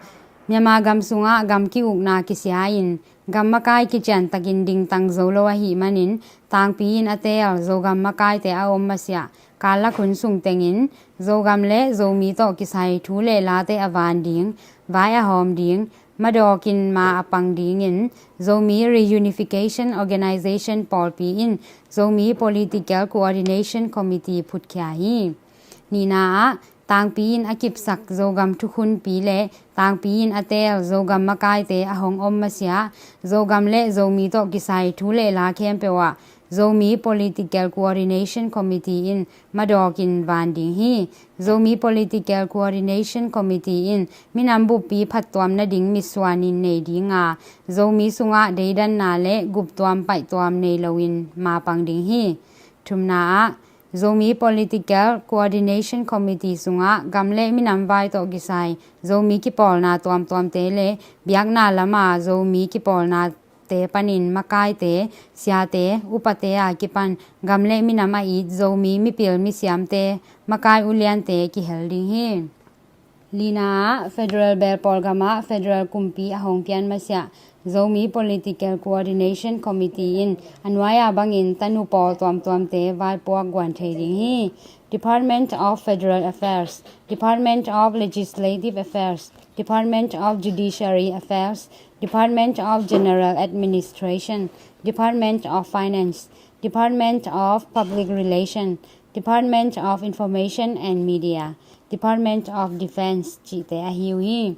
Myanmar gam sungah gam ki-ukna kisia-in gam makai kiciantakin dingtang zo lo ahih manin tangpi in a teel Zogam makaite a om masiah kallak hun sung tengin Zogam le Zomi tawh kisai thu le late a van ding, vai a hawm ding, madawkin ma a pang dingin Zomi Reunification Organization pawlpi in Zomi Political Coordination Committee phutkhia hi. Nihna ah tangpi in a kipsak Zogam thukhunpi le tangpi in a teel Zogam makaite a hong om masiah Zogam le Zomi tawh kisai thu le la khempeuh ah Zomi Political Coordination Committee in madawkin van ding hi. Zomi Political Coordination Committee in minam buppi phattuam nading mitsuanin nei dinga Zomi sungah deidanna le guptuam paihtuam nei loin mapang ding hi. Thumna ah Zomi Political Coordination Committee sungah gam le minam vai tawh kisai Zomi kipawlna tuamtuamte le biakna lama Zomi kipawlnate panin makaite, siate, upate a kipan gam le minam a it Zomi mipil misiamte, makai uliante kihel ding hi. Lina ah federal belpawl gamah federal kumpi a hong pian masiah Zomi Political Coordination Committee in a nuai-a bangin tanu pawl tuamtuamte vaipuak guan thei ding hi. Department of Federal Affairs, Department of Legislative Affairs, Department of Judiciary Affairs, Department of General Administration, Department of Finance, Department of Public Relation, Department of Information and Media, Department of Defense cihte ahi uh hi.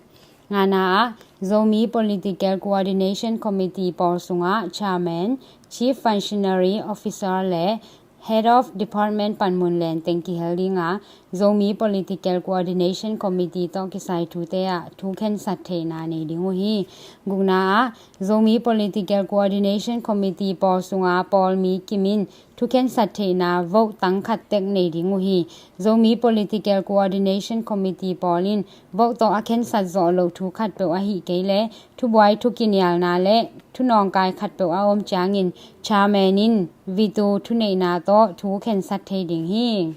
Ngana ah, Zomi Political Coordination Committee pawl sungah Chairman, Chief Functionary Officer le Head of Department panmun lenteng kihel dinga, Zomi Political Coordination Committee tawh kisai thute ah thu khensat theihna nei ding uh hi. Gukna ah, Zomi Political Coordination Committee pawl sunga pawl mi kim in thu khensat theihna vote tang khat tek nei ding uh hi. Zomi Political Coordination Committee pawl in vote tawh a khensat zawh loh thu khatpeuh ahih kei leh thubuai, thukinialna le thunawngkai khatpeuh a om ciangin Chairman in veto thuneihna tawh thu khensat thei ding hi.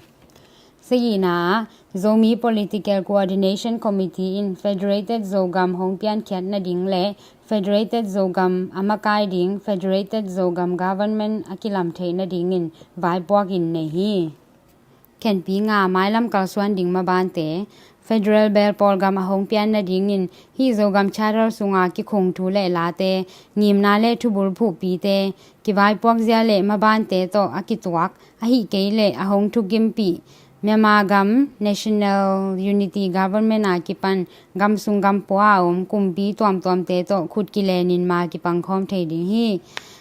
Sagihna ah, Zomi Political Coordination Committee in Federated Zogam hong piankhiat nading le Federated Zogam a makai ding Federated Zogam Government a kilam theih nadingin vaipuak in nei hi. Khenpi nga, mailam kalsuan ding mabante. Federal belpawl gam a hong pian nadingin hih Zogam Charter sunga kikhung thu le late, ngimna le thubulphuhpite, kivaipuakzia le mabante tawh a kituak, ahih kei leh a hong thukimpih Myanmar gam National Unity Government a kipan gamsung gampua a om kumpi tuamtuamte tawh khut kilenin ma kipangkhawm thei ding hi.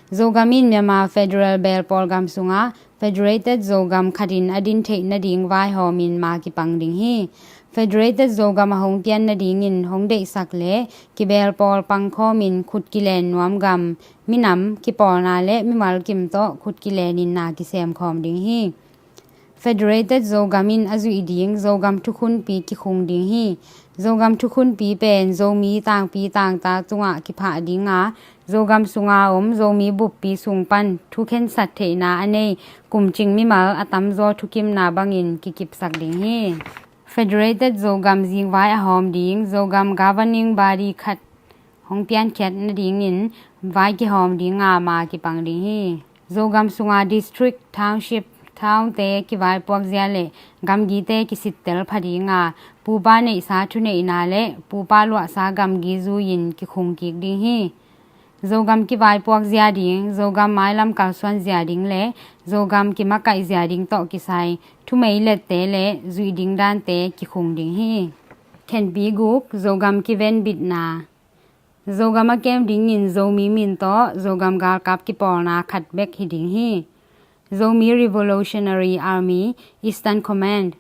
Zogam in Myanmar Federal belpawl gam sungah Federated Zogam khatin a din theih nading vaihawmin ma kipang ding hi. Federated Zogam a hong pian nadingin hong deihsak le kibelpawl pangkhawmin khut kilen nuam gam, minam, kipawlna le mimal kim tawh khut kilenin na kisemkhawm ding hi. Federated Zogam in a zuih ding Zogam thukhunpi kikhung ding hi. Zogam thukhunpi pen Zomi tangpi tangta tungah kiphah dinga, Zogam sunga om Zomi buppi sung pan thu khensat theihna a nei kumcing mimal a tamzaw thukimna bangin kikipsak ding hi. Federated Zogam zingvai a hawm ding Zogam Governing Body khat hong piankhiat nadingin vai kihawm dinga ma kipang ding hi. Zogam sunga district, township, townte kivaipuakzia le gamgite kisittel pha dinga, pupa neihsa thuneihna le pupa luahsa gamgi zui-in kikhung kik ding hi. Zogam kivaipuakzia ding, Zogam mailam kalsuanzia ding le Zogam kimakaihzia ding tawh kisai thumeilette le zuih ding dante kikhung ding hi. Khenpi guk, Zogam kivenbitna. Zogam a kem dingin Zomi min tawh Zogam galkap kipawlna khat bek hi ding hi. Zomi Revolutionary Army Eastern Command,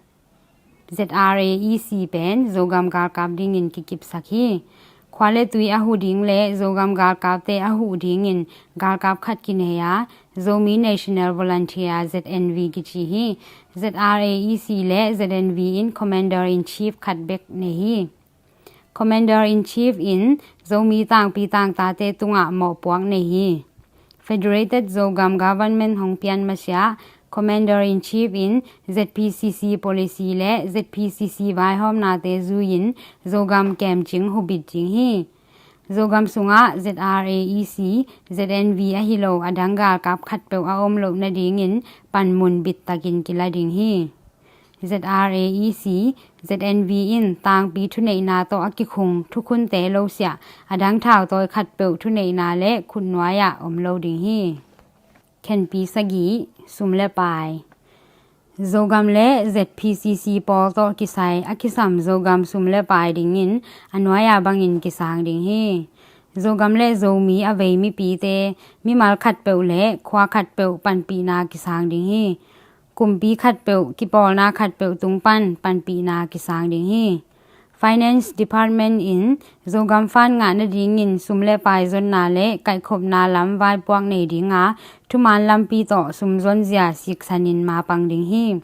Z R A E C pen Zogam galkap dingin kikipsak hi. Khua le tui a huh ding le Zogam galkapte a huh dingin galkap khat kinei a, Zomi National Volunteer, Z N V kici hi. Z R A E C le Z N V in Commander in Chief khat bek nei hi. Commander in Chief in Zomi tangpi tangtate tungah mawhpuak nei hi. Federated Zogam Government hong pian masiah Commander in Chief in Z P C C policy le Z P C C vaihawmnate zui-in Zogam kemcing hubit ding hi. Zogam sungah Z R A E C, Z N V ahi lo a dang galkap khatpeuh a om loh nadingin panmun bittakin kila ding hi. Z R A E C, Z N V in tangpi thuneihna tawh a kikhung thukhunte losiah a dang thautawi khatpeuh thuneihna le khutnuai-ah om lo ding hi. Khenpi sagih, sum le pai. Zogam le Z P C C pawl tawh kisai a kisam Zogam sum le pai dingin a nuai-a bangin kisang ding hi. Zogam le Zomi a vei mipite mimal khatpeuh le khua khatpeuh panpihna kisang ding hi. Kumpi khatpeuh, kipawlna khatpeuh tung pan panpihna kisang ding hi. Finance Department in Zogam fund ngah nadingin sum le pai zonna le kaihkhopna lam vaipuak nei dinga, thuman lampi tawh sum zonzia siksanin mapang ding hi.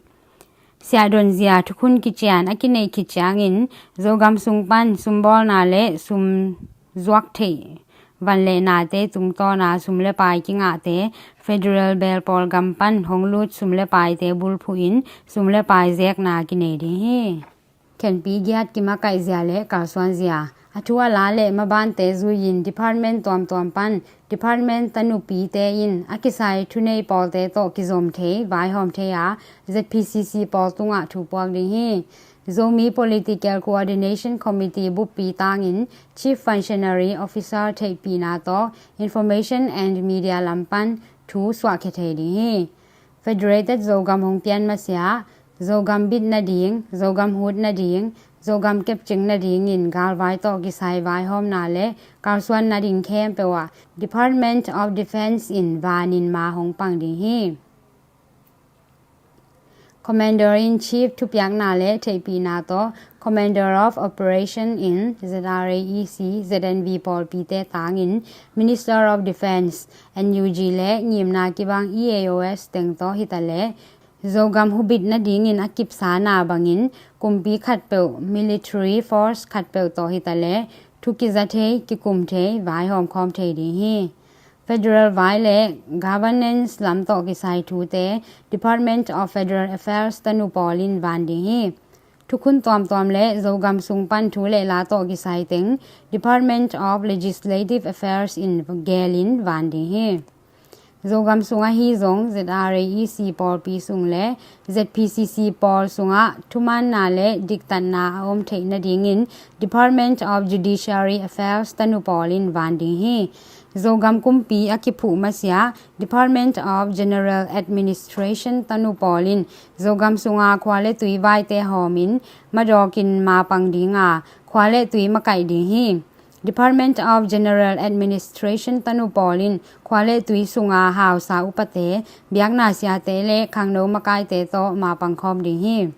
Siahdonzia thukhun kician a kineih khit ciangin Zogam sung pan sumbawlna le sum zuak theih van le nate tungtawna sum le pai kingahte, federal belpawl gam pan hong lut sum le paite bulphuhin sum le pai zekna kinei ding hi. Khenpi giat, kimakaihzia le kalsuanzia. A thu a la le mabante zui-in department tuamtuam pan department tanupite in a kisai thunei pawlte tawh kizom thei, vaihawm thei a, Z P C C pawl tungah thu puak ding hi. Zomi Political Coordination Committee buppi tangin Chief Functionary Officer theihpihna tawh Information and Media lam pan thu suahkhia thei ding hi. Federated Zogam hong pian masiah Zogam bit nading, Zogam hut nading, Zogam kepcing nadingin galvai tawh kisai vaihawmna le kalsuan nading khempeuh ah Department of Defence in vanin ma hong pang ding hi. Commander in Chief thupiakna le theihpihna tawh Commander of Operation in Z R A E C, Z N V pawlpite tangin Minister of Defence, N U G le ngimna kibang E A O S teng tawh hitaleh Zogam hubit nadingin a kipsana bangin kumpi khatpeuh, military force khatpeuh tawh hitaleh thu kiza thei, kikum thei, vaihawm khawm thei ding hi. Federal vai le governance lam tawh kisai thute Department of Federal Affairs tanu pawl in van ding hi. Thukhun tuamtuam le Zogam sung pan thu le la tawh kisai teng Department of Legislative Affairs in gelin van ding hi. Zogam sung ahi zong Z R A E C pawlpi sung le Z P C C pawl sungah thumaanna le diktatna a om theih nadingin Department of Judiciary Affairs tanu pawl in van ding hi. Zogam kumpi a kiphuh masiah Department of General Administration tanu pawl in Zogam sunga khua le tui vaite hawmin madawkin mapang dinga khua le tui makaih ding hi. Department of General Administration tanu pawl in khua le tui sunga hausa upate, biakna siate le khangno makaite tawh mapang khawm ding hi.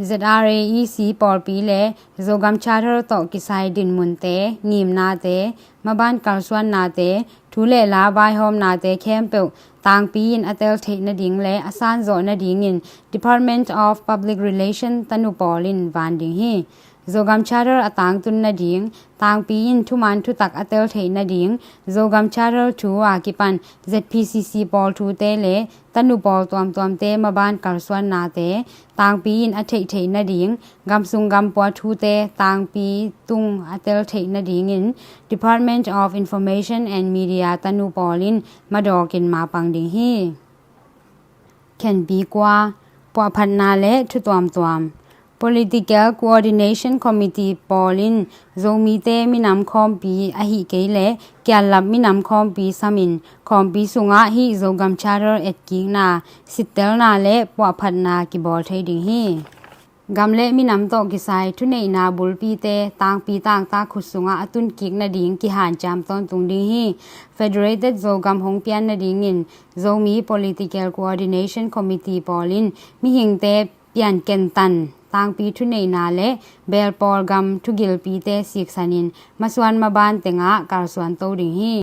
Z R A E C pawlpi le Zogam Charter tawh kisai dinmunte, ngimnate, maban kalsuannate, thu le la vaihawmnate khempeuh tangpi in a tel theih nading le a sanzawh nadingin Department of Public Relation tanu pawl in van ding hi. Zogam Charter a tangtun nading, tangpi in thuman thutak a tel theih nading, Zogam Charter thu a kipan Z P C C pawl thute le tanu pawl tuamtuamte maban kalsuannate tangpi in a theih theih nading, gamsung gampua thute tangpi tung a tel theih nadingin Department of Information and Media tanu pawl in madawkin mapang ding hi. Khenpi kua, puahphatna le thu tuamtuam. Political Coordination Committee pawl in Zomite minam khawmpi ahi kei le kiallap minam khawmpi samin khawmpi sungah hih Zogam Charter etkikna, sittelna le puahphatna kibawl thei ding hi. Gam le minam tawh kisai thuneihna bulpite tangpi tangtak khut sungah a tunkik nading kihanciam tawntung ding hi. Federated Zogam hong pian nadingin Zomi Political Coordination Committee pawl in mihingte pianken tan, tangpi thuneihna le belpawl gam thugilpite siksanin masuan maban tengah kalsuan to ding hi.